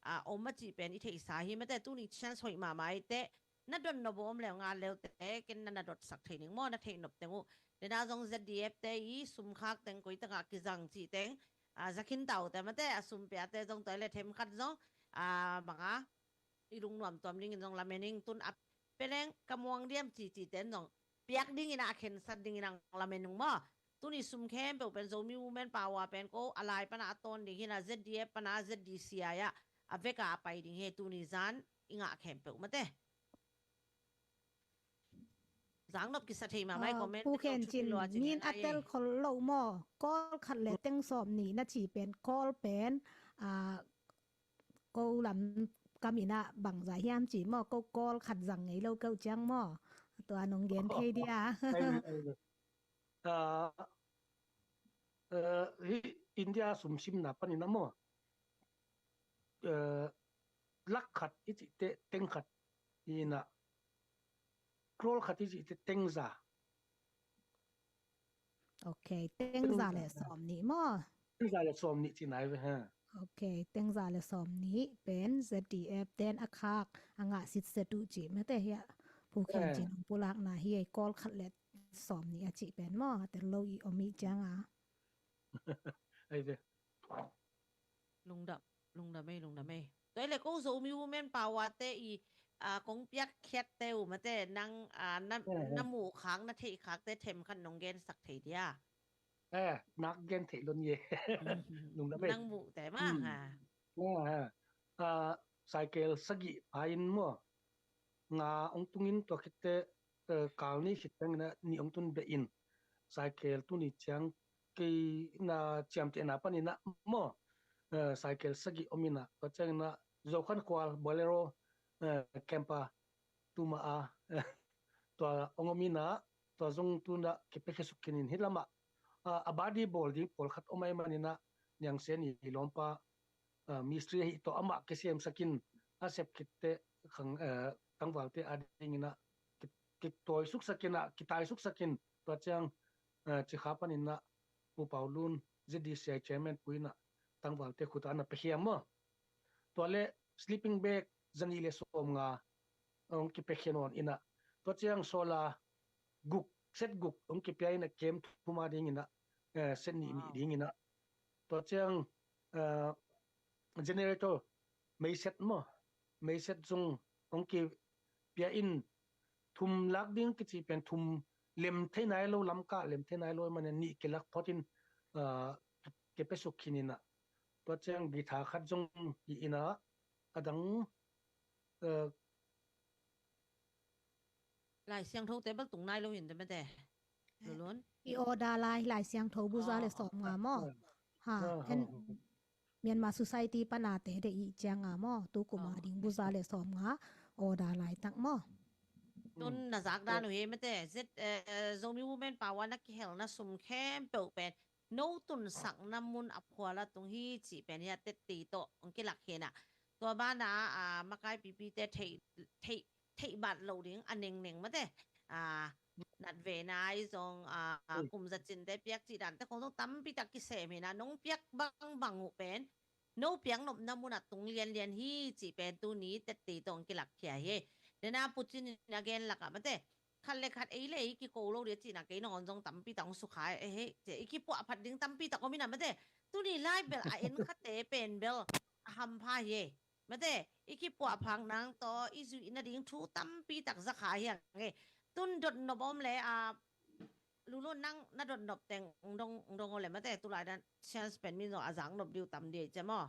ah, om a cih pen i theihsa hi mate. Tuni chance hoih mahmah ei teh, na dotnop uh om leh ngal leuteh ken na na dotsak thei ning maw, na theihnop teng uh. Dena zong Z D F te i sumkhak teng koi tengah kizang cih teng, ah, za khin ta uh te mate, a sum piate zong tua i leh themkhat zong, ah, bang a i lungnuam tuam dingin zong lamen ing. Tun a peleng ka muang diam cihcihte in zong piak dingin ah, a khensat dingin ah lamen ung maw. Tuni sum khempeuh pen Zomi Women Power pen ko a lai pan a a tawn ding hi a, Z D F pan a Z D C I ah a vek a a pai ding hi. Tuni zan i ngah khempeuh mate. Zangnop kisa thei mahmah i comment. Pu Khen Cin, min a tel khol lo maw? Call khat le teng sawm nih na ci pen, call pen, ah, ko lam kam in ah bangzah hiam ci maw? Ko call khat zang ngei lo keuh ciang maw? Tua nong gen thei dia? Ah, eh, hih India sumsimna panin ah maw, eh, lak khat i cih teh teng khat hi in ah, crore khat i cih teh teng za. Ok, teng za le sawm nih maw? Teng za le sawm nih ci nai ve ha. Ok, teng za le sawm nih pen Z D F ten a khak a ngah sitset uh cih mate hi a. Pu Khen Cin hong pulakna hi ei, call khat le sawm nih a cih pen maw, a tel lo i om i ciang a. Ai ve. Lungdam, lungdam ei, lungdam ei. Tua i leh ko Zomi Women Power te i, ah, kong piak khiat te uh mate, nang, ah, na, na muh khak, na theih khak te themkhat nong gensak thei dia? Eh, nak gen theih lon ye. Lungdam ei. Nang muh te mah ha. Ah, cycle sagih pha in maw, nga ong tungin tua khit teh, eh, kal ni khit tengin ah nih ong tun beh in, cycle tuni ciang kei na ciamtehna paninah maw, eh, cycle sagih om inah, tua cianginah Zokhankhual Bolero, eh, camper tuma a tua ong om inah, tua zong tunah kipiakhia suk khin in, hih lamah a, a body bawl ding pawlkhat om ahih maninah Niang Sen i lawmpa, a, mistri ahi tawh amah kisiamsak in a sep khitteh khang, a, tangvalte a dinginah ki, kitawisuk sak inah, kitawisuk sak in, tua ciang, a, Cikha paninah Pu Pau Lun, Z D C I chairman pu inah tangvalte khut ah na piakhia maw. Tua le sleeping bag zanih le sawmnga hong kipiakhia nawn inah, tua ciang solar guk, set guk hong kipia inah, kem thuma dinginah, eh, set nih nih dinginah, tua ciang, eh, generator, meiset maw, meiset zong hong kipia in, thum lak ding kici pen thum lem thei nai lo, lamkah lem thei nai lo ahih manin nih kilak phot in, ah, kipiasuk khin inah, tua ciang guitar khat zong hi inah, a dang, eh, Lai Siangtho te bel tung nai lo hi in te mate. Lulun. I order lai, Lai Siangtho buza le sawmnga maw. Ha, en Myanmar Society pana te de i cianga maw, tu kuma ding buza le sawmnga order lai tak maw. Tun na zak dan uh hi mate, Z, eh, Zomi Women Power na kihelna sum khempeuh pen no tunsakna mun a phual a tung hi cih pen hi a, tetti tawh hong kilak hi inah. Tua bana, a, makai pipite theih, theih, theih bat loh ding a nengneng mate. A, nat ve nai zong, a, kum zacinte piak cih dante khong zong tampi tak kisem hi inah, nong piak bangbang uh pen no piak nopna munah tung lianlian hi cih pen tuni tetti tawh hong kilakkhia hi. Dena Pu Cin in a gen lakah mate, khat le khat ei le ei kiko lo dia cihna kei nangawn zong tampi tak hong sukha e, hei, ci, i kipuahphat ding tampi tak om inah mate. Tuni lai bel a en khate pen bel a hampha hi e. Mate, i kipuahphak nang tawh i zuih nading thu tampi tak zakha hi ang e. Tun dotnop om le, a, Lulun, nang na dotnop teng ung dong, ung dong o le mate, tulai dan chance pen min zong a zak nop diu tam dia i ci maw.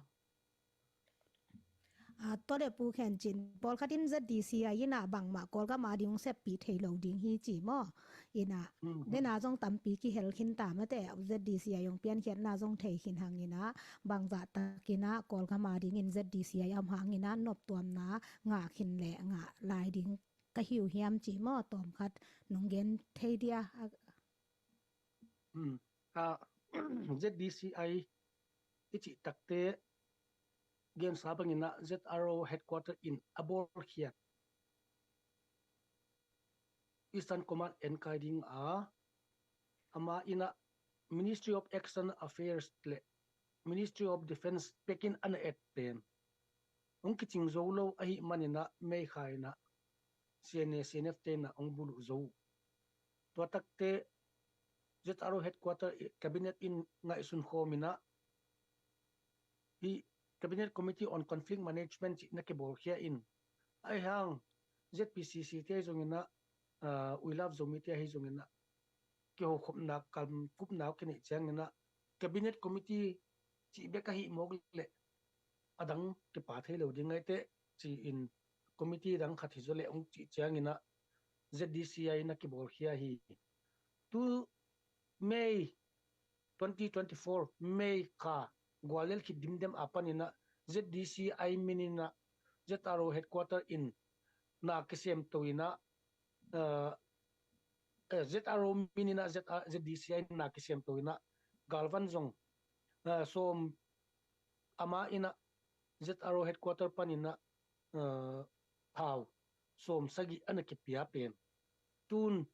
A, tua le Pu Khen Cin, pawlkhat in Z D C I inah bangmah Kawlgam a ding hong seppih thei lo ding hi ci maw. Inah, dena zong tampi kihel khin ta mate, Z D C I hong piankhiatna zong thei khin hang inah, bangzah tak inah Kawlgam a dingin Z D C I a om hang inah noptuamna ngah khin le ngah lai ding ka hi uh hiam ci maw, tawmkhat nong gen thei dia. A, Z D C I i cih takte gensa banginah Z R O headquarter in a bawlkhiat Eastern Command enkai ding a, ama inah Ministry of External Affairs le Ministry of Defence pekin a na et pen hong kicing zo lo ahih maninah May kha inah C N A, C N F te inah hong buluh zo. Tua takte Z R O headquarter cabinet in ngaihsun khawm inah, hih Cabinet Committee on Conflict Management cih na kibawlkhia in, ahi hang Z P C C te ahi zonginah, uh, We Love Zomi te ahi zonginah, kihokhopna, kamkupna uh kineih cianginah Cabinet Committee cih bek ahih mawk leh a dang kipa thei lo ding ahi teh ci-in, committee dang khat hi zaw leh hong cih cianginah Z D C I na kibawlkhia hi. Tu May twenty twenty-four May kha guallel khit dimdem a paninah Z D C I mininah Z R O headquarter in na kisiamto inah, uh, eh, Z R O mininah Z R, Z D C I na kisiamto inah galvan zong, uh, sawm, ama inah Z R O headquarter paninah, uh, thau sawm sagih a na kipia pen tun,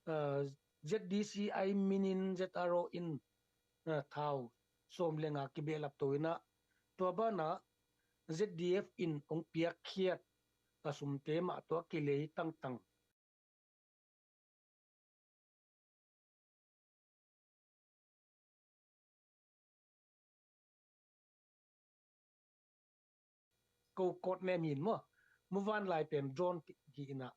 uh, Z D C I minin Z R O in, uh, thau sawm le nga kibehlap to inah, tua banah Z D F in hong piakkhiat a sumte mah tua kilei tangtang. Ko kawt nem hin maw, muvanlai pen drone hi inah,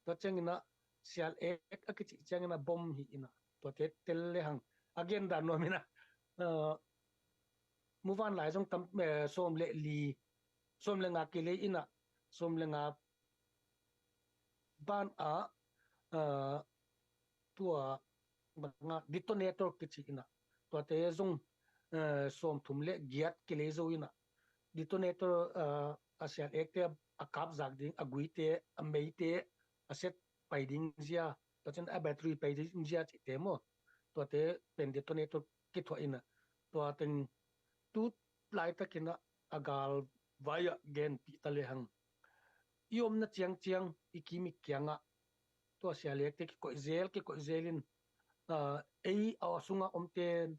tua cianginah sial ek a kicih cianginah bom hi inah, tuate tel le hang a gen dan nuam inah, uh, muvanlai zong tam, eh, sawm le li, sawm le nga kilei inah, sawm le nga ban ah, uh, tua banga detonator kici inah, tuate zong, eh, sawmthum le giat kilei zo inah, detonator, eh, a sial ekte a kapzak ding, a guite, a meite, a set pai ding zia, tua ciang a battery pai ding zia cihte maw, tuate pen detonator kithuah inah, tua teng tu laitakinah a galvai ah genpih ta lehang, i omna ciangciang i kim i kiangah tua sial ekte kikoih zel, kikoih zel in, ah, ei a sungah omte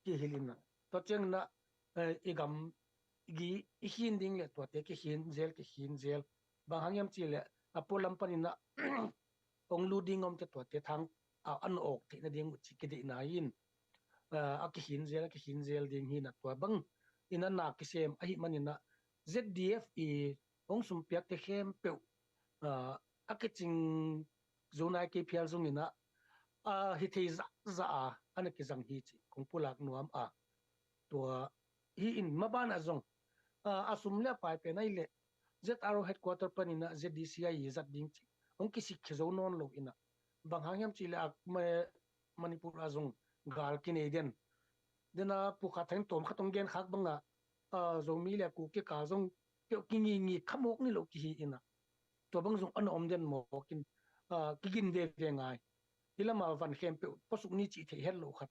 kihilh inah, tua cianginah, eh, i gam i gi i khin ding le tuate kikhin zel, kikhin zel. Bang hang hiam cihleh a pualam paninah hong lut ding omte tuate thang a, an awk theih nading uh ci kideihna in, ah, a kikhin zel, a kikhin zel ding hinah tua bang inah na kisem ahi maninah Z D F i hong sumpiakte khempeuh, ah, a kicing zo nai kei phial zonginah, ah, hi thei zahzah a, a na kizang hi ci kong pulak nuam a. Tua hi in mabanah zong, ah, a sum le a pai pen ahi leh Z R O headquarter paninah Z D C I zat ding ci hong kisikkhia zo nawn lo inah, bang hang hiam cihleh a, ma-, Manipur ah zong gal kinei den. Dena pukhat thang tawm khat hong genkhak banga, ah, Zomi le Kuki kikal zong peuh kingingi khamawk ni lo kihi inah, tua bang zong a na om den mawkin, ah, kigin veve ngai. Hi lama van khempeuh puasuk ni cih theih het lo khat.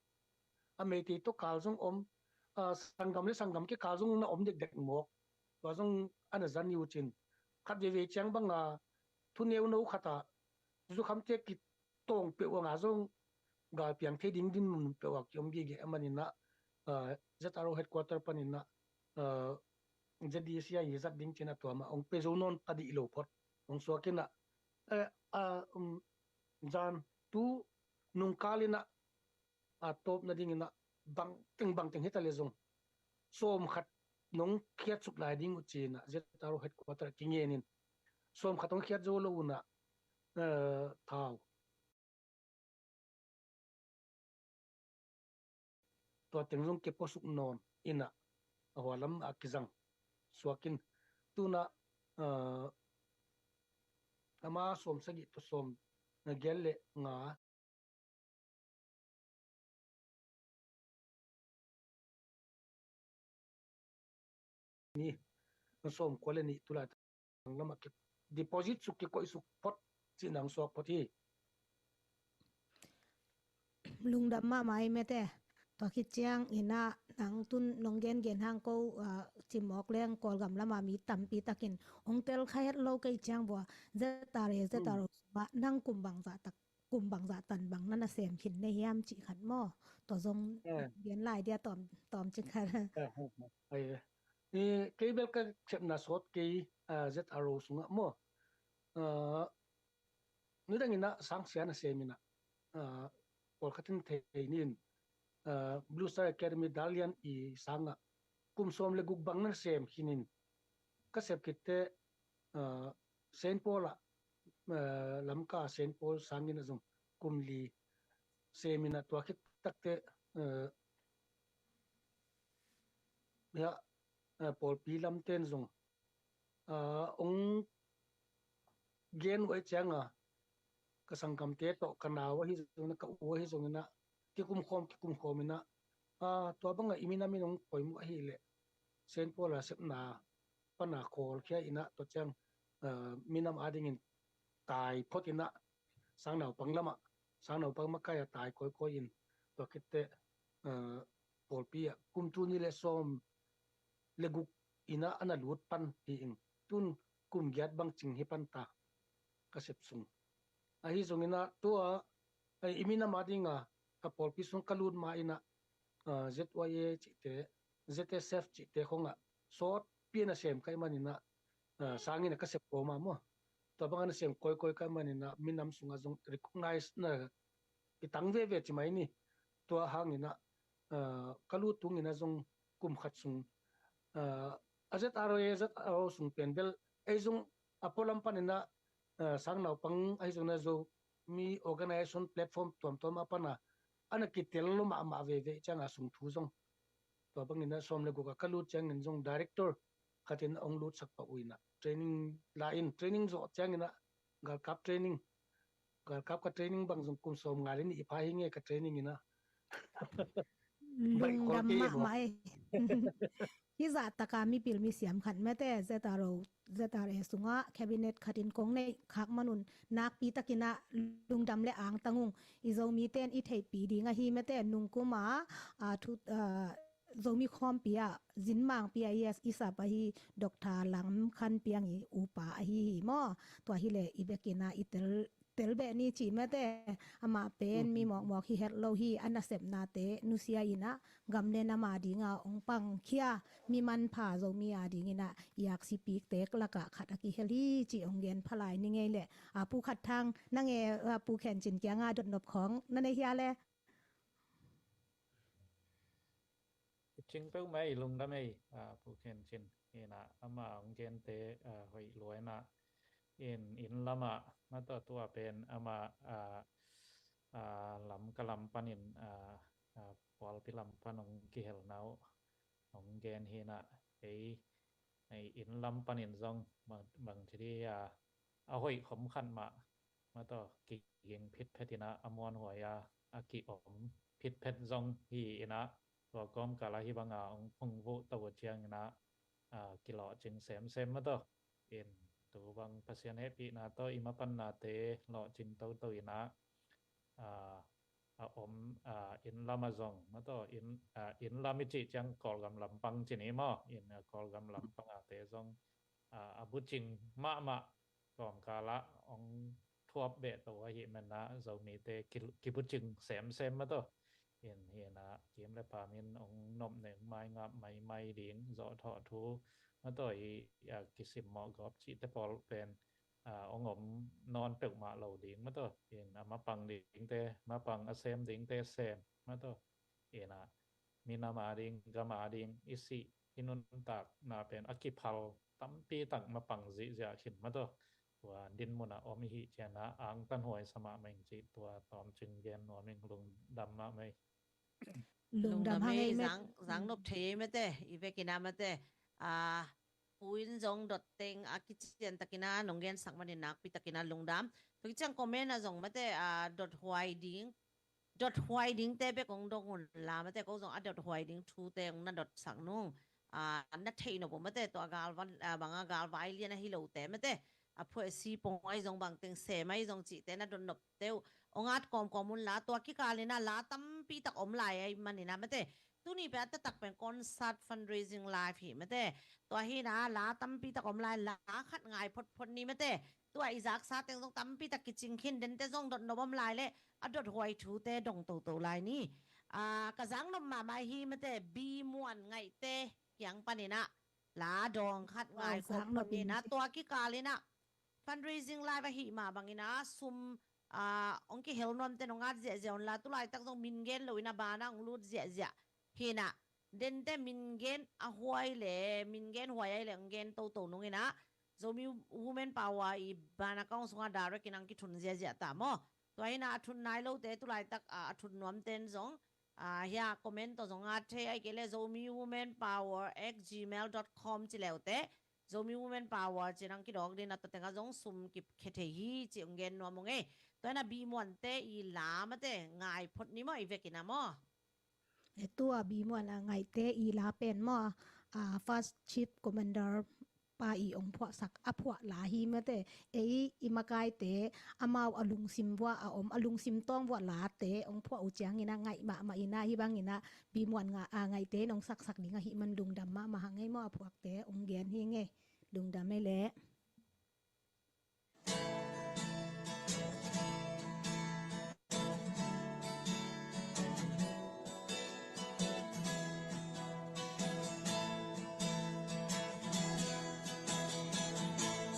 A Meitei tawh kal zong om, ah, sanggam le sanggam kikal zong na om dekdek mawk. Tua zong a na zan i uh cin. Khat veivei ciang banga thuneu no khatah zukhamte kitawng peuh anga zong galpiang thei ding dinmun peuh a kiom gige a maninah, ah, Z R O headquarter paninah, ah, Z D C I zat ding cinah tua mah hong pe zo nawn ta dih lo phot. Hong suakinah, eh, ah, um, zan tu nungkal inah a tawp nadinginah bangteng bangteng hita le zong sawm khat nong khiatsuk lai ding uh cinah Z R O headquarter kingenin sawm khat hong khiat zo lo unah, eh, thau tua teng zong kipuasuk nawn inah a hualam a kizang suakin tunah, eh, ama sawm sagih tawh sawm na gial le nga ni, na sawm kua le nih tulai tang lamah ki deposit suk, kikoih suk phot cih nang suak phot hi. Lungdam mahmah ei mete. Tua khit ciang inah nang tun nong gengen hang ko, ah, cimawk leng Kawlgam lama mi tampi takin hong tel kha het lo kei ciang vua Z R A, Z R O sungah nang kum bangzah tak kum bangzah tan bang na na sem khin na hiam cih khat maw? Tua zong gen lai dia tawm, tawm cik khat. Kei bel ka sepna sawt kei, ah, Z R O sungah maw? Ah, nidangin ah sangsia na sem inah, ah, pawlkhat in thei nin, ah, Blue Star Academy dalian i sangah kum sawm le guk bang na sem khin in ka sep khitte, ah, Saint Paul ah, eh, Lamka Saint Paul sangin a zong kum li semin a tua khit takte, eh, ya, eh, pawlpi lamten zong, ah, ong gen uh ahi cianga ka sanggamte tawh ka nau ahi zongin a ka u ahi zongin a kikumkhawm kikumkhawm in a, ah, tua banga i minam in ong poimuh ahih leh Saint Paul a sepna pana khawlkhia in a tua ciang, ah, minam adingin tai phot in a sangnaupang lamah, sangnaupang makai a tai kawikawi in tua khitteh, ah, pawlpi ah kum tul nih le sawm le guk in a ana lut pan hi ing. Tun kum giat bang cing hi pan ta ka sep sung. Ahi zongin a tua, eh, i minam adinga ka pawlpi sung ka lut ma in a, ah, Z Y A cihte, Z S F cihte khong ah sawtpi a na sem ka hih manin a, ah, sangin a ka sep kawm a maw. Tua bang a na sem kawikawi ka hih manin a minam sungah zong recognize na kitang veve ci mai ni. Tua hangin a, ah, ka lut tungin a zong kum khat sung, ah, a Z R A, Z R O sung pen bel ei zong a pualam panin a, ah, sangnaupang ahi zongin a Zomi organization platform tuamtuam a pana ana kitel lo mahmah veve cianga sung thu zong. Tua bangin a sawm le guk a ka lut ciangin zong director khatin a ong lutsak pah uh in a training la in, training zawh ciangin a galkap training galkap ka training bang zong kum sawm ngal in i pha hi nge ka training ina. Lungdam mahmah ei. Hih zahtaka mipil misiam khat mate Z R O, Z R A sungah cabinet khatin kong neih khak manun nakpi takinah lungdam le angtang ung. I Zomite in i theihpih ding ahi mate, nungkuma a thu a Zomi khawmpi ah zinmangpi ah i sap ahi Doctor Lam Khan Piang i upa ahi hi maw? Tua hileh i bekinah i tel telbeh ni cih mate, amah pen mi mawkmawk hi het lo hi. A nasepnate nusia inah gam le nam a dinga ong pangkhia mi manpha Zomi a dinginah i aksi piktek lakah khat a kihel hi cih ong gen phalai ni ngei leh. A Pu Khat Thang, nang e, a Pu Khen Cin kianga dotnop khawng na nei hia le? Cing peuh mei, lungdam ei, a Pu Khen Cin. Inah ama ong gente a hoih lua inah in, inn lamah mataw tua pen ama a a lam ka lam panin a a pualpi lam pan ong kihelna uh ong gen hinah ei, ei inn lam panin zong bang, bang ci di a a hoih khom khat mah mataw kiging phitphet inah a muanhuai a a ki-om phitphet zong hi inah tua kawmkala hih banga ong phungvuh to uh cianginah a kilawhcing semsem mataw. In tu bang Pasian hehpihna tawh i mapannate lawhcing toto inah a a om a inn lama zong mataw in a inn lam i cih ciang Kawlgam lampang cini maw? In a Kawlgam lampangate zong a a bucing mahmah kawmkalah ong thuap beh to ahi menah Zomite ki, kibucing semsem mataw. In hinah kim le pam in ong nopneng maingap maimai ding zawhthawh thu mataw i a kisimmawh gawp cihte pawl pen a ong om nawn peuhmah lo ding mataw. In a mapang dingte mapang, a sem dingte sem mataw. Inah minam a ding gam a ding i sih i nuntakna pen a kiphal tampi tak mapang zihziah khin mataw. Tua dinmunah om i hih cianah angtan huai sa mahmah ing cih tua tawmcing gen nuam ing. Lungdam mahmah ei. Lungdam hang ei mate. Zang, zang nop thei ei mate i vekinah mate. A Pu in zong dot teng a kician takina nong gensak manin nakpi takina lungdam. Tua kiciang comment a zong mate a dot huai ding dot huai dingte bek ong dong unla mate ko zong a dot huai ding thute ong na dotsak nung a na theih nop uh mate. Tua galva a banga galvai lian ahi lote mate a phuaisi pong ai zong bangteng sem ai zong cihte na dot nopte uh ong at kawmkawm unla tua kikalinah la tampi tak om lai ai maninah mate. Tuni pen a taktak pen concert fundraising live hi mate. Tua hinah la tampi tak om lai, la khat ngai photphot ni mate. Tua i zaksa teng zong tampi tak kicing khin, dente zong dot nop om lai le a dot huai thute dong toto lai ni. A ka zang nop mahmah hi mate, Bi Muan Ngaihte kiang paninah la dawng khat ngai photphot ninah tua kikalinah fundraising live ahi mah banginah sum a ong kihel nuamte nong at ziahziah unla tulaitak zong min gen loinah bana ong lut ziahziah hinah dente min gen a huai le min gen huai ai le ong gen toto nunginah Zomi Women Power i bank account sungah direct in ang kithun ziahziah ta maw? Tua hinah a thun nai lote tulaitak a a thun nuamten zong a hia comment tawh zong at thei ai kei le Zomi Women Power at gmail dot com ci leute Zomi Women Power ci nang kidawk ding a tua tengah zong sum kikhia thei hi ci ong gen nuam ung ei. Tua hinah Bi Muante i la mate ngai phot ni maw i vekinah maw? E tua Bi Muan a Ngaihte i la pen maw a First Chief Commander pa i ong phuahsak a phuah la hi mate. Ei i makaite amau a lungsim vuah a om a lungsim tawng vuah late ong phuah uh cianginah ngaih mahmah inah hih banginah Bi Muan nga a Ngaihte in ong saksak ding ahi man lungdam mahmah hang ei maw a phuakte ong gen hi ngei. Lungdam ei leh.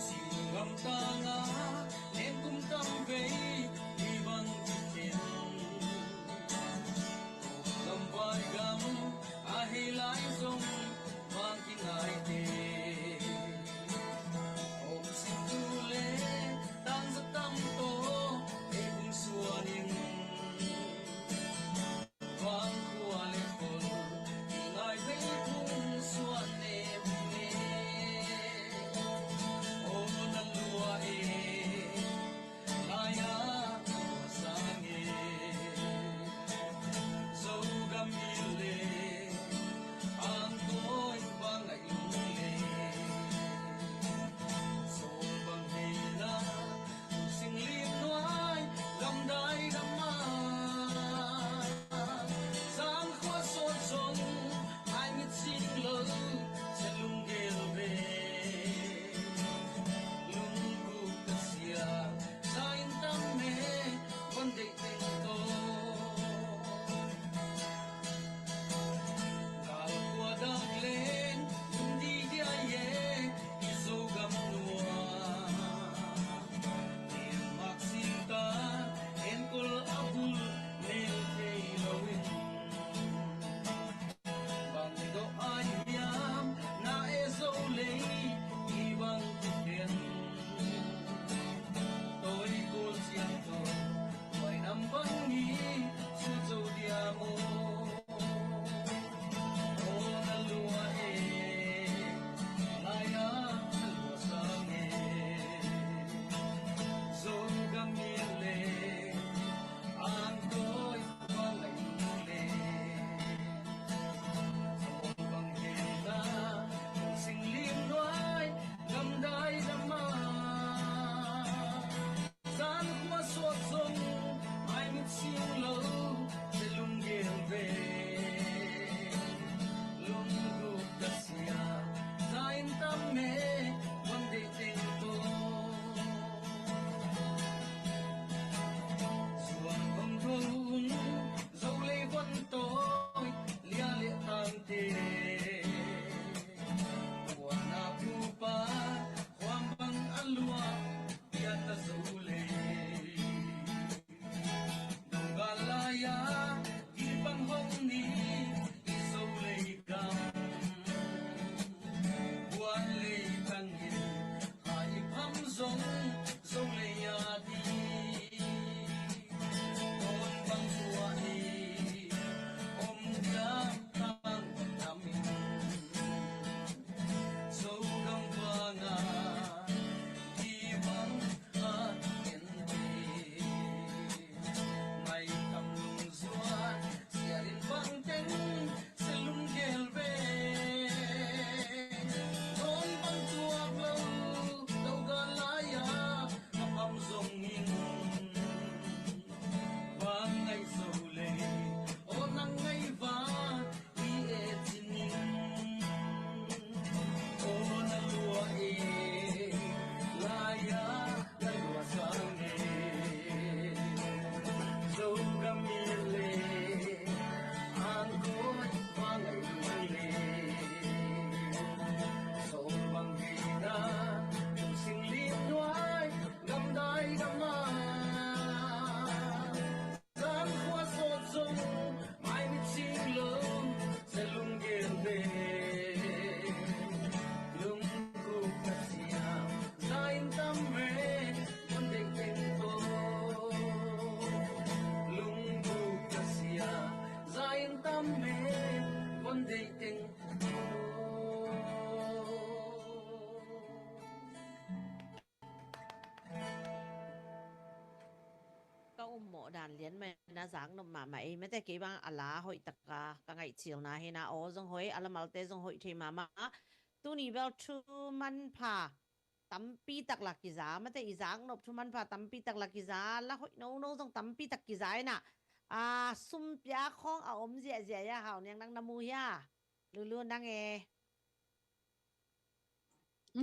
Singlamtanga lemkum tamvei i bang kiken lamvai gam ahi lai zong bang kingaite om sing tu le dan lian mah na zak nop mahmah ei mate, kei bang a la hoih taka ka ngaihcilna hi na, aw zong hoih, a la malte zong hoih thei mahmah. Tuni bel thu manpha tampi tak la kiza mate, i zak nop thu manpha tampi tak la kiza, la hoih nono zong tampi tak kiza ina, a, sum pia khawng a om ziahziah ia, Hau Niang, nang na mu hia? Lulu nang e.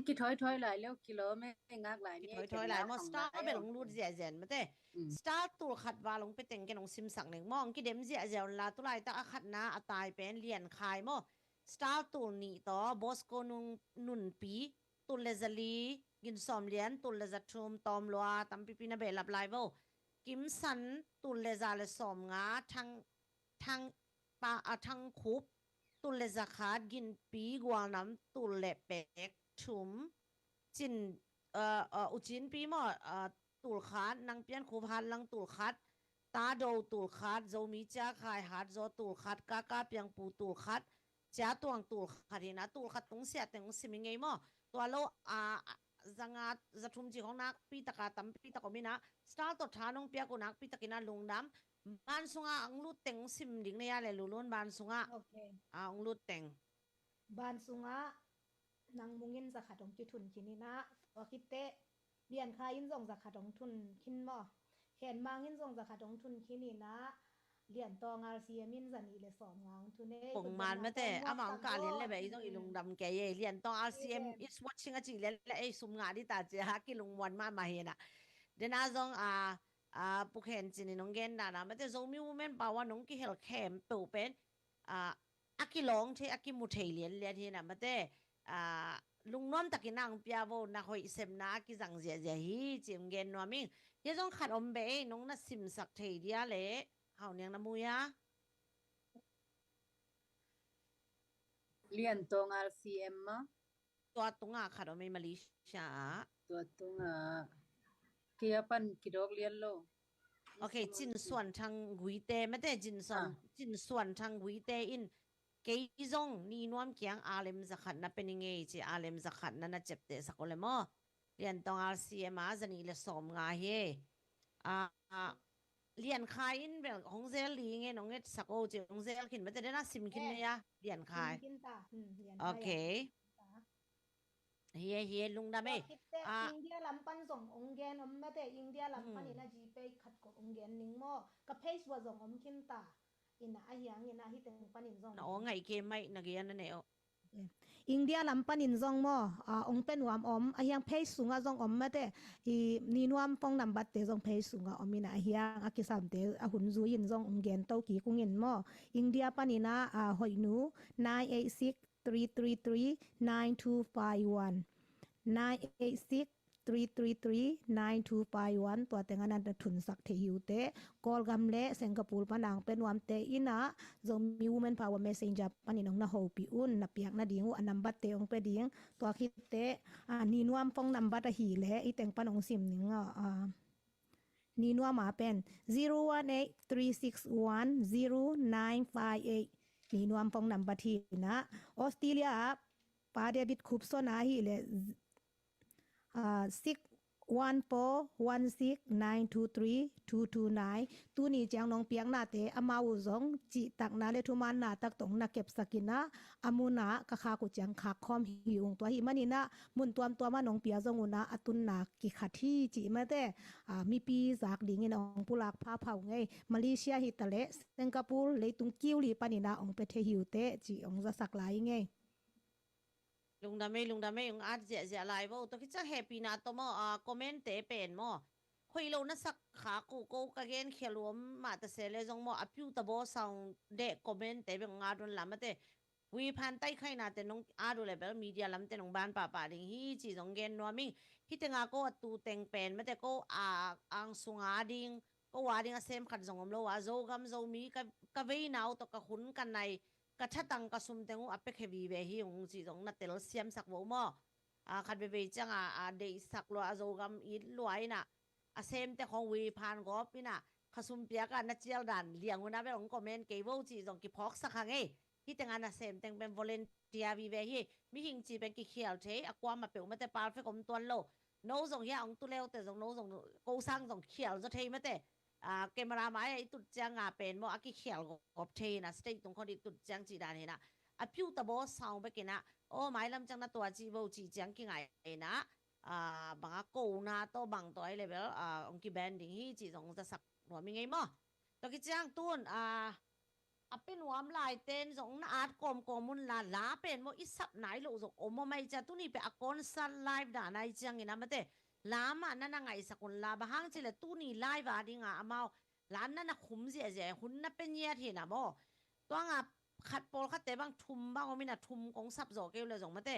Kithoi thoi lai leu kilo me ngak lai ni. Kithoi thoi lai maw, star bel hong lut ziahziah mate. Star tul khat val hong pe teng ken hong simsak ning maw, hong kidem ziahziah un la, tulaitak a khatna a tai pen Lian Khai maw. Star tul nih tawh Bosco Nung Nunpi, tul le za li, Gin Sawm Lian, tul le za thum, Tawm Lua, tampipi na behlap lai vo. Kim San, tul le za le sawm nga, Thang, Thang, pa, a, Thang Khup, tul le za khat, Gin Pi, Gual Nam, tul le pek thum, Cin, a, a, U Cin Pi maw, a, tul khat, Nang Pian Khup, Hat Lang, tul khat, Ta Do, tul khat, Zomi Cia Khai, Hat Zaw, tul khat, Ka Ka Piang Pu, tul khat, Cia Tuang, tul khat hi na, tul khat tung siah teng hong sim i ngei maw. Tua lo, a, a, za nga, za thum ci khawng nakpi taka tampi tak om ina, star tawh tha nong piak uh nakpi takin a lungdam. Ban sunga hong lut teng hong sim ding na ia le, Lulun, ban sunga. Ok. A, hong lut teng. Ban sunga Nang Mung in za khat hong kithun khin ina, tua khit teh Lian Khai in zong za khat hong thun khin maw. Khen Mang in zong za khat hong thun khin ina, Lian Tawng R C M in za nih le sawm nga hong thun ei. Pongman mate, amah hong kah lian le beh, ei zong i lungdam kei ei. Lian Tawng R C M is watching a cih lian le ei sum ngah dita cia kilungmuan mahmah hi na. Dena zong a, a, Pu Khen Cin in hong gen dana mate, Zomi Women Power nong kihel khempeuh pen, a, a kilawng thei, a kimu thei lianlian hi na mate, a, lungnuam takin a hong pia vo, na hoih semna a kizang ziahziah hi ci hong gen nuam ing. Hia zong khat om beh ei, nong na simsak thei dia le, Hau Niang, na mu ia? Lian Tawng R C M maw? Tua tunga khat om ei, Malaysia ah. Tua tunga kia pan kidawk lian lo. Ok, Cin Suan Thang Guite mate, Cin Suan, Cin Suan Thang Guite in kei zong ni nuam kiang a lem za khat na pe ni ngei ci, a lem za khat na na ciaptehsak uh le maw. Lian Tawng R C M a za nih le sawm nga hi. A, a, Lian Khai in bel hong zel ding e, nong etsak o ci, hong zel khin mate, dena sim khin na ia, Lian Khai. Sim khin ta. Hmm, Lian Khai. Ok. Hi e, hi e, lungdam ei. Tua khit teh, a, India lam pan zong hong gen om mate, India lam pan ina GPay khat ko hong gen ning maw. Ka page uah zong om khin ta. Ina a hiang ina hi teng panin zong. Na aw ngai kei mai na gen a ne o. India lam panin zong maw, a, hong pe nuam om, a hiang page sunga zong om mate, i ni nuam phone number te zong page sunga om ina a hiang a kisamte a hun zui in zong hong gen to kik ung in maw. India panina, a, Hoihnu, nine eight six three three three nine two five one. Nine eight six three three three nine two five one, tua teng a na thunsak thei hi uh teh. Kawlgam le Singapore pan a hong pe nuamte ina Zomi Women Power Messenger panin hong na hopih un, na piak nading uh a number te hong pe ding. Tua khit teh, a, ni nuam phone number ahi le, i teng pan hong sim ning a, a, ni nuam a pen zero one eight three six one zero nine five eight. Ni nuam phone number hi na. Australia a Pa David Khupson ahi le, a, six one four one six nine two three two two nine. Tuni ciang nong piaknate amau uh zong cihtakna le thumaanna tak tong na kepsak ina, a muna ka khak uh ciang khak khawm hi ung. Tua hi manina mun tuamtuama nong pia zong una a tunna kikhat hi cih mate, a, mipi zak dingin hong pulak phapha ung ei. Malaysia hi ta le Singapore, leitung kiu li panina hong pe thei hi uh teh cih hong zasak lai ing ei. Lungdam ei, lungdam ei, hong at ziahziah lai vo. Tua khit ciang hehpihna tawh maw, a, comment te pen maw, hoih lo na sak khak uh, ko ka gen khial uh om mah ta se le zong maw, a piu ta baw sang deh comment te beng hong at un la mate. Wi phan tai khaina te nong at uh le bel media lam te nong ban pahpah ding hi ci zong gen nuam ing. Hi tenga ko a tu teng pen mate, ko a ang sunga ding, ko a ding a sem khat zong om lo a, Zogam Zomi ka, ka veina uh tawh ka hun ka nai, ka thatang ka sum teng uh a pekhe vive hi ung cih zong na telsiamsak vo maw. A, khat veivei ciang a, a deihsak lua, a Zogam it lua ina, a semte khawng wi phan gawp ina, kha sum piak a na cial dan liang una bel hong comment kei vo cih zong kiphawksak hang ei. Hi tenga na sem teng pen volunteer vive hi. Mihing ci pen kikhial thei, a kuama peuh mate perfect om tuan lo. No zong hia hong tu leute zong, no zong ko sang zong khial zaw thei mate. ah, camera mai-ah i tut ciang a pen maw, a kikhial gawp thei hi-in ah, stage tung khawng i tut ciang cih dan hi-in ah, a piu ta baw sound bek hi-in ah, aw, mailam ciang na tua ci bo cih ciang kingai hi-in ah, ah, bang a kona tawh bang tawh ahih leh bel, ah, hong kiban ding hi cih zong zasak nuam ing ei maw. Tua khit ciang tu-in, ah, a pia nuam laite in zong na at kawmkawm un la, la pen maw i sap nai loh zong om om ahih ciang, tuni pen a concert live dan ahih ciangin ah mate, la mah na na ngaihsak un la, bang hang cih leh tuni live a ding a amau la na na khum ziahziah, hun na pia ngiat hi-in ah maw. Tua hang a khat pawlkhatte bang thum bang om in ah, thum kong sap zawh kei uh leh zong mate,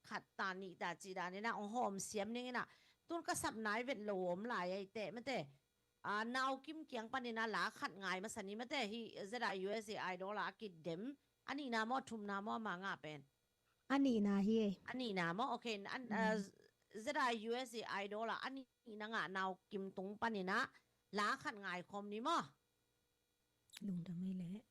khat ta nih ta cih dan in ah hong hawm siam ning in ah, tu-in ka sap nai vet lo om lai ahih teh mate, ah, Nau Kim kiang panin ah la khat ngai masa ni mate, hih Z I U S A Idol ah a kidem. A nihna maw, a thumna maw, ama ngah pen? A nihna hi ei. A nihna maw, ok. An, ah, Z I U S A Idol ah a nihna ngah Nau Kim tung panin ah la khat ngai khawm ni maw. Lungdam ei leh.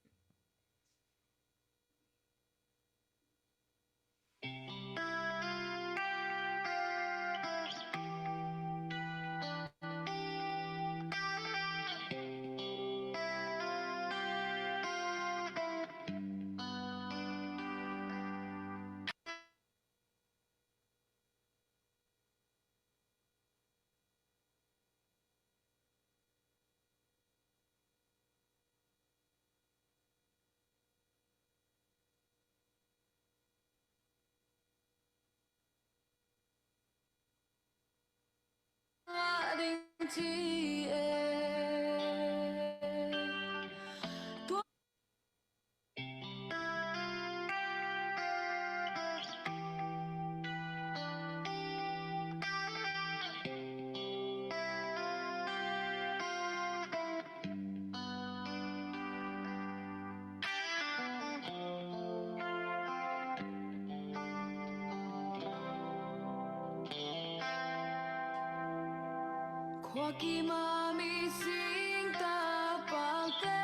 Khua kim a mising tapakte,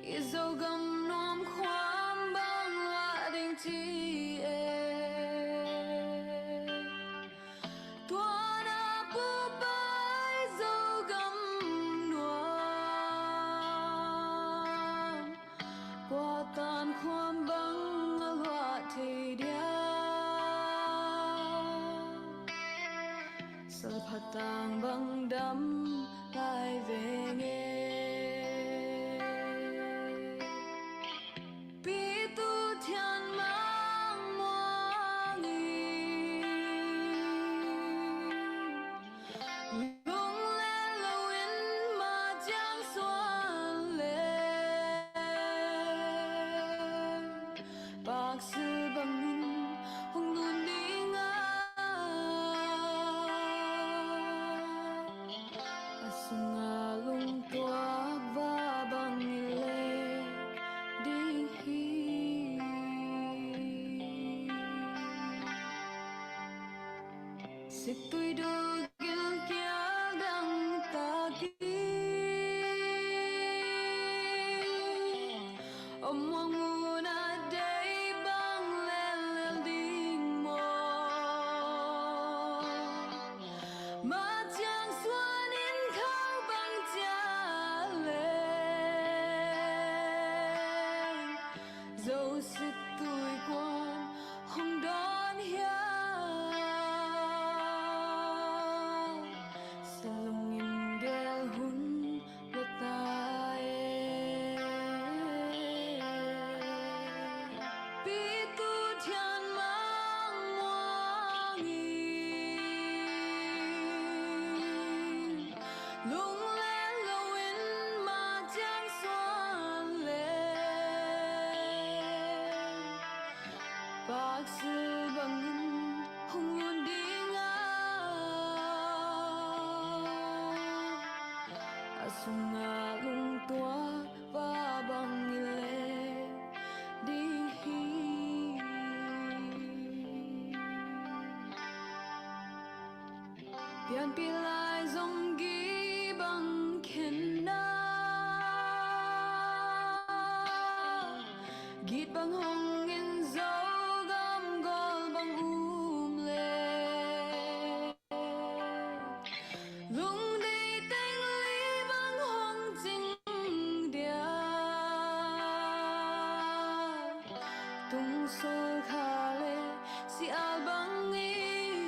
i Zogam nuam khuam bang lah ding ci e. Tua na pupa i Zogam nuam, kua tan khuam bang a luah thei dia, salphatang bang dam lai veng e. Pitu Thian Mang Muang in lunglet loin ma ciang suan leng, paksil bangin hong lun ding a, a sungah lungtuak va bang i lek ding hi. Siktui dugil kial dang tak in, om muang mun a dei bang lel lel ding maw? Ma ciang suan in khau bang cia leng, Zo siktui kuan hong dawn hia, salung in gel hun lua ta e. Pitu Thian Mang Muang in lunglet loin ma ciang suan leng, paksil bangin hong lun ding a, a sungah lungtuak va bang i lek ding hi. Pianpih lai zong gih bang khen na, git bang hong in Zogam gol bang um leng, sol kha le si al bangin,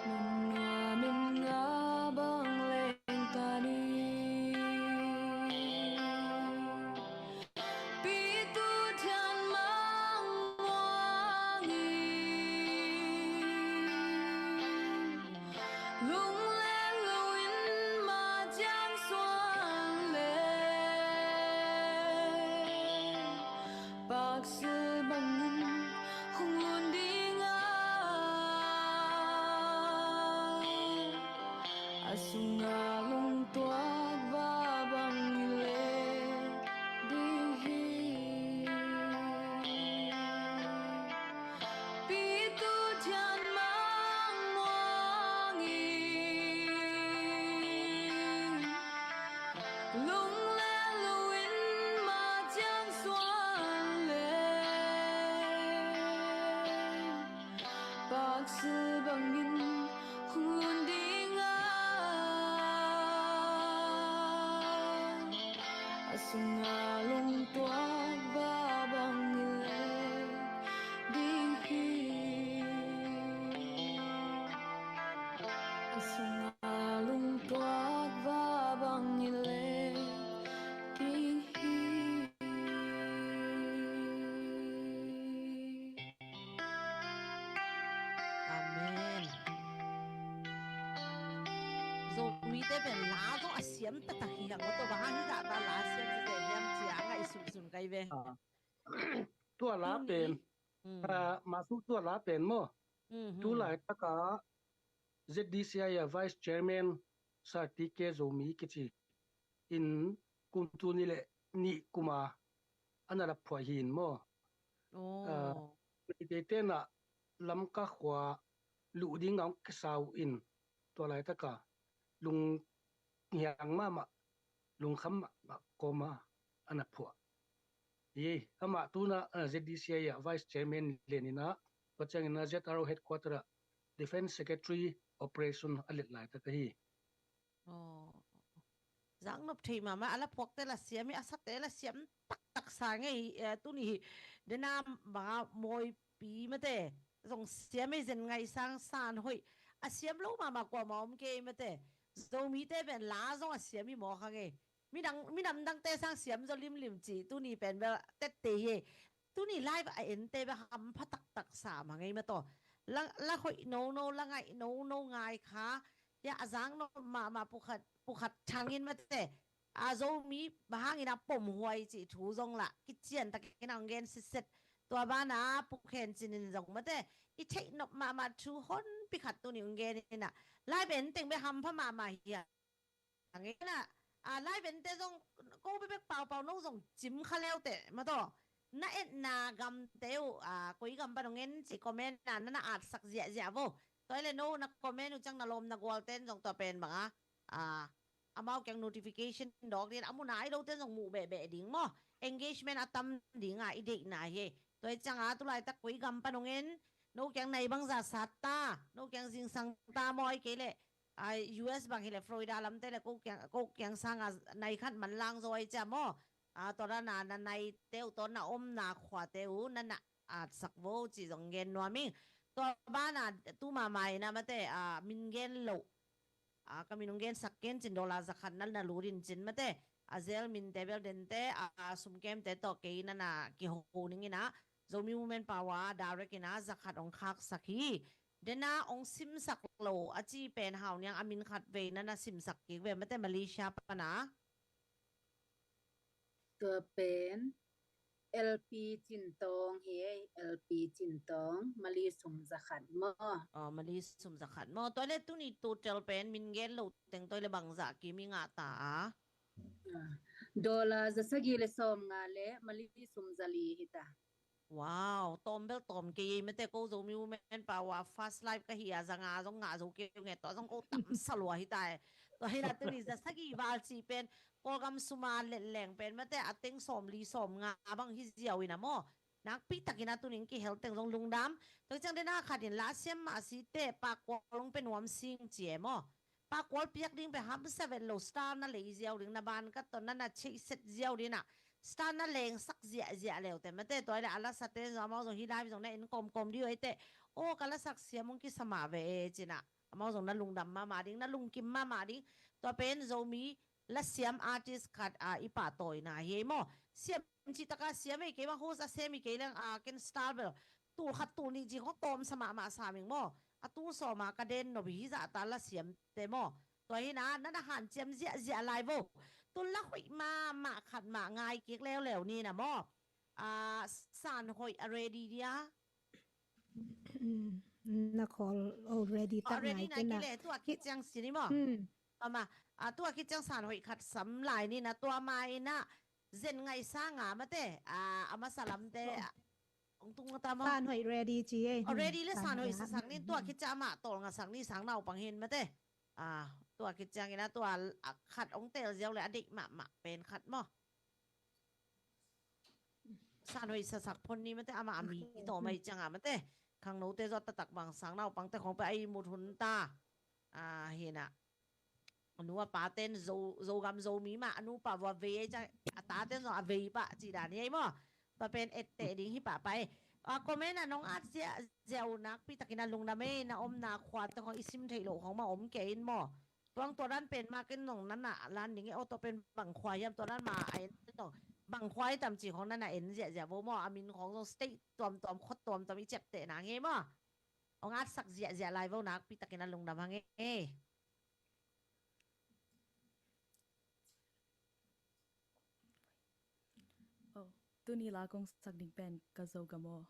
mun nga min nga bang leng ta ni. Pitu thian mang muang in, lung le lu in ma ciang suan le, paksu bangin hong lun ding a, a sunga lungtuak va bang i le ding hi. Pitu thian mang muang in, lung le lu in ma ciang suan le, paksu bangin hong lun ding a, a sunga lungtuak va bang i le ding hi. A sunga lungtuak va bang i le ding hi. Amen. Zomite pen la zong a siam taktak hi hang, tua bang hang hi zah ta la siam zah hiam ci a ngaihsun sun kai ve. Ah. Tua la pen, mm, ah, masu tua la pen maw. Mhm. Tu laitaka Z D C I a Vice Chairman Sartike Zomi kici in kum tul nih le nih kuma a na la phuah hi in maw. Oh. Ah, Meitei tenah Lamka khua luh ding a hong kisa uh in tua laitaka lunghiang mahmah, lungkham mahmah kawma a na phuah. Hi, amah tuna, ah, Z D C I ah Vice Chairman lian inah, tua ciangin ah Z R O headquarter ah Defense Secretary Operation a let laitak ahi. Oh. Zaknop thei mahmah, a la phuakte la siam hi, a sate la siam taktak sa ngei, eh, tuni hi. Dena banga mawipi mate zong siam hi, zen ngaisang san hoih. A siam lo mahmah kuamah om kei mate. Zomite pen la zong a siam hi mawk hang ei. Midang, minam dangte sang siam zaw limlim ci, tuni pen bel tette hi ei. Tuni live a ente bel hampha taktak sa mah ngei mataw. La, la hoih nono, la ngaih nono ngai kha. Hia a zaknop mahmah pukhat, pukhat thangin mate. A Zomi bang hangin a pomhuai cih thu zong lah kician takin a hong gen sitset. Tua bana Pu Khen Cin in zong mate, i theihnop mahmah thu honpi khat tuni hong gen inah, live enteng bek hampha mahmah hi a. Hang inah, a, live ente zong ko bebek paupau, no zong cim kha leuteh mataw. Na etna gamte uh, a, koi gam pan hong en ci comment ah na na atsak ziahziah vo. Tua hi leh no na comment uh ciang na lawm na gualten zong tua pen banga, a, amau kiang notification dawk dingin a mu nai lote zong muh behbeh ding maw. Engagement a tam dinga i deihna hi. Tua hi cianga tulaitak koi gam pan hong en, no kiang nai bangza sat ta, no kiang zingsang ta maw, ahih kei leh, a, U S bang hileh Florida lamte leh ko kiang, ko kiang sanga nai khat manlang zaw ahi cia maw. A, tua na na naite uh tawh na omna khuate uh na na atsak vo cih zong gen nuam ing. Tua bana tu mahmah inah mate, a, min gen loh, a, ka min hong gensak ken cin, dollar zakhat na na lut in cin mate. A zel minte bel dente, a, sumkemte tawh kei na na kiho ning inah, Zomi Women Power direct inah zakhat hong khaksak hi. Dena hong simsak lo a ci pen hau niang, a min khat vei na na simsak kik ve mate, Malaysia pana. Tua pen L P Cintawng hi ei, L P Cintawng, Mali sum zakhat maw. Oh, Mali sum zakhat maw. Tua leh tuni total pen min gen lo teng tua leh bangzah kim i ngah ta a? Ah, dollar zasagih le sawmnga le Mali sum zali hi ta. Wow, tawm bel tawm kei ei mate, ko Zomi Women Power first live ka hi a, zanga zong ngah zo kei nge, tua zong ko tamsa lua hi ta e. Tua hi la tuni zasagih val cih pen Kawlgam suma letleng pen mate, a teng sawmli sawmnga bang hi ziau inah maw. Nakpi takin a tuning kihel teng zong lungdam. Tua ciang dena khatin la siam mah si teh, Pa Kual hong pe nuam sing ci e maw. Pa Kual piak ding pen hamsa vet lo, star na lei ziau ding, na ban ka tawh na na cheihset ziau ding inah. Star na lengsak ziahziah leute mate, tua hi leh a lasate zong amau zong hih lai zong na en kawmkawm dih uh ei teh. Aw, ka lasak siam hong kisa mah ve e ci-in ah, amau zong na lungdam mahmah ding, na lungkim mahmah ding. Tua pen Zomi lasiam artist khat a i pahtawina hi ei maw. Siam cih taka siam ei kei mah, host a sem hi kei leng a ken star bel tul khat tul nih ci khong tawmsa mahmah sam ing maw. A tul sawma ka den nop hi zahta lasiamte maw. Tua hi-in ah na na hanciam ziahziah lai vo. Tun la hoih mahmah khat mah ngai kik leuleu ni na maw. Ah, San Hoih a ready dia? Na call already tak ngai kei na. Ready na kei le, tua khit ciang sin ni maw. Ama, ah, tua khit ciang San Hoih khat sam lai ni na, tua ma-in ah Zen Ngaih Sang a mate, ah, a masa lamte, ah, hong tung ta maw. San Hoih ready ci e. Already le San Hoih sasak ni, tua khit ciang amah tawlngasak ni, sang naupang hi-in mate. Ah, tua khit ciangin ah tua, ah, khat hong teel ziau le a deih mahmah pen khat maw. San Hoih sasak phon ni mate, amah a mi tawm ahih ciangin mate. Khangnote zong a taktak bang sang naupangte khong pen a ihmut hun ta. Ah, hi-in ah a nu a paten Zo, Zogam Zomi mah, a nupa vua vei ahih ciang a taten zong a vei pah cih dan hi ei maw. Tua pen etteh ding hi pahpah ei. A comment ah nong at ziahziah uh nakpi takin a lungdam ei, na omna khuate khong i sim theih loh khong mah om kei in maw. Tua hang tua dan pen mah ken zong na na lan ding e, aw tua pen bang khua hiam, tua dan mah a en zong bang khua hiam cih khong na na en ziahziah vo maw, a min khong zong state tuamtuam, khua tuamtuam i ciapteh nang hi ei maw. Hong atsak ziahziah lai vo, nakpi takin a lungdam hang e. Oh, tuni la kong sak ding pen Ka Zogam Aw.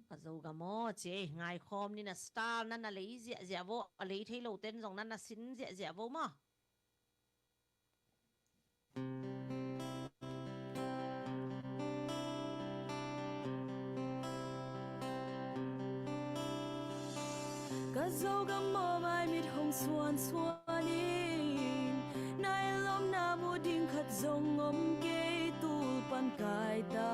Ka Zogam Aw ci ei, ngaikhawm ni na, star na na lei ziahziah vo, a lei thei loten zong na na sin ziahziah vo maw. Ka Zogam aw, maimit hong suansuan in, na lawmna mu ding khat zong om kei, tul pan kai ta.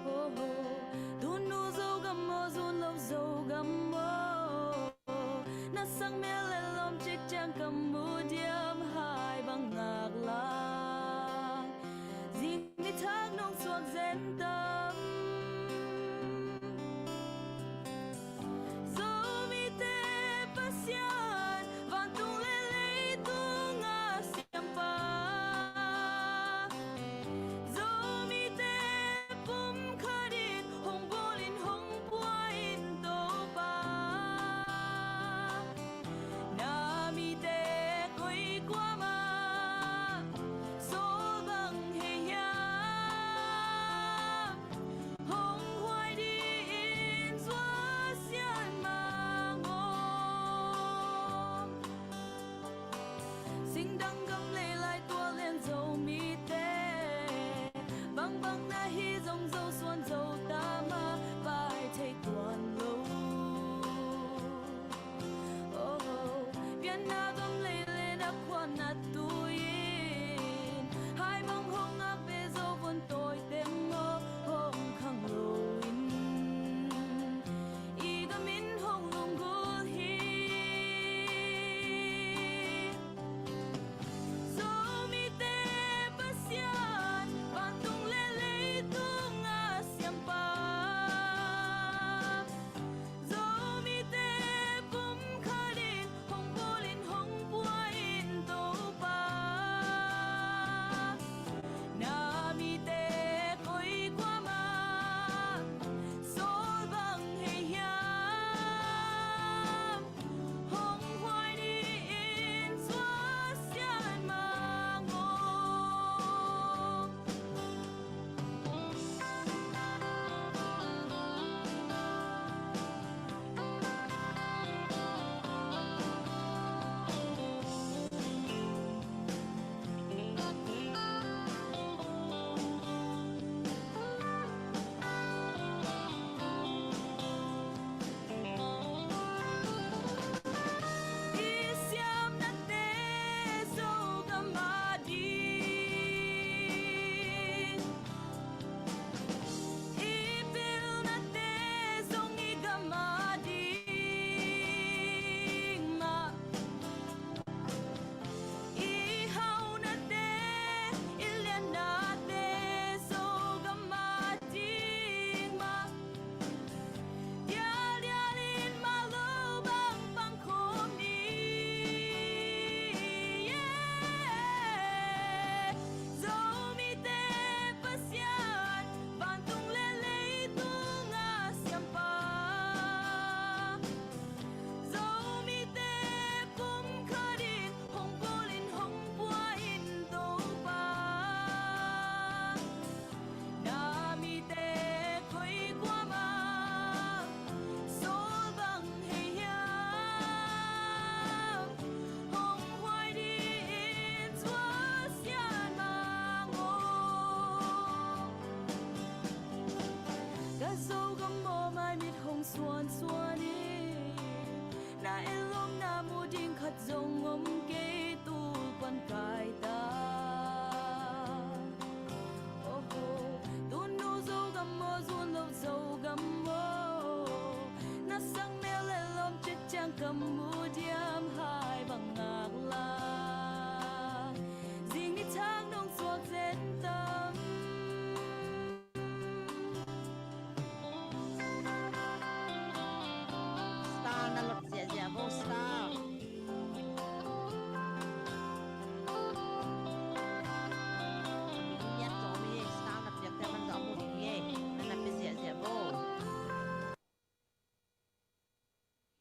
Oh, oh. Tunu Zogam aw, zun lo Zogam aw, na sang mel le lawm cikciang ka mu diam, hai bang ngak lang, zing ni thak nong suak zen tam. Zomite Pasian, vantung le leitung a siampa,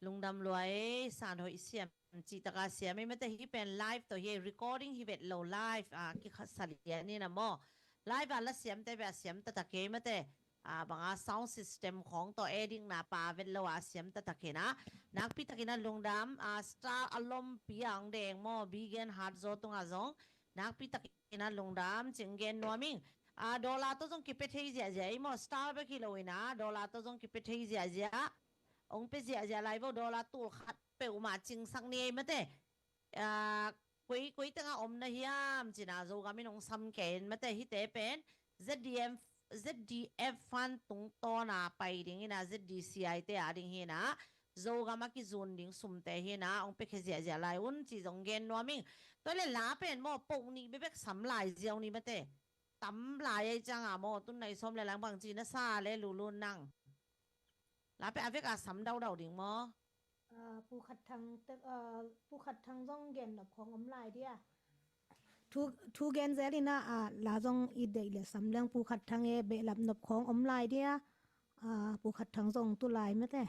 Lungdam luai, san hoih siam, cih taka siam ei mate. Hih pen live tawh hi, recording hi vet lo, live a kikhat sa lian in a maw. Live a la siamte beh a siam taktak hi mate. A banga sound system khawng tawh edit na pa vet lo a siam taktak hi na. Nakpi takin a lungdam, a star a lompi a ang deng maw, Bigen Hat Zaw tungah zong nakpi takin a lungdam cih gen nuam ing. A dollar tawh zong kipia thei ziahziah ei maw, star bek hi lo in a dollar tawh zong kipia thei ziahziah. Ong pia ziahziah lai vo, dollar tul khat peuhmah cingsak ni ei mate. A, koi, koi tengah om na hiam cih na Zogam in ong sam kei in mate. Hihte pen Z D F, Z D F fund tungtawn a pai ding hi na, Z D C I te a ding hi na, Zogam a kizun ding sumte hi na, ong pia khia ziahziah lai un cih zong gen nuam ing. Tua leh la pen maw, poh nih bebek sam lai ziau ni mate. Tam lai ei ciang a maw, tun nai sawm leh lang bang ci na sa leh Lulun nang. La pen a vek a sam daudau ding maw? A, Pu Khat Thang te, a, Pu Khat Thang zong gen nop khawng om lai dia. Thu, thu gen zel in a, a, la zong i deih leh sam leng Pu Khat Thang e, behlap nop khawng om lai dia. A, Pu Khat Thang zong tu lai mate.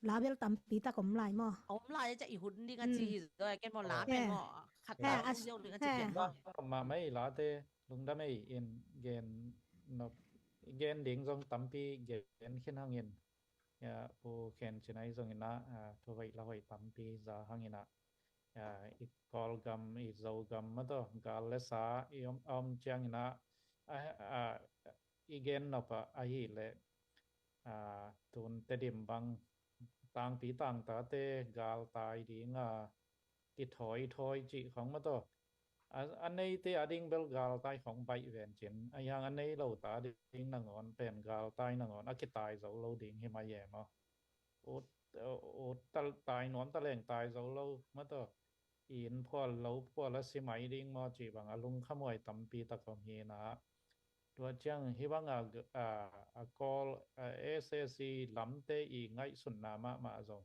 La bel tampi tak om lai maw? Om lai a, ca i hun ding a ci hi zaw, ken maw la pen maw, khat a ziau ding a ci ken maw? Mah mah ei late, lungdam ei in gen nop, gen ding zong tampi gen khin hang in. Ya, Pu Khen Cin ai zong in a, a, thu hoih la hoih tampi za hang in a. Ya, i Kawlgam, i Zogam mah tawh, gal le sa, i om, a om ciang in a, a, a, i gen nop a, ahih leh, a, tun Tedim bang, tangpi tangtate, galtai ding a, kithawithawi cih khawng mah tawh. A, a neite a ding bel galtai khawng baih ven cin. A hiang a nei lo ta ding nangawn pen galtai nangawn a kitai zo lo ding hi mah e maw. Ut, ut tal tai nuam ta leng tai zo lo mah tawh. Inn phual lo phual a si mai ding maw cih bang a lungkhamhuai tampi tak om hi na. Tua ciang hih bang a, a, a Kawl, a, S A C lamte i ngaihsutna mahmah zong.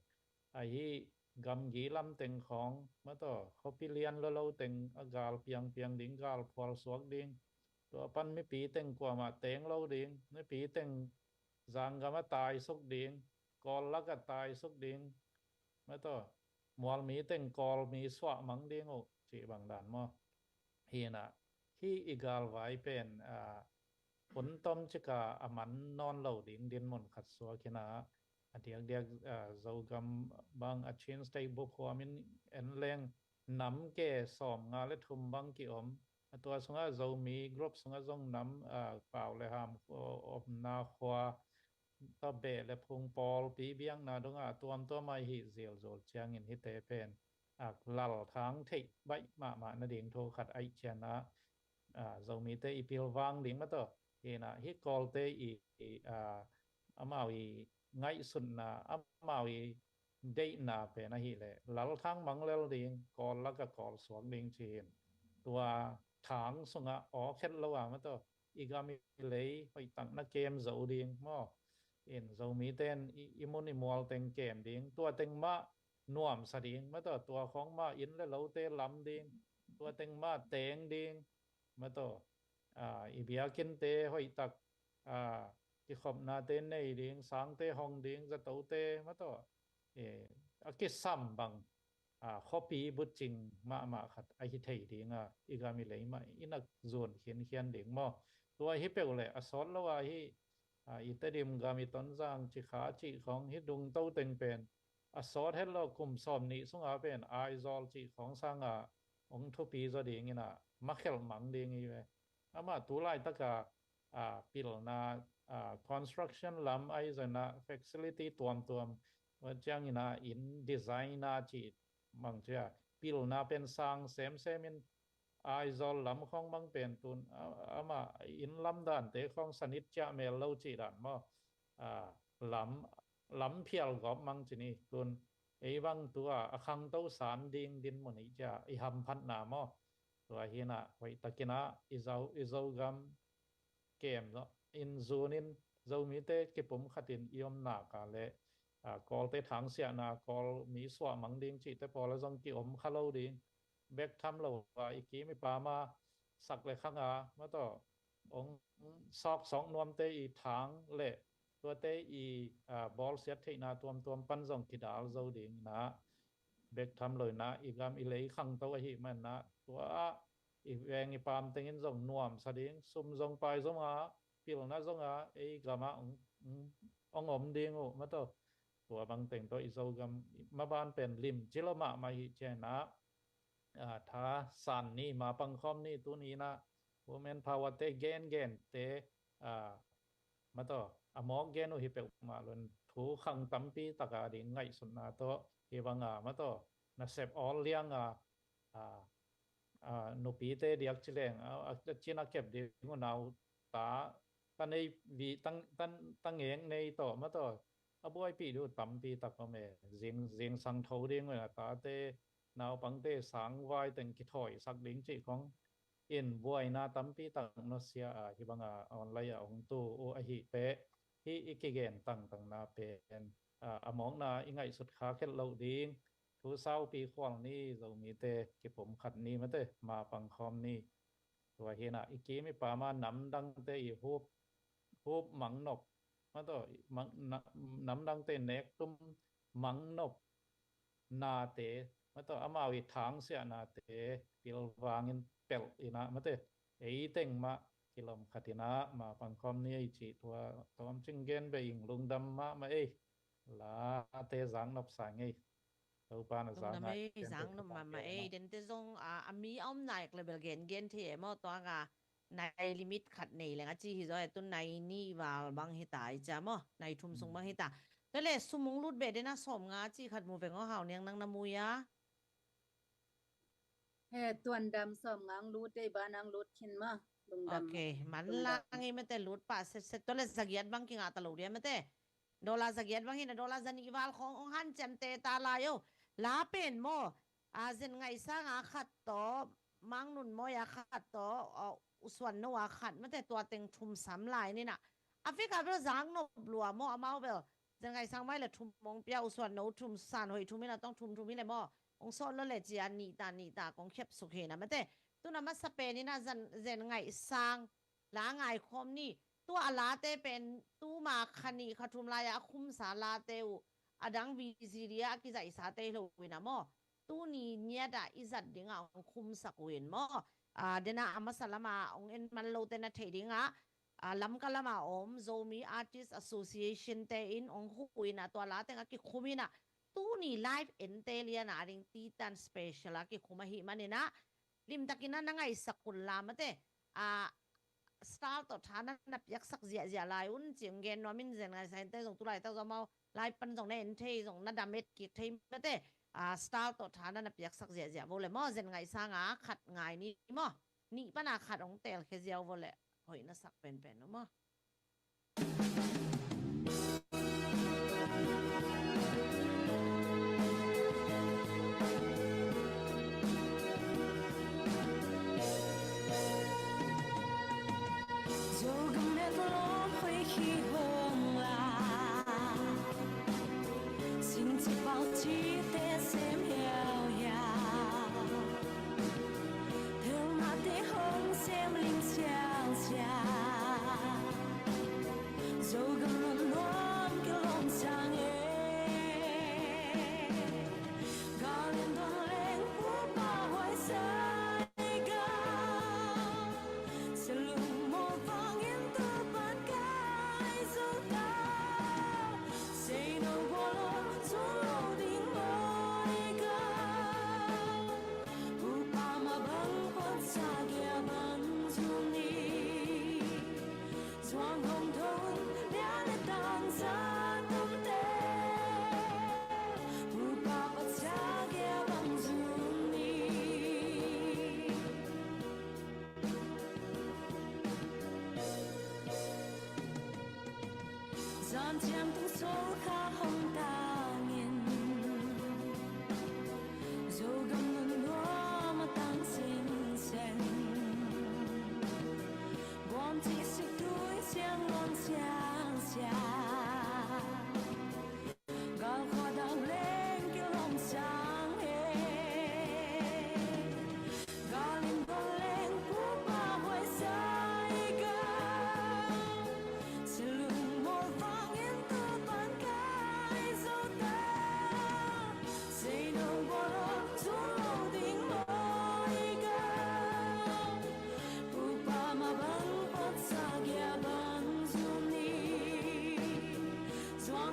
Ahi gamgi lam teng khawng, mah tawh, khuapi lian lolo teng a gal piangpiang ding, gal phual suak ding. Tua pan mipi teng kuamah teng lo ding, mipi teng zanggam a taisuk ding, Kawl lak a taisuk ding, mah tawh, mualmi teng Kawlmi suah mang ding uh, cih bang dan maw. Hi na, hih i galvai pen, a, hun tom cika a man nawn lo ding dinmun khat suak hi na, a diakdiak, a, Zogam bang a Chin State buphuam in en leng nam ke sawmnga le thum bang ki om. A tua sungah Zomi group sungah zong nam, a, pau le ham, o, omna khua, tabeh le phung pawlpi biakna dongah a tuamtuam a i hih zelzul ciangin hihte pen, a, lalthang theih baih mahmah nading thu khat aih cian ah, a, Zomite i pilvang ding mah tawh. Hi na, hih Kawlte i, i, a, amau i ngaihsutna, amau i deihna pen ahih leh lalthang mang lel ding, Kawl lak a Kawl suak ding ci-in. Tua thang sungah awk het lo a mah tawh, i gam i lei hoihtak na kem zo ding maw. In Zomite in i, i mun i mual teng kem ding, tua teng mah nuamsa ding mah tawh, tua khawng mah inn le lote lam ding, tua teng mah teng ding mah tawh. A, i biakinnte hoihtak, a, kikhopnate nei ding, sangte hong ding, zatote mah tawh, e, a kisam bang, a, khuapi bucing mahmah khat ahi thei ding a, i gam i lei mah i nak zuan khinkhian ding maw. Tua hi peuh leh a sawt lo a hih, a, i Tedim gam i Tonzang, Cikha cih khawng, hih Dungto teng pen a sawt het lo, kum sawm nih sungah pen Aizawl cih khawng sangah hong thupi zaw ding in a, makhelh mang ding hi ve. Amah tu laitak a, a, pilna, a, construction lam ahi zongin a, facility tuamtuam, tua ciangin a, inn design a cih bang ci a, pilna pen sang semsem in, Aizawl lam khawng bang pen tun, a, amah inn lam dante khawng sanit ciah mel lo cih dan maw. A, lam, lam phial gawp mang ci ni, tun ei bang tua a khangto san ding dinmun hi cia i hamphatna maw. Tua hi na, hoihtakin a, i Zo, i Zogam kem zawh in, zun in, Zomite kipumkhat in i om nak leh, a, Kawlte thangsiahna, Kawlmi suah mang ding cihte pawl a zong ki-om kha lo ding. Bek tham lo a, i kim i pam a, sak le khang a, mah tawh, hong sawksawk nuamte i thang le tuate i, ah, bawlsiat theihna tuamtuam pan zong kidal zo ding inah, bek tham lo inah i gam i lei khangto ahih man inah, tua ah i veng i pam tengin zong nuamsa ding, sum zong pai zong a, pilna zong a, ei gam ah hong, hong, hong om ding uh, maw taw. Tua bang teng tawh i Zogam maban pen limci lo mahmah hi ciang inah, ah, tha san ni, ma pangkhawm ni, tuni inah women power te gengen te, ah, maw taw, a mawk gen uh hi peuhmah lo in, thu khang tampi tak a ding ngaihsutna tawh, hih bang a, maw taw, nasep awl liang a, ah, ah, nupite diak ci leng, ah, ah, a cin a kep ding uh nau ta, ta nei vi, ta, ta, ta ngek nei tawh, maw taw, a buaipih ding uh tampi tak om e, zing, zingsang tho ding uh a, tate, naupangte sangvai teng kithawisak ding cih khong in buaina tampi tak nusia a, hih bang a online ah hong tu uh ahih teh, hih i kigen tangtangna pen, ah, a mawkna i ngaihsut kha khelh loh ding, thu saupi khual ni, Zomite kipumkhat ni, maw taw, ma pangkhawm ni. Tua hi inah i kim i pam a namdangte i hup, hup mangnop, maw taw, mang, na, namdangte nektum mangnop nate, maw taw, amau i thangsiahnate pilvangin pelh inah, maw taw, ei teng mah kilawm khat inah ma pangkhawm ni ei cih tua tawmcing gen beh ing, lungdam mahmah ei. Late zaknop sa ing ei. Topa na zak ngai, lungdam ei, zaknop mahmah ei. Dente zong a, a mi a om naik le bel gengen thei e maw, tua nga nai limit khat nei leng a ci hi zaw e, tu nai nih val bang hi ta i cia maw, nai thum sung bang hi ta. Tua le sum hong lut beh den a sawm nga ci khat mu veng aw, Hau Niang, nang na mu ia? He, tuan dam sawm nga ang lut dei, ba nang lut khin maw. Lungdam. Ok, man lang i mete lut pah setset. Tua le zagiat bang kingah ta lo dia mete. Dollar zagiat bang hi na, dollar zanih val khong ong hanciam te ta lai o. La pen maw, a, Zen Ngaih Sang a khat tawh, Mang Nun Mawi a khat tawh, a, U Suan No a khat, mate tua teng thum sam lai ni na. A fika bel zaknop lua maw, amau bel Zen Ngaih Sang mai le thum ong pia, U Suan No thum, San Hoih thum hi na, tawng thum thum hi le maw, ong sawt lo le cia nih ta nih ta kong khiap suk hi na mate. Tuna masa pen hi na Zen, Zen Ngaih Sang la ngaikhawm ni. Tua a late pen tuma kha nih kha thum lai-a a khumsa late uh, a dang V C D a kizaihsate hi lo uh hi na maw. Tuni niat ah i zat dingah hong khumsak uh hi na maw. A, dena a masa lama hong en man lote na theih dingah, a, Lamka lama om Zomi Artist Association te in hong huh uh hi na, tua la teng a kikhum hi na. Tuni live ente liana a ding titan special a kikhum ahih manin ah, limtakin ah na ngaihsak un la mate. A, star tawh tha na na piaksak ziahziah lai un, ci-in gen nuam in. Zen Ngaih Sang te zong tu laitak zong amau live pan zong na en thei, zong na dam et kik thei mate. A, star tawh tha na na piaksak ziahziah vo le maw, Zen Ngaih Sang a khat ngai ni maw. Nih pan a khat hong telkhia ziau vo le hoih na sak penpen uh maw. Zogam met lawm hoih hi hong la, singci pau cite sem hiauhiau, phelmate hong sem ling siangsiang. Zogam nuam kilawm sang e, gal in don leng pupa huai sai gam. Salung maw vangin tu pan kai zo ta, sei no bolo zo lo ding maw e gam. Pupa mah bang pawt sa kia bang zung ni. Zuang hong thong nia le tang sa tumte, pupa pawt sa kia bang zung ni. Zan ciang tung sol kha hong tangin, Zogam nun nuam a tang singseng. Buam ci sik tui siang luang siang siang, gal khua dang leng kilawm sang e. Gal in bawleng pupa huai sai gam. Salung maw vangin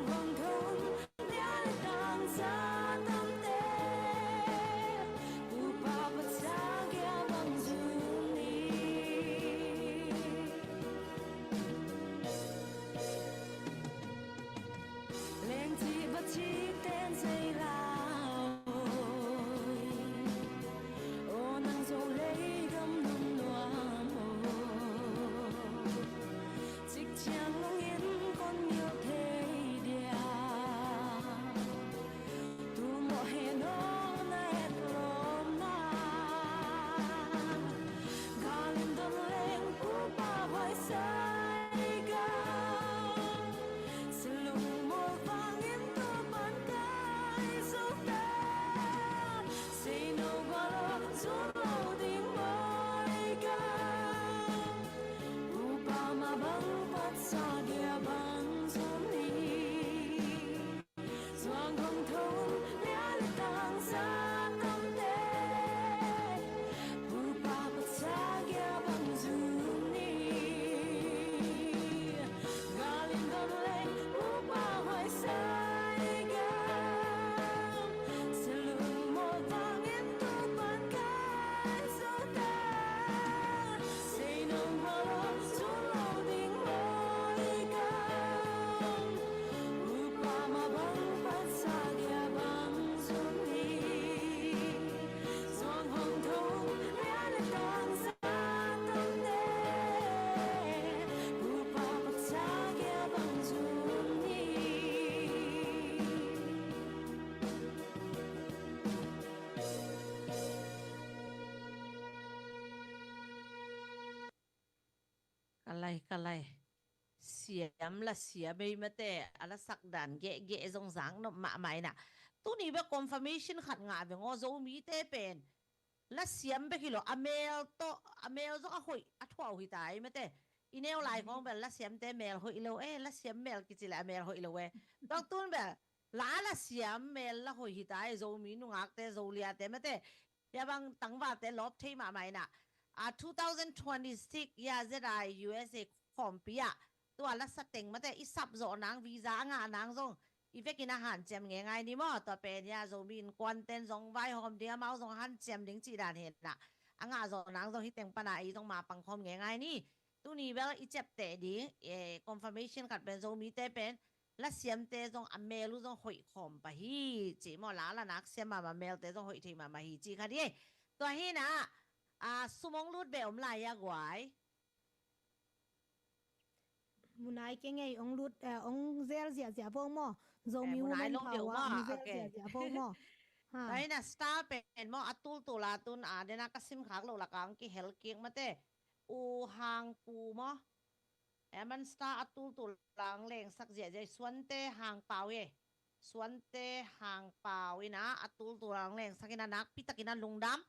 Bang thong lia le tang sa tamte, Pupa Pathian kia bang zun ni. Leng ci ba ci ten sei la oi. O nang zo lei gam nung nuam o. Cik ciang lungin kon ngil thei dia. Tu mawh he nong na et lom na. Galin don leng Pupa huai sai ga. Salung mawl vangin Topan kai zo ta. Sei no balo zun lo ding mai ga. Pupa ma bang pat sa dia bang zun ni. Zuang hong thong lia le tang sa tamte. Pupa Pathian kia bang zun ni. Galin don leng Pupa huai sai ga. Salung mawl vangin Topan kai zo ta. Sei nong balo zun lo ding mai ga. Pupa ma bang pat sa dia bang zun ni. Zuang hong thong lia le tang sa tamte. Pupa Pathian kia bang zun ni. Ka lai, ka lai. Siam la siam ei mate, a la sak dan geh geh zong zang nop mahmah ina. Tuni bek confirmation khat ngah veng aw, Zomite pen la siam bek hi lo, a mel tawh, a mel zong a hoih a thuau hi ta ei mate. I neu lai khong bel la siamte mel hoih lo e, la siam mel kici le a mel hoih lo e. Tua tun bel la la siam mel la hoih hi ta ei, Zomi nungakte, Zoliate mate. Hia bang tangvalte lawp thei mahmah ina. A two thousand twenty-six hia Z I U S A khawmpi ah tua la sa teng mate i sap zawh nang, visa a ngah nang zong i vekin a hanciam ngei ngai ni maw. Tua pen hia Zomi Innkuanten zong vaihawm ding, amau zong hanciam ding cih dan hi na. A ngah zawh nang zong hi teng pana ei zong ma pangkhawm ngei ngai ni. Tuni bel i ciapteh ding, eh, confirmation khat pen Zomite pen la siamte zong a mel uh zong hoih khawm pah hi ci maw, la la nak siam mahmah, melte zong hoih thei mahmah hi ci kha di. Tua hi na, a, sum hong lut beh om lai a guai. Munai kei ngei hong lut, eh, hong zel ziahziah vo maw. Zomi Women Power hong zel ziahziah vo maw. Tua hi na star pen maw, a tultul a tun a dena ka sim khak loh laka hong kihel kik mate. U Hang Pu maw. Eman star a tultul a hong lengsak ziahziah, Suante Hang Pau hi. Suante Hang Pau ina a tultul a hong lengsak ina, nakpi takin a lungdam.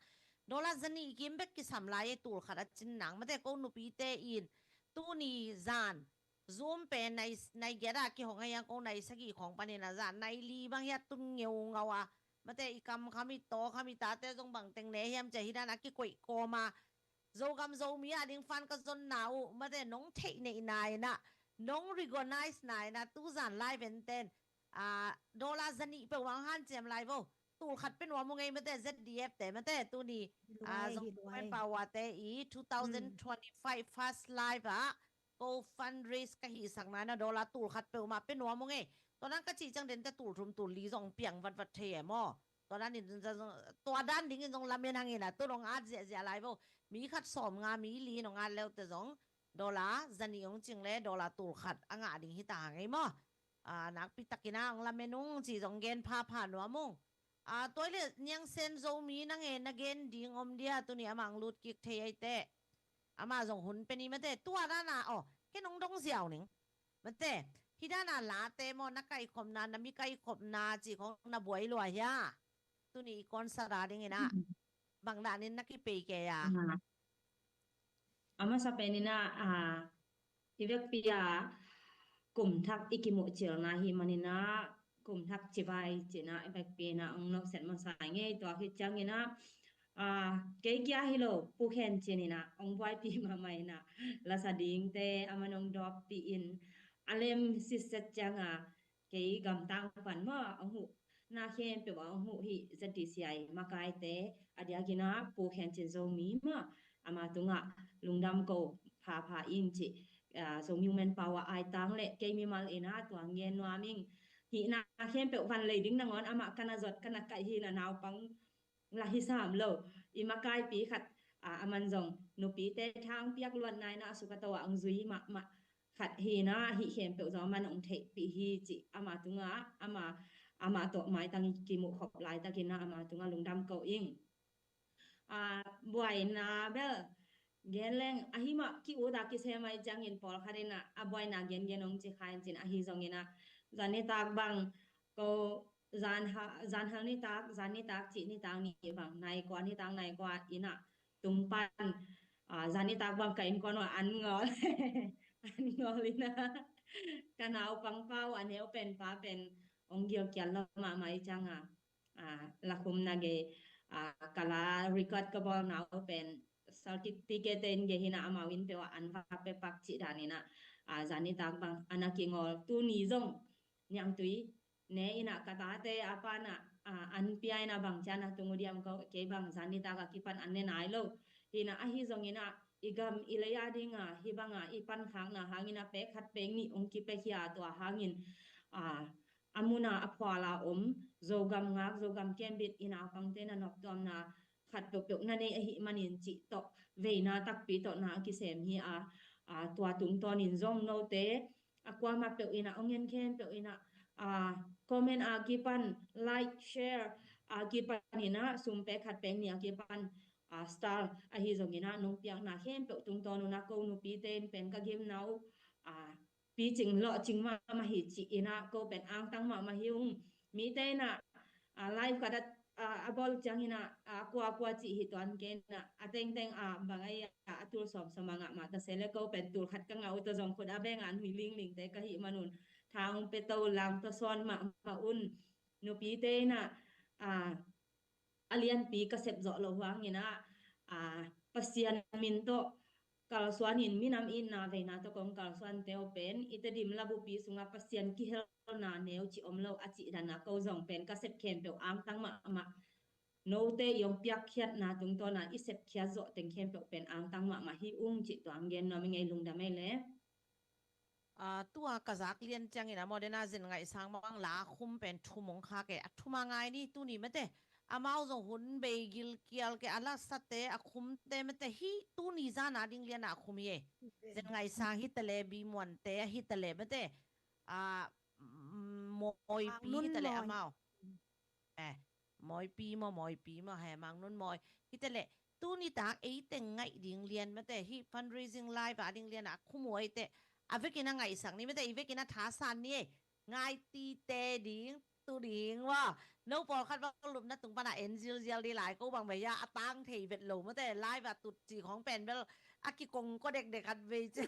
Dollar zanih kim bek kisam lai ei, tul khat a cin nang mate. Ko nupite in tuni zan Zoom pen nai, nai giat a kihong a hiang, ko nai sagih khong panin a zan nai li bang hi a tun ngeungau a mate. I kam kham, i taw kham, i tate zong bang teng ne hiam ci a hi dan a kikoih kawm a. Zogam Zomi a ding fan ka zonna uh mate, nong theih neih na ina, nong recognize na ina, tuzan live enten, a, dollar zanih peuh mah hong hanciam lai vo. Tul khat pe nuam uh ngei mate, Z D F te mate, tuni, a, Zong Pen Pawate i two thousand twenty-five first live ah ko fundraise ka hihsakna ina dollar tul khat peuh mah pe nuam uh ngei. Tua dan ka cih ciang dente tul thum tul li zong piang vatvat thei e maw. Tua dan in, tua dan dingin zong lamen hang ina, tu nong at ziahziah lai vo. Mi khat sawm nga, mi li nong at leute zong dollar zanih hong cing le dollar tul khat a ngah ding hi ta hang ei maw. A, nakpi takin a hong lamen ung ci zong gen phapha nuam ung. A, tua hi le Niang Sen Zomi nang e, na gen ding om dia, tuni amah hong lut kik thei ei teh. Amah zong hun pe ni mate, tua dan a, aw, ken hong dong ziau ning. Mate, hi dan a late maw, na kaikhopna, na mi kaikhopna cih khong na buai lua hia? Tuni i concert a ding ina bang danin na kipei kei a? A masa pen ina, a, i vekpi a kum thak i kimuh cilna hi man ina, kum thak cibai cina i vekpi ina hong nopset masa ngei. Tua khit ciang ina, a, kei kia hi lo, Pu Khen Cin ina hong buaipi mahmah ina, lasa dingte aman hong dawppih in, a lem sitset ciang a kei gamtang pan maw, a hong huh na khempeuh a hong huh hi Z D C I makaite, a diakin a Pu Khen Cin Zomi maw, ama tungah lungdam ko phapha ing ci, ah, Zomi Women Power aitang le kei mimal in a tua ngen nuam ing. Hih na khempeuh van lei ding nangawn amah ka na zot ka na kaih hi na, naupang lah hi sam lo. I makaipi khat, ah, aman zong nupite thang piak luat nai na a suk a to ah hong zui mahmah khat hi na, hih khempeuh zong aman hong theihpih hi ci, ama tungah, ama, ama tawh maitang kimuh khop laitakin a ama tungah lungdam ko ing. Ah, buaina bel gen leng ahi mah, ki-ut a kisem ahih ciangin pawlkhat in a, a buaina gengen hong ci kha in cin, ahi zongin a, zan nitak bang ko, zan ha-, zan hal nitak, zan nitak cih nitak nih bang, nai kua nitak nai kua in a tung pan, ah, zan nitak bang ka innkuan uh an ngawl, an ngawl in a, ka naupang pa uh, a neu pen pa pen hong gilkial lo mahmah ahih ciang a, ah, lakhum na gei, ah, ka la record ka bawlna uh pen certificate in gei hi na, amau inn peuh ah an va pia pak cih dan in a, ah, zan nitak bang a na kingawl. Tuni zong niangtui ne in a, ka tate a pan a, ah, an pia in a, bang ci a na tung uh diam ko, kei bang zan nitak a kipan an ne nai lo. Hi na, ahi zongin a, i gam i lei a ding a hih bang a i pankhakna hangin a, pek khat pek nih hong kipia khia, tua hangin, ah, a mun a a phual a om, Zogam ngak, Zogam kembit i naupangte na noptuamna khat peuhpeuh na nei ahih manin cih tawh veina takpi tawh na a kisem hi a, a, tua tungtawnin zong note a kuamah peuh in a, hong en khempeuh in a, a, comment a kipan, like, share a kipan in a, sum pek khat pek nih a kipan, a, star ahi zongin a, nong piakna khempeuh tungtawn un a, ko nupite in pen ka gimna uh, a, picing lawhcing mahmah hi ci in a, ko pen angtang mahmah hi ung. Mite in a, a, live khat a, a, a bawl ciangin a, a, kua kua cih hi tuan kei in a, a tengteng a, bang a, a, a tul sawmsawm a ngah mah ta se le, ko pen tul khat ka ngah uh ta zong khut a veng a nui linglingte ka hih man un, thang pe to lang ta sawn mahmah un. Nupite in a, a, a lianpi ka sep zawh loh hangin a, a, Pasian min tawh kalsuanin, minam itna veina tawh kong kalsuante uh pen i Tedim labupi sungah Pasian kihelna neu cih om lo a cih dan a, ko zong pen ka sep khempeuh angtang mahmah. Note i hong piakkhiatna tungtawn a i sepkhiat zawh teng khempeuh pen angtang mahmah hi ung cih tua hong gen nuam ing ei, lungdam ei le. A, tua ka zak lian ciangin a maw, den a Zen Ngaih Sang bang la khum pen thum hong khak e, a thum a ngai ni, tuni mate. Amau zong hun bei gilkial kei, a lasate, a khumte mate, hih tuni zan a ding lian a khum hi e. Zen Ngaih Sang hi ta le, Bi Muante hi ta le mate. A, mm, Mawipi hi ta le amau. Eh, Mawipi maw, Mawipi maw, he, Mang Nun Mawi. Hi ta le, tuni tak ei teng ngaih ding lian mate, hih fundraising live a ding lian a khum uh ei teh, a vekin a ngaihsak ni mate, i vekin a thasan ni ei. Ngai tite ding, tu ding maw. No pawlkhat bang lupna tung pan a en zilzial di lai, ko bang vei a, a tang thei vet lo mate, live a tut ci khong pen bel a kikong ko dekdek khat vei ci.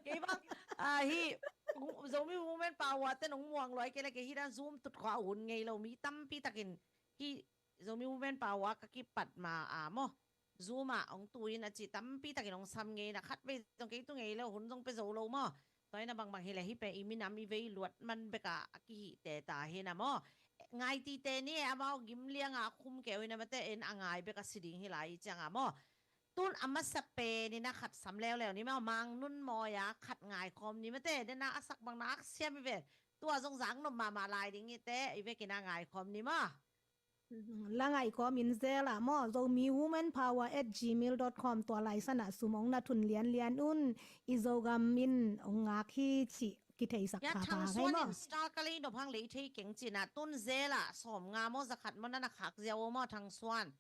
Kei bang, a, hih Zomi Women Power te nong muang luai kei le, kei hih dan Zoom tut khua hun ngei lo mi tampi takin hih Zomi Women Power ka kipat ma a maw, Zoom ah hong tu in a ci tampi takin hong sam ngei na, khat vei zong kei tu ngei lo, hun zong pe zo lo maw. Tua in a bangbang hi le hih pen i minam i vei luat man bek a a kihihte ta hi na maw. Ngai tite ni e, amau gim liang a khum kei uh hi na mate, en a ngai bek a si ding hi lai i ciang a maw. Tun a masa pen in a khat sam leuleu ni maw, Mang Nun Mawi a khat ngai khawm ni mate, den a a sak bang na ak siam i ve. Tua zong zak nop mahmah lai ding i te, i vekin a ngai khawm ni maw. La ngai khawm in zel ah maw, Zomi Women Power at gmail dot com, tua laisan ah sum hong na thun lianlian un, i Zogam in hong ngak hi cih kitheisak phapha ngei maw. Thang Suan in star ka lei nop hang lei thei keng cin a, tun zel ah sawm nga maw, za khat maw, na na khak ziau maw, Thang Suan.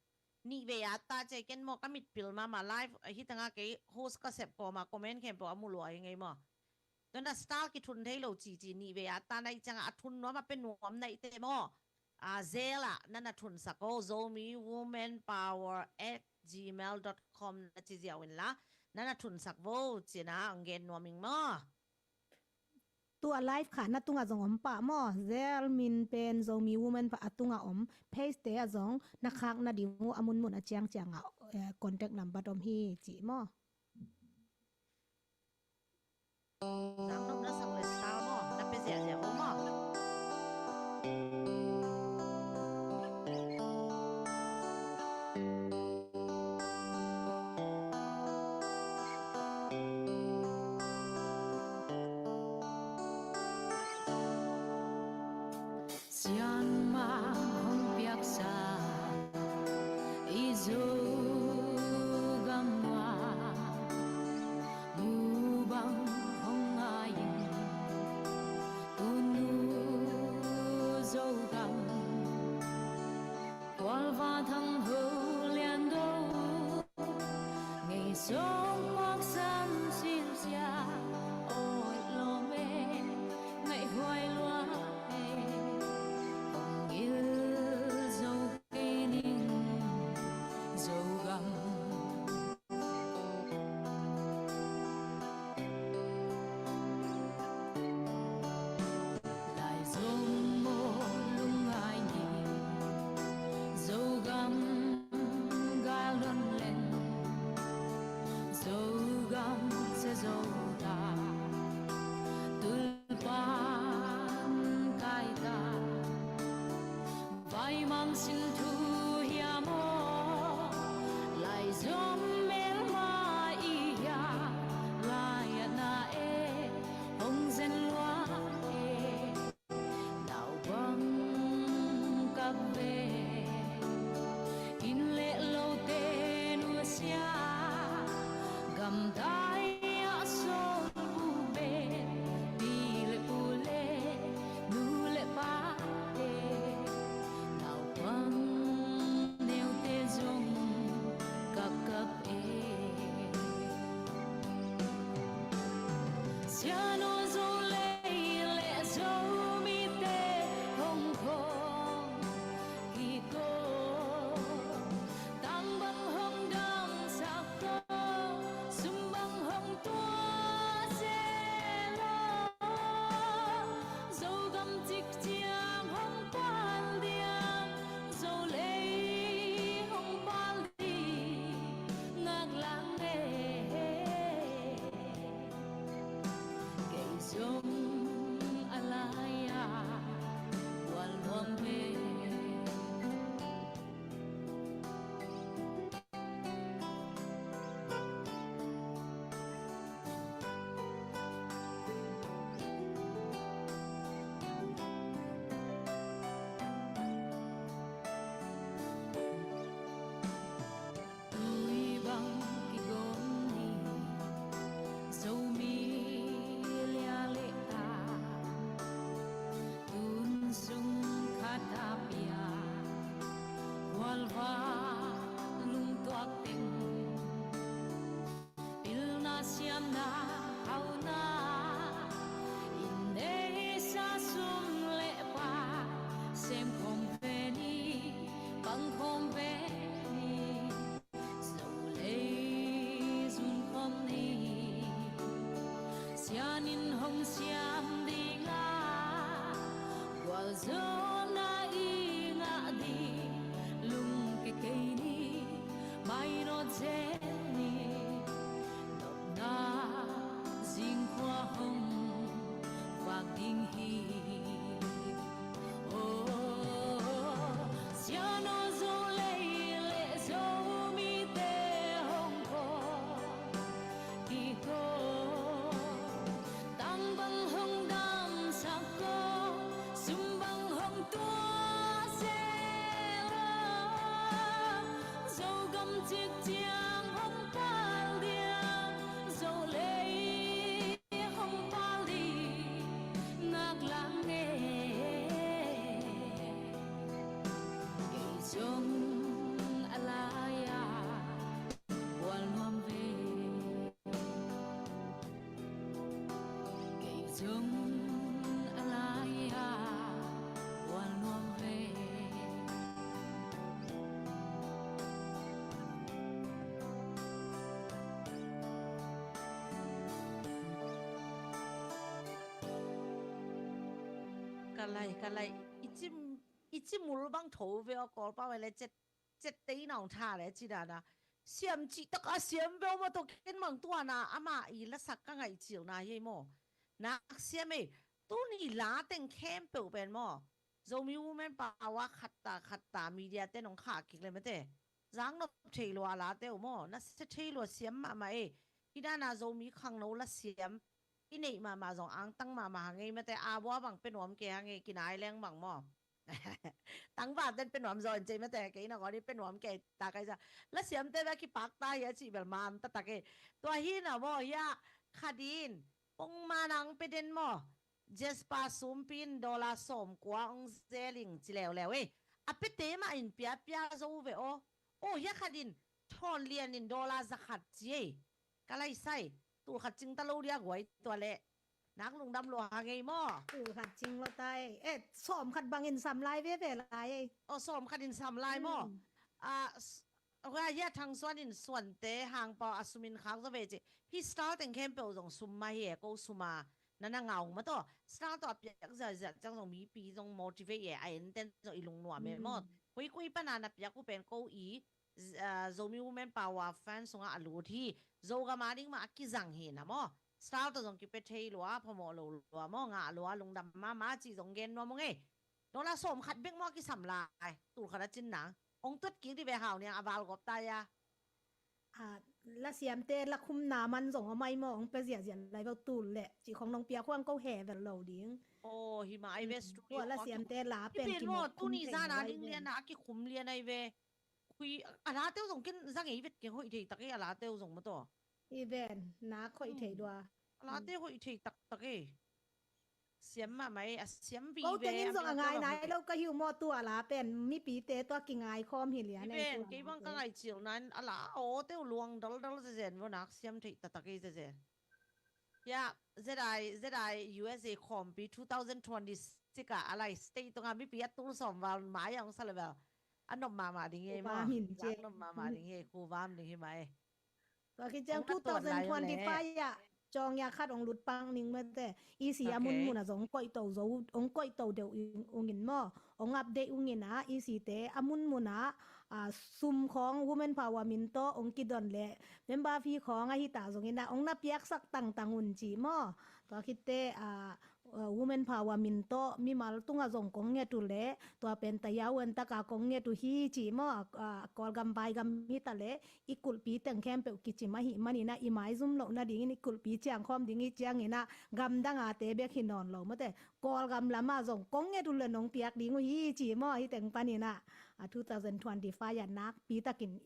Nih vei a ta cia ken maw, ka mitpil mahmah, live ahi tanga kei host ka sep kawma comment khempeuh a mu lua hi ngei maw. Tua na star kithun thei lo cici, nih vei a ta na i cianga a thun nuam a pe nuam na i te maw. A, zel ah na na thunsak o, Zomi Women Power at gmail dot com na ci ziau in la, na na thunsak vo cina hong gen nuam ing maw. Tua live kha na tunga zong om pah maw, zel min pen Zomi Women Power a tunga om, page te a zong na khak na ding uh a munmun a ciangciang a, eh, contact number om hi ci maw. Zang nop na sak le star maw, na pe ziahziah uh maw. Sianmang hong piaksa i Zogam ah, mu bang hong ngai in, tunu Zogam, Kualva Thang Ho Lian Do, ngei song paksan silsia, oi lom e, ngaih huai lua e, hong gil zo kei ning Zogam. Lai Zom maw lungngai ni, Zogam gal don leng, Zogam sia zo ta, tulpan kai ta, vaimang sin thu hiam aw, Lai Zom melma i hia, lai a na e, hong zen lua e, naupang kap ve, inn le lote nusia, gamdai ah sawl bu ve, pi le pu le nu le pate, naupang neute zong kapkap e. Sianu Zolei le Zomite hong khawm kik o, tang bang hong damsak o, sum bang hong tua se lo, Zogam cik ciang hong pal diam, Zolei hong pal ding ngak lang e. Kei zong a lai-ah gual nuam ve. Tui bang kigawm ni, Zomi lia le ta, tun sung khat a pia, gualva lungtuak teng, pilna siamna hauna, inn neisa sum le pai sem khawm ve ni, pang khawm ve ni, Zolei zun khawm ni. Sian in hong siam ding a, gualzawhna i ngah ding lungke kei ni, mainawt zel ni. Nopna zingkhua hong vak ding hi. Aw, Sianu Zolei le Zomite hong khawm kik o, tang bang hong damsak o, sum bang hong tua se lo, Zogam cik ciang hong pal diam, Zolei hong pal ding ngak lang e. Kei zong a lai-ah gual nuam ve. Kei zong a lai-ah gual nuam ve. Ka lai, ka lai, i cim, i cimul bang tho ve aw, Kawlpau e le cet, cet tei na hong tha le ci dana. Siam cih taka siam ve aw, ma tawh ken bang tuana ama i lasak ka ngaih cilna hi ei maw. Nak siam ei, tuni la teng khempeuh pen maw, Zomi Women Power khatta khatta media te nong khah kik le mate, zang nop thei lua la te uh maw, na sia thei lua siam mahmah ei. Hi dana Zomi khangno la siam i neih mahmah zong angtang mahmah hang ei mate, a bua bang pe nuam kei hang ei, kinai leng bang maw. Tangval ten pe nuam zaw in cei mate, kei na gawni pe nuam kei ta kai sa. La siamte bia kipak ta hi a cih bel man ta tak e. Tua hi na maw hi a, khat in pongman ang pe den maw. Jasper Sumpin dollar sawmkua ong zeling ci leuleu e. A pete mah in piapia zo ve aw. Aw hi a, khat in Thawn Lian in dollar zakhat ci e. Ka lai sai, tul khat cing ta lo dia guai tua leh. Nak lungdam lua ha ngei maw? Tul khat cing lo ta e. Eh, sawm khat bangin sam lai veve lai e. Aw, sawm khat in sam lai maw? Hmm. Ah, s-, aw, hia Thang Suan in Suante hang pau a sumin khak zaw ve ci. Hi star teng khempeuh zong sum mah hi e, ko sum a na na ngau mah tawh. Star tawh a piak ziahziah ciang zong mipi zong motivate e, a enten zong i lungnuam e maw? Hmm. Koikoi pana na piak uh pen ko i z-, ah, Zomi Women Power Fund sungah a lut hi. Zogam a ding mah a kizang hi na maw? Star tawh zong kipia thei lua, phamawh lo lua maw, ngah lua, lungdam mahmah cih zong gen nuam ung ei. Dollar sawm khat bek maw a kisam lai, tul khat a cin nang. Ong tuat kik dih ve hau niang a val gawp ta ia. Ah, la siamte la khumna man zong a mai maw, ong pe ziahziah lai bek tul leh. Cih khong nong piak huang ko he vel lo ding. Aw, hi mah ai ve. Hmm. Studio tua la siamte la pen kimawh khum thei maw ai ve. Tuni zan a ding lian a kikhum lian ai ve. Khui, a late uh zong ken zang ei vet ke hoih thei tak ei, a late uh zong maw taw. I ven, nak hoih thei dua. A late hoih thei taktak ei. Siam mahmah ei, a siam vive. Ko tengin zong a ngai nai lo ka hi uh maw, tu a la pen mipite tua kingai khawm hi lian ei. I ven, kei bang ka ngai cil nan a la aw te uh luang daldal zezen maw, nak siam thei taktak ei zezen. Hia, Z I, Z I U S A khawmpi two thousand twenty-six ah a lai state tungah mipi a tul sawm val mai a hong sa le vel. A nop mahmah ding hi ei maw. Khuvam hin ci. Nop mahmah ding hi ei, khuvam ding hi mah ei. Tua khit ciang two thousand twenty-five ah cawng ia khat hong lut pang ning mate. E C a munmun ah zong hong koihto zo, hong koihto deuh ung in maw. Hong update ung in ah, E C te a munmun ah, ah, sum khawng women power min tawh hong kidon leh member fee khawng ahi ta zongin ah hong na piaksak tangtang un ci maw. Tua khitte, ah, ah, women power min tawh mimal tungah zong kong nget uh leh tua pen tayau en taka kong nget uh hi ci maw. Ah, ah, Kawlgam vaigam hi ta leh i kulhpi teng khempeuh kicim ahih manin ah i maizum loh nadingin i kulhpi ciangkhawm ding hi ciangin ah gamdang a te bek hi nawn lo mate. Kawlgam lamah zong kong nget uh leh nong piak ding uh hi ci maw, hih teng panin ah, a two thousand twenty-five ah nakpi takin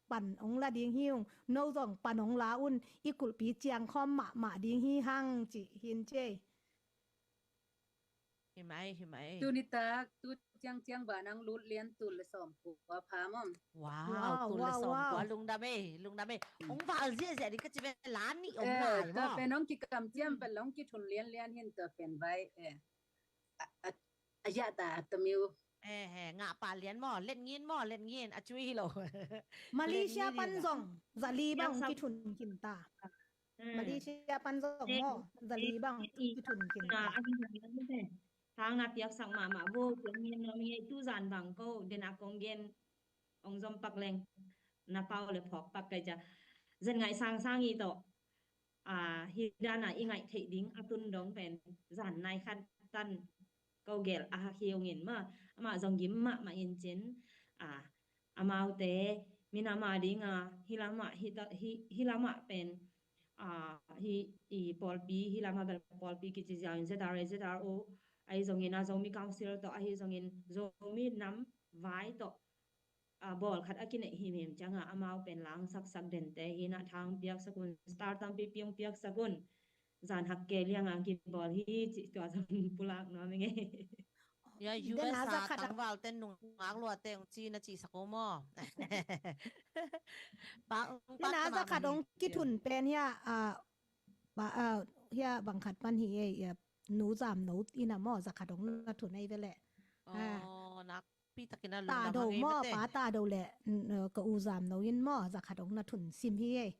pan hong la ding hi ung, no zong pan hong la un, i kulhpi ciangkhawm mahmah ding hi hang cih hin ci ei. Hi mai, hi mai. Tuni tak, tu ciangciang banang lut lian tul le sawmkua pha maw. Wow, tul le sawmkua, lungdam ei, lungdam ei. Hong val ziahziah ding ka ci ve, la nih om lai maw. Tua pen hong kikam ciam pen hong kithun lianlian hin tua pen vai. A, a, a ziah ta tamiu. Eh, eh, ngah pah lian maw, let ngin maw, let ngin, a cui hi lo. Malaysia pan zong, zali bang hong kithun khin ta. Malaysia pan zong maw, zali bang hong kithun khin ta. Hang na piaksak mahmah vo, piak ngin no mi ngei tu zan bang ko, den a kong gen, ong zom pak leng, na pau le phawk pak kai cia. Zen ngaih sangsang i tawh. A, hi dana i ngaih theih ding a tun dong pen zan nai khat tan ko gel a hak hi ung in maw, amah zong gim mahmah in cin, a, amaute minam a dinga hi lamah, hi ta, hi, hi lamah pen, a, hi, i pawlpi, hi lamah bel pawlpi kici ziau in Z R A, Z R O, ahi zongin a Zomi Council tawh, ahi zongin Zomi nam vai tawh, a, bawl khat a kineih himhim cianga amau pen la hong saksak dente hi na, tha hong piaksak un, star tampipi hong piaksak un, zan hak ke lianga kibawl hi cih tua zong pulak nuam ing ei. Ya, U S a tangvalte nungak luate hong ci na cihsak uh maw? Dena za khat hong kithun pen hia, a, hia bang khat pan hi ei, a, nu zam no ina maw, za khat hong na thun ei ve leh. Aw, nak pi takin a lungdam hang ei mate. Ta do maw, pa ta do le, n-, ka u zam no in maw, za khat hong na thun sim hi ei.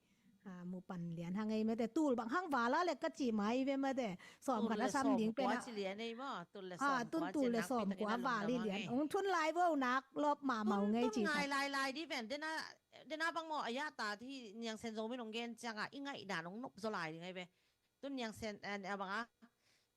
A, mu pan lian hang ei mate, tul bang hang vala le ka ci mai ve mate. Sawm khat a sam ding pen a. Tul le sawmkua ci lian ei maw, tul le sawmkua ci lian ei maw. A, tun tul le sawmkua val hi lian. Hong thun lai vo nak lop mahmah ung ei ci. Tun ngai lailai di ven, dena, dena bang maw a ya ta hi Niang Sen Zo min hong gen cianga i ngaih dan hong nop zaw lai ding ei ve. Tun Niang Sen, eh, a banga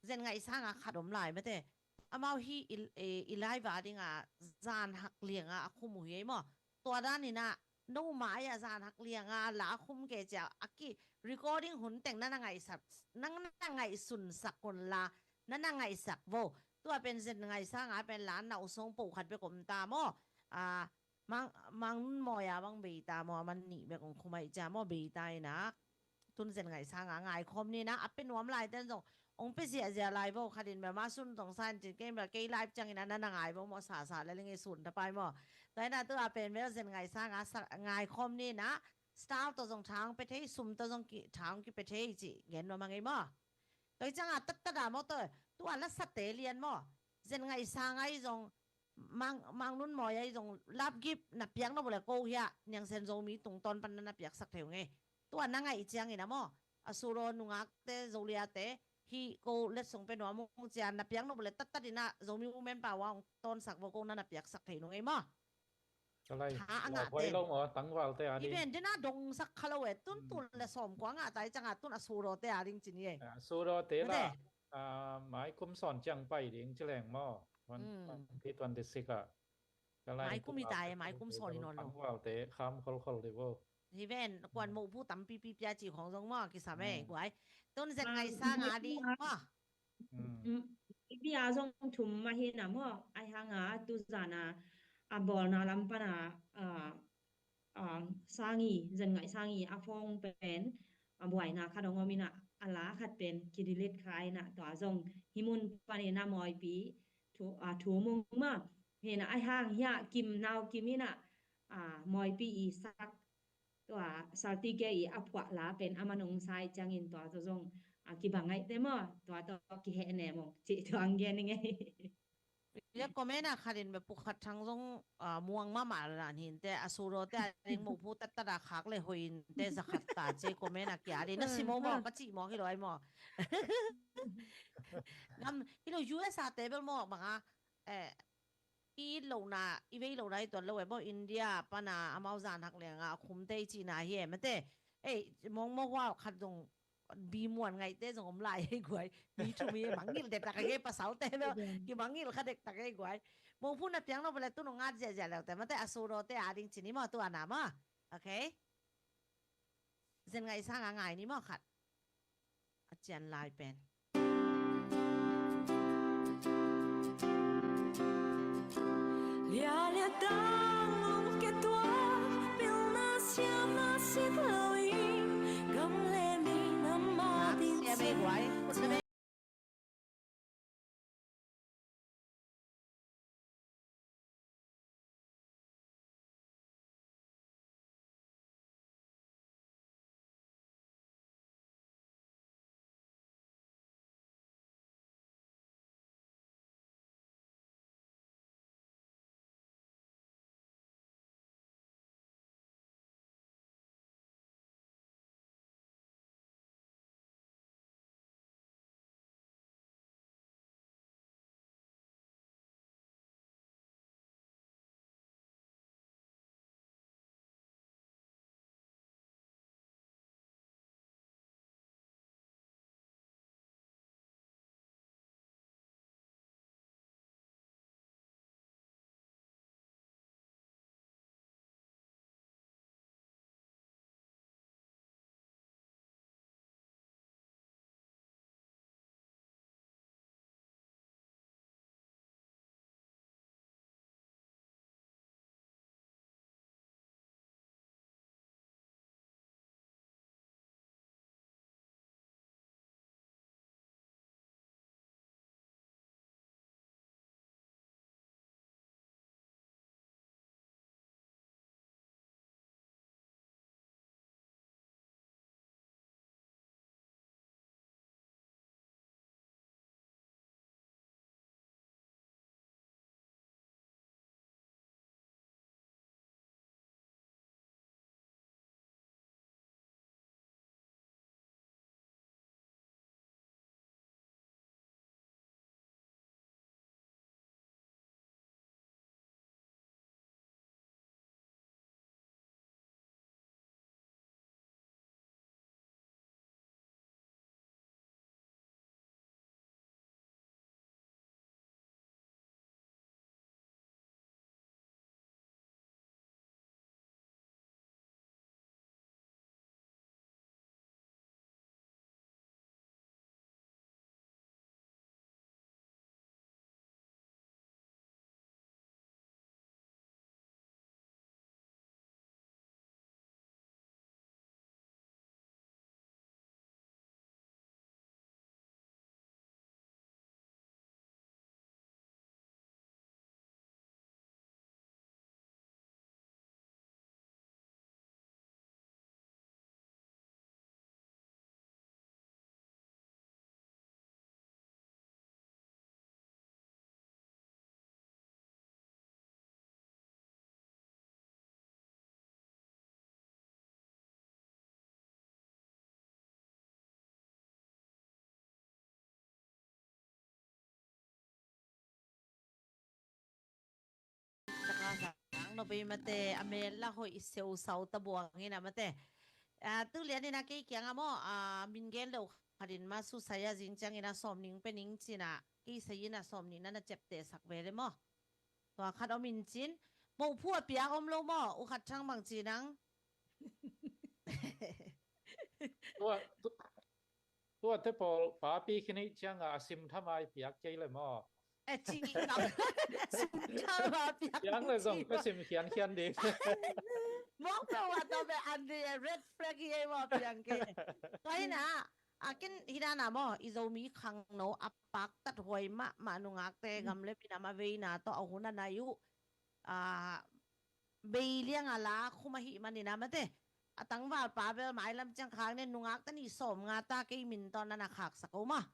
zen ngaih sanga khat om lai mate. Amau hi i, i, i lai va dinga zan hak lianga a khum uh hi ei maw. Tua daninah no mai-ah zan hak lianga la a khum kei cia a ki recording hun teng na na ngaihsak, na na ngaihsunsak un la, na na ngaihsak vo. Tua pen Zen Ngaih sanga pen la nauhsong po khat bek om ta maw. A, Mang, Mang Nun Mawi a bang bei ta maw, a man nih bek ong khum ahih ciang maw, bei ta in a. Tun Zen Ngaih sanga ngai khawm ni na, a pe nuam lai ten zong ong pe ziahziah lai vo, khat in bel ma sun tong sa in cin kei bel kei live ciangin a na na ngai vo maw, sa sa le leng ei sun ta pai maw. Tua in a tua pen bel Zen Ngaih sanga sa, ngai khawm ni na, star tawh zong tha ong pe thei, sum tawh zong ki, tha ong kipe thei cih gen nuam a ngei maw. Tua hi cianga tattat a maw, tua, tua lasate lian maw. Zen Ngaih sanga i zong, Mang, Mang Nun Mawi a i zong lap gip na piak nop uh leh ko hiah Niang Sen Zomi tungtawn pan na na piaksak thei uh ngei. Tua na ngaih ciangin a maw, a Suraw nungakte, Zoliate, hih ko letsong pe nuam ung ci a na piak nop uh leh tattat in a Zomi Women Power ong tawnsak vo, ko na na piaksak thei uh ngei maw. Ka lai, tha a la ngahte buai lo maw, tangvalte a ding. Even den a dongsak kha lo e, tun, hmm, tul le sawm kua ngah ta hi cianga tun a Surawte a ding ci ni e. A Surawte la, mate, a, mai kum sawn ciang pai ding ci leng maw. Twen-, hmm, twenty twenty-six ah. Ka lai mai kum i ta e, mai kum sawn i nawn lo. Tangvalte kham kholkhol dih vo. Even kuan, hmm, mohphu tampipi pia cih khawng zong maw kisam e, hmm, guai. Tun Zen Ngaih sanga ding maw. Mm. Mm, i bia zong thum mah hi na maw, ahi hanga tuzan a, a bawlna lam pan a, a, a, Sangi, Zen Ngaih Sangi a phone pen, a buaina khat hong om in a, a la khat pen kidelete kha in a, tua zong hih mun panin a Mawipi thu, a, thu mung mah. Hi na ahi hang hiah Kim Nau Kim in a, a, Mawipi i sak tua salty gay i a phuah la pen a man ong sa i ciangin tua tawh zong, a, kibang ngaihte maw, tua tawh kiheh ne maw cih tua ang gen i ngei. Ia comment a khat in bia Pu Khat Thang zong, a, muang mahmah dan hinte, a Surawte a ding mohphu tattat a khak le hoih inte za khat ta ci comment a kia ding na si maw maw, ka cih maw hi lo ai maw. Ngam hi lo, U S A te bel maw bang a, eh, i it lohna, i vei lohna i tuan lo e maw, India pana amau zan hak lianga a khumte i cihna hi e mate. Ei, mawngmawh hua khat zong bi muan ngaihte zong om lai hei guai. Mi thu mi mangngilh dektak a ngei, pasalte bel kimangngilh kha dektak hei guai. Mohphu na piang lo bale tun ong ngat ziahziah leute mate, a Surawte a ding ci ni maw, tua na maw. Okay. Zen Ngaih sanga ngai ni maw khat. A cian lai pen. Lialia tang om ke tua, pilna siamna sik lo in, gam le mi na ma din siam e guai. Nopei mate, a mel la hoih i seu sau ta buang ina mate. Ah, tu lian ina kei kianga maw, ah, min gen lo khatin ma su saya zing ciang ina sawm ning pe ning cina, kei sai ina sawm ning nana ciapte sak ve le maw. Tua khat om in cin, mo phu a piak om lo maw, u khat thang bang cinang. Tua, tu, tua te pawl papi khin ih cianga a sim thama i piak kei le maw? E ci kam sim thama piak piak le zong ka sim khian khian ding. Mok pe wa tawh be an di red flag hi ei maw piang kei. Tua hi na, a kin hi na na maw, i Zomi khangno a paktat huai mahmah nungakte gam le minam a veina tawh a hun a nai uh. A, bei lianga la khum ahih manin a mate. A tangvalpa bel mailam ciang khak nen nungak tani sawm nga ta kei min tawh nana khaksak o maw.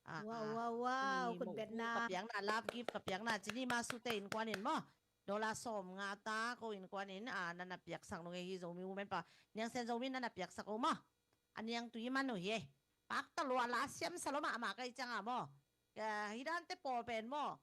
A, wow, a, wow, wow, tuni khut mo betna. Ka piakna love gift ka piakna cini ma sute innkuan in maw. Dollar sawm nga ta ko innkuan in, a, nana piaksak nung ei hi Zomi Women pa. Niang Sen Zomi nana piaksak o maw. A niang tui man uh hi ei. Pakta lua la siam sa lo mahmah ka i cianga maw. Ka hi dante pawl pen maw.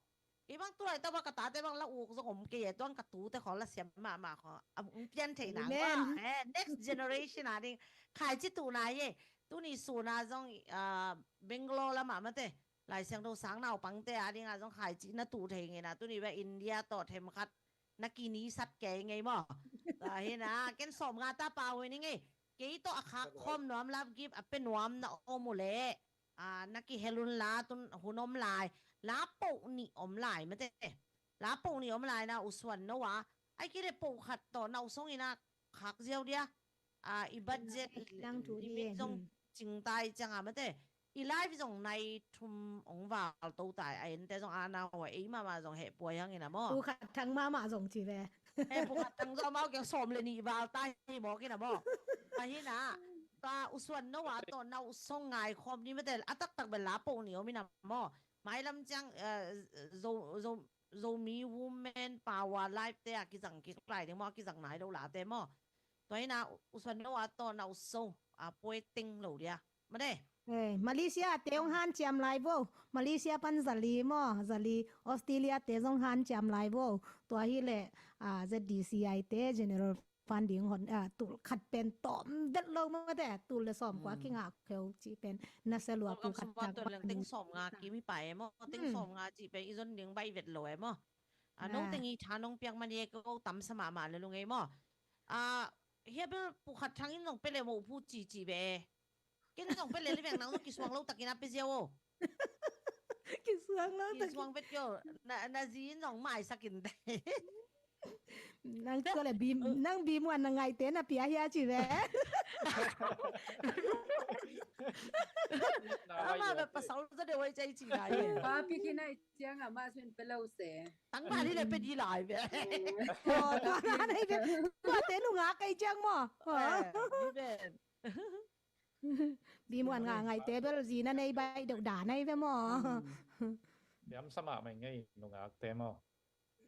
Kei bang tulai tawh bang ka tate bang la uk zong om kei e, tuang ka tute khawng la siam mahmah khawng a pian theih nang. Amen. Eh, next generation a ding khaici tuhna hi e. Tuni suna zong, ah, Bangalore lamah mate Lai Siangtho sang naupangte a dinga zong khaici na tuh thei ngei na, tuni bia India tawh themkhat na kinisat kei ngei maw. Tua hi na ken sawm nga ta pau hi ni ngei. Kei tawh a khak khawm nuam love gift a pe nuam na om uh leh, a, na kihel un la tun hun om lai. La poh nih om lai mate. La poh nih om lai na u Suan No a, ai kei le poh khat tawh na u song ina khak ziau dia. A, i budget limit zong cingtai cianga mate. I live zong nai thum ong val to tai a ente zong a na hua ei mama zong heh puai hang ina maw. Pu khat thang mama zong ci ve. He pu khat thang zong mau kiang sawm le nih val ta hi maw kina maw. Ahi na, ta u Suan No a tawh na u song ngai khawm ni mate a taktak bel la poh nih om ina maw. Mailam ciang, eh, zo, zo, Zomi Women Power live te a kizang kik lai ding maw, a kizang nai lo la te maw. Tua ina u Suan No a tawh na u song a puai ting lo dia. Made. Hey, Malaysia te hong hanciam lai vo. Malaysia pan zali maw, zali Australia te zong hanciam lai vo. Tua hi le, ah, Z D C I te General Fund ding hon, ah, tul khat pen tawm vet lo mate, tul le sawm kua kingak kheu ci pen na se lua pu khat tak pen teng sawm nga kim hi pa e maw, teng sawm nga ci pen i zon ding bai vet lo e maw. Ah, no teng i tha nong piak man ye ko tam sa mahmah le lung e maw. Ah, hia bel pu khat thang in zong pe le mo pu ci ci be. Ken zong pe le le veng nang zong kisuang lo takin a pe ziau o. Kisuang lo takin. Kisuang vet kio. Na, na zi in zong maisak in te. Nang tua le bi, nang bi muan na ngaite na pia hia ci ve. Ama be pasal za de wai cai ci ngai. Pa pi ki nai ciang ama sun pe lo se. Tang ma li le pe di lai ve. Oh, tua nai ve. Tua te nu nga kai ciang mo. Eh, di ben. Bi muan nga ngaite bel zi na nei bai deuh da nei ve maw. Piam sa mahmah ngei nungakte maw.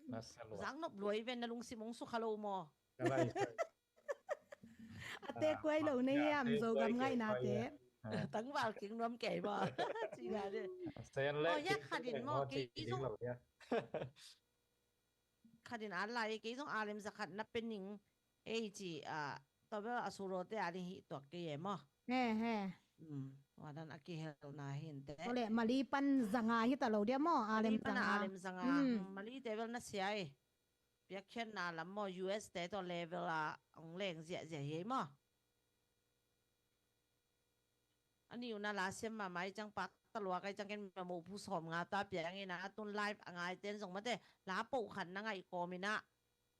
Na sa lua. Zang nop luai ve na lungsim ong sukha lo maw. Ka lai sa. A te kuai lo nei hiam Zogam ngainate. Tangval king nuam kei maw. Ci na de. Sen le. Oh, ya khatin maw kei zong. Khatin a lai kei zong a lem za khat na pe ning. Ei ci, ah, tua bel a surote a ding hih tuak kei e maw. He, he. Hmm, tua dan a kihelna hi inte. Tua le Mali pan zanga hi ta lo dia maw, a lem zanga. Mali pan a lem zanga. Hmm. Hmm, Mali te bel na sia e. Piakkhiatna lam maw, U S te tawh level a ong leng ziahziah hi e maw. A ni uh na la siam mahmah i ciang pak ta lua kai ciang ken mah mo phu sawm nga ta piang ina tun live a ngai ten zong mate la poh khan na ngaih kawm ina,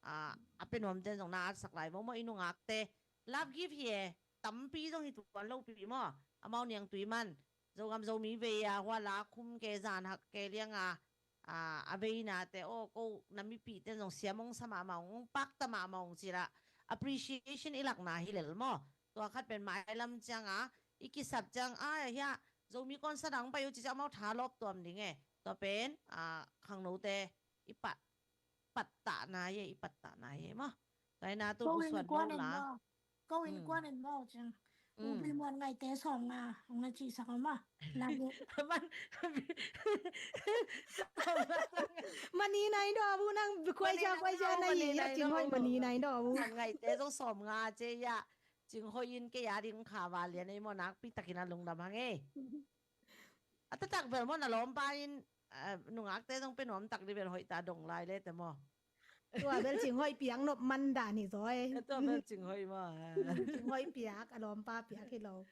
a, a pe nuam ten zong na atsak lai mo mo i nungakte. Love gift hi e, tampi zong hi tuan lo pi maw. Amau niang tui man. Zogam Zomi vei a hua la khum ke zan hak ke liang a, a, a veina te aw ko na mipih ten zong siam ong sa mahmah ong, ong pak ta mahmah ong ci la appreciation i lakna hi lel maw. Tua khat pen mailam ciang a i kisap ciang a hia Zomi concert a ong pai uh ci ciang amau tha lawp tuam ding e. Tua pen, a, khangnote i pat, pattahna hi e, i pattahna hi e maw. Tua ina tu u suan lo la. Ko innkuan in maw ciang. U Bi Muan ngaite sawm nga ong na cihsak a maw. Lagi. Man, sawm nga. Mani nai daw bu nang, kuai cia, kuai cia nai, Mani nai daw bu. Cing Hoih, Mani nai daw bu. Ngaihte zong sawm nga ci ei a. Cing Hoih in kei a ding kha va lian ei maw, nakpi takin a lungdam hang ei. A taktak bel maw, na lawmpa in, ah, nungakte zong pe nuam tak dih bel hoih ta dong lai le te maw. Tua bel Cing Hoih piak nop man dan hi zaw ei. Tua bel Cing Hoih maw, ah. Cing Hoih piak, a lawmpa piak hi lo.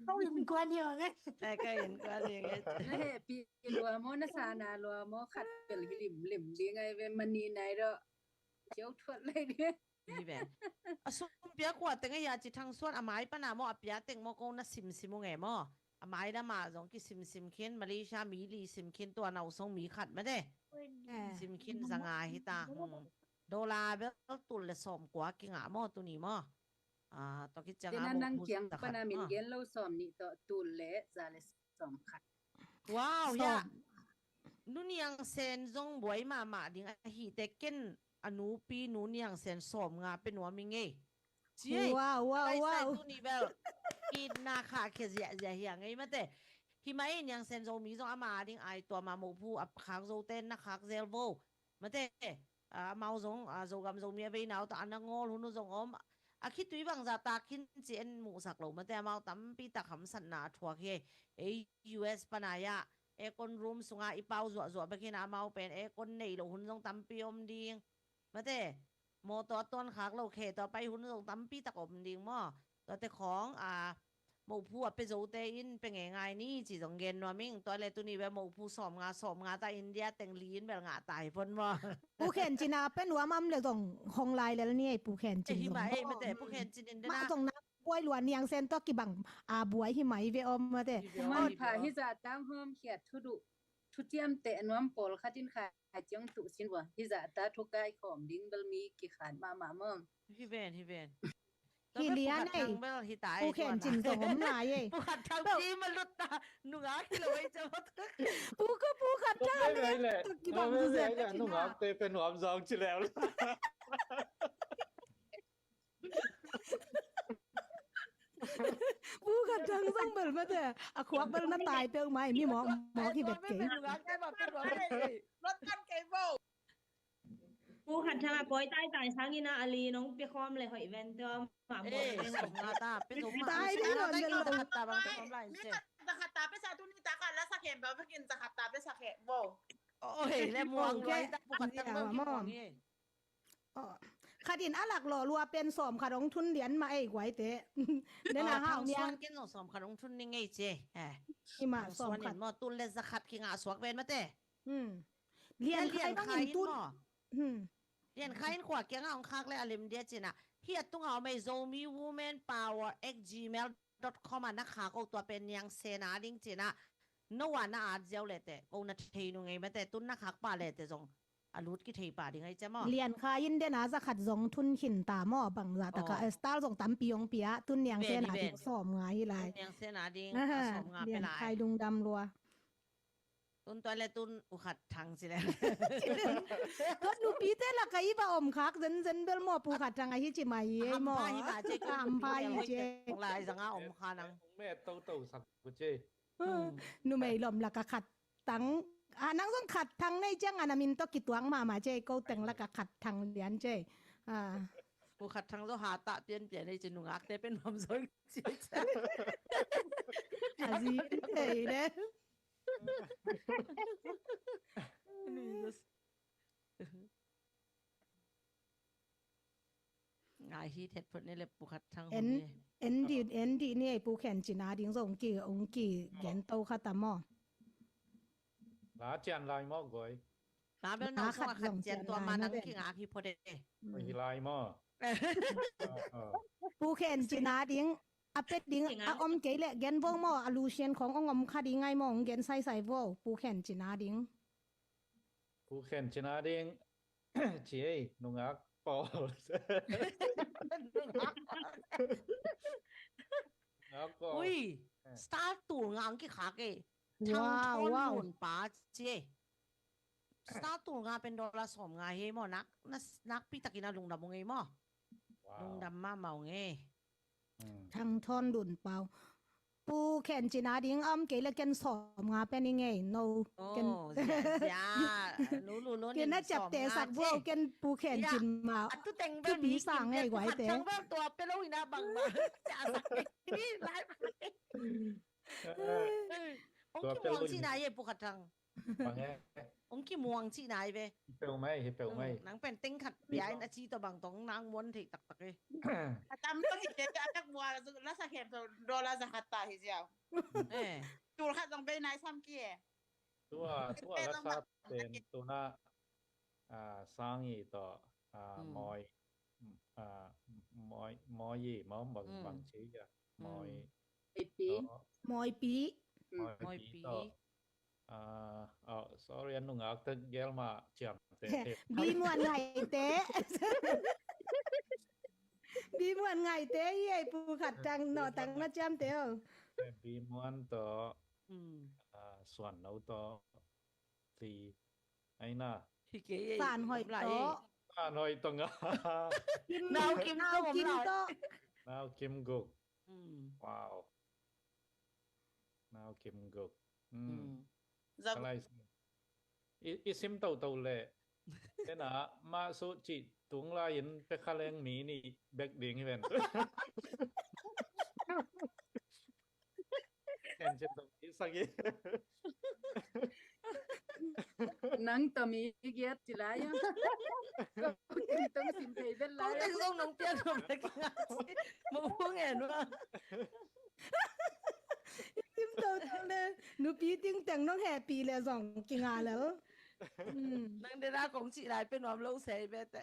Ko innkuan hi ong e. Ai, ko innkuan hi ong e. Na hehpih lua maw, na sana lua maw, khat bel hi limlim ding ai ve, Mani nai daw. Ciau thuat lai ding. Hi ve. A sum pia kua teng a hia ci, Thang Suan a mai pana maw, a pia teng maw, ko na simsim ung e maw. A mai lamah zong kisimsim khin, Malaysia mi li sim khin, tua Nausong mi khat mate. Eh. Sim khin za nga hi ta. Hmm. Dollar bel tul le sawm kua kingah maw tuni maw. Ah, tua khit ciang a, Tena nang kiang pana min gen lo, sawm nih tawh tul le za le sawm khat. Wow, ya. Nu Niang Sen zong buai mahmah ding ahi te, ken a nupi Nu Niang Sen sawm nga pe nuam ing ei. Ci ei. Wow, wow, wow. Tuni bel itna khahkhia ziahziah hi a ngei mate. Hi mah ei, Niang Sen Zomi zong ama ding ai, tua ma Mopu a khak Zote na khak zel vo. Mate, ah, amau zong, ah, Zogam Zomi a vei nau ta a na ngawl hun uh zong om. A khitui bangzah tak khin ci en muhsak lo mate, amau tampi tak hamsatna a thuak hi. Ei U S pana ya, aircon room sunga i pau zuahzuah bek hi na, amau pen aircon nei lo hun zong tampi om ding. Mate, mawtaw a tuan khak lo khe tawh a pai hun zong tampi tak om ding maw. Tuate khawng, a, Mopu a pe Zote in pe ngeingai ni ci zong gen nuam ing. Tua le tuni bel Mopu sawm nga, sawm nga ta, India teng li in bel ngah ta hi pon maw. Pu Khen Cin a pe nuam am le zong hong lai lel ni ei, Pu Khen Cin. Eh, hi zong mah ei, mate, Pu Khen Cin in mah dena zong na buai lua, Niang Sen tawh kibang a buai hi mah ei ve om mate. Hi ve om, manpha hi ve om. Hi zah tang hawm khiat thu duh, thu ciamteh nuam pawlkhat in khai ciang tuh sin vua. Hi zah ta thu kai khawm ding bel mi kikhat mahmah maw. Hi ven, hi ven. Hi lian ei. Pu Khen Cin zong om lai ei. Pu Khat Thang ci ma lut ta. Nungak hi lo ei ca mat. Pu ka Pu Khat Thang a lian tuk kibang pu zet. Nungak te pe nuam zong ci lel. Pu Khat Thang zong bel mate, a khuak bel na tai peuhmah ei, mi mawk mawk hi bet kei. Pu Khat Thang a pawi taitai sangin a, a li nong pia khawm le hoih ven tua. Eh, sawm nga ta, pe zo mah. Tai ding lon bel lo. Za khat ta, pe sa tuni ta kha la sa khem ba, pe kin za khat ta pe sa khem bo. Oh, hei le muang luai ta, Pu Khat Thang bel ki muang hi. Aw, khat in a lak lawh lua pen sawm khat hong thun lian mah ei guaite. Nena hau niang. Thang Suan ken zong sawm khat hong thun ni ngei ci. Eh. Hi mah, Thang Suan in sawm khat maw, tul le za khat kingah suak ven mate. Hmm. Lian Khai bangin tun. Hmm. Lian Khai in khua kiangah hong khak le a lim dia cina. Hi a tunga om ei, Zomi Women Power at gmail dot com a na khak o, tua pen Niang Sen a ding cina. No a na at ziau le te, ko na thei nu ngei mate, tun na khak pa le te zong a lut kithei pah ding ai cia maw. Lian Khai in dena za khat zong thun khin ta maw, bangzah taka, eh, star zong tampi hong pia, tun Niang Sen a ding sawm nga hi lai. Tun Niang Sen a ding a sawm nga pe lai. Lian Khai lungdam lua. Tun tua le tun Pu Khat Thang ci le. Tua nupite laka i va om khak zenzen bel maw, Pu Khat Thang ahi ci mai ei maw. Hampha hi mah cia, hampha hi cia. Lai zanga om kha nang. Met toto sak ku cia. Numei lom laka Khat Thang. A, nang zong Khat Thang nei ciang a na min tawh kituak mahmah cia, ko teng laka Khat Thang lian cia. A. Pu Khat Thang zong hatah pianpian ei ci, nungakte pen nuam zong ci cia. A zi thei le. Ngai hi thet phot ni le Pu Khat Thang hong ni. En dih, en dih ni ei, Pu Khen Cin a ding zong ki, ong ki gen to kha ta maw. Na cian lai maw goi. Na bel na khat zong cian tua ma nang kingak hi phot e. Hi lai maw. Pu Khen Cin a ding a pet ding a om kei leh gen vo maw, a lusian khong ong om kha ding ai maw, ong gen saisai vo, Pu Khen Cin a ding. Pu Khen Cin a ding ci ei, nungak pawl. Nungak pawl. Ui, star tul nga ang kikhak ei. Thang Thon Lun Pa ci ei. Star tul nga pen dollar sawm nga hi maw, nak, nakpi takin a lungdam ung ei maw. Lungdam mahmah ung ei. Thang Thon Lun Pau. Pu Khen Cin a ding a om kei le ken sawm nga pen i ngei no. Ken, oh, zia, zia. Lulu lo ken na ciapteh sak bo, ken Pu Khen Cin ma. A tu teng bel thupi mi sa ngei guai te. Tua pe lo ina bang ba. Cia sak ni lai. Ong kimuang cihna ye Pu Khat Thang. Bang e. Ong kimuang cihna hi ve. Hi peuh mai, hi peuh mai. Nang pen teng khat pia in a ci tawh bang tawh nang muan thei taktak e. A tam tawh hi te a tak mua la sa khem tawh dollar za khat ta hi ziau. Eh. Tul khat zong bei nai sam ki e. Tua, tua la sa pen tuna, ah, Sang i tawh, ah, Moi, ah, Moi, Moi i, Moi bang, bang ci ya. Moi. Moi pi. Moi pi. Moi pi tawh. Ah, oh, sorry, a nungak tak gel ma ciamteh. Bi Muan Ngaite. Bi Muan Ngaite i ei Pu Khat Thang no tang na ciamteh o. Bi Muan tawh, ah, Suan No tawh, ti, ai na. Hi kei ei. San Hoih tawh. San Hoih tawh nga. Nau Kim tawh. Nau Kim Guk. Wow. Nau Kim Guk. Ka lai sim. I, i sim toto le. Tena ma su ci tung lai in pe kha leng mi ni bek ding hi ven. Ken cin tong i sagi. Nang tawh mi giat ci lai a. Kong teng tong sim thei vet lai. Kong teng zong nong pian nong pian kinga ci. Mo hu ngen wa. Kim to to le. Nupi ting teng nong hehpih le zong kinga le. Nang dena kong cih lai pe nuam lo sei bete.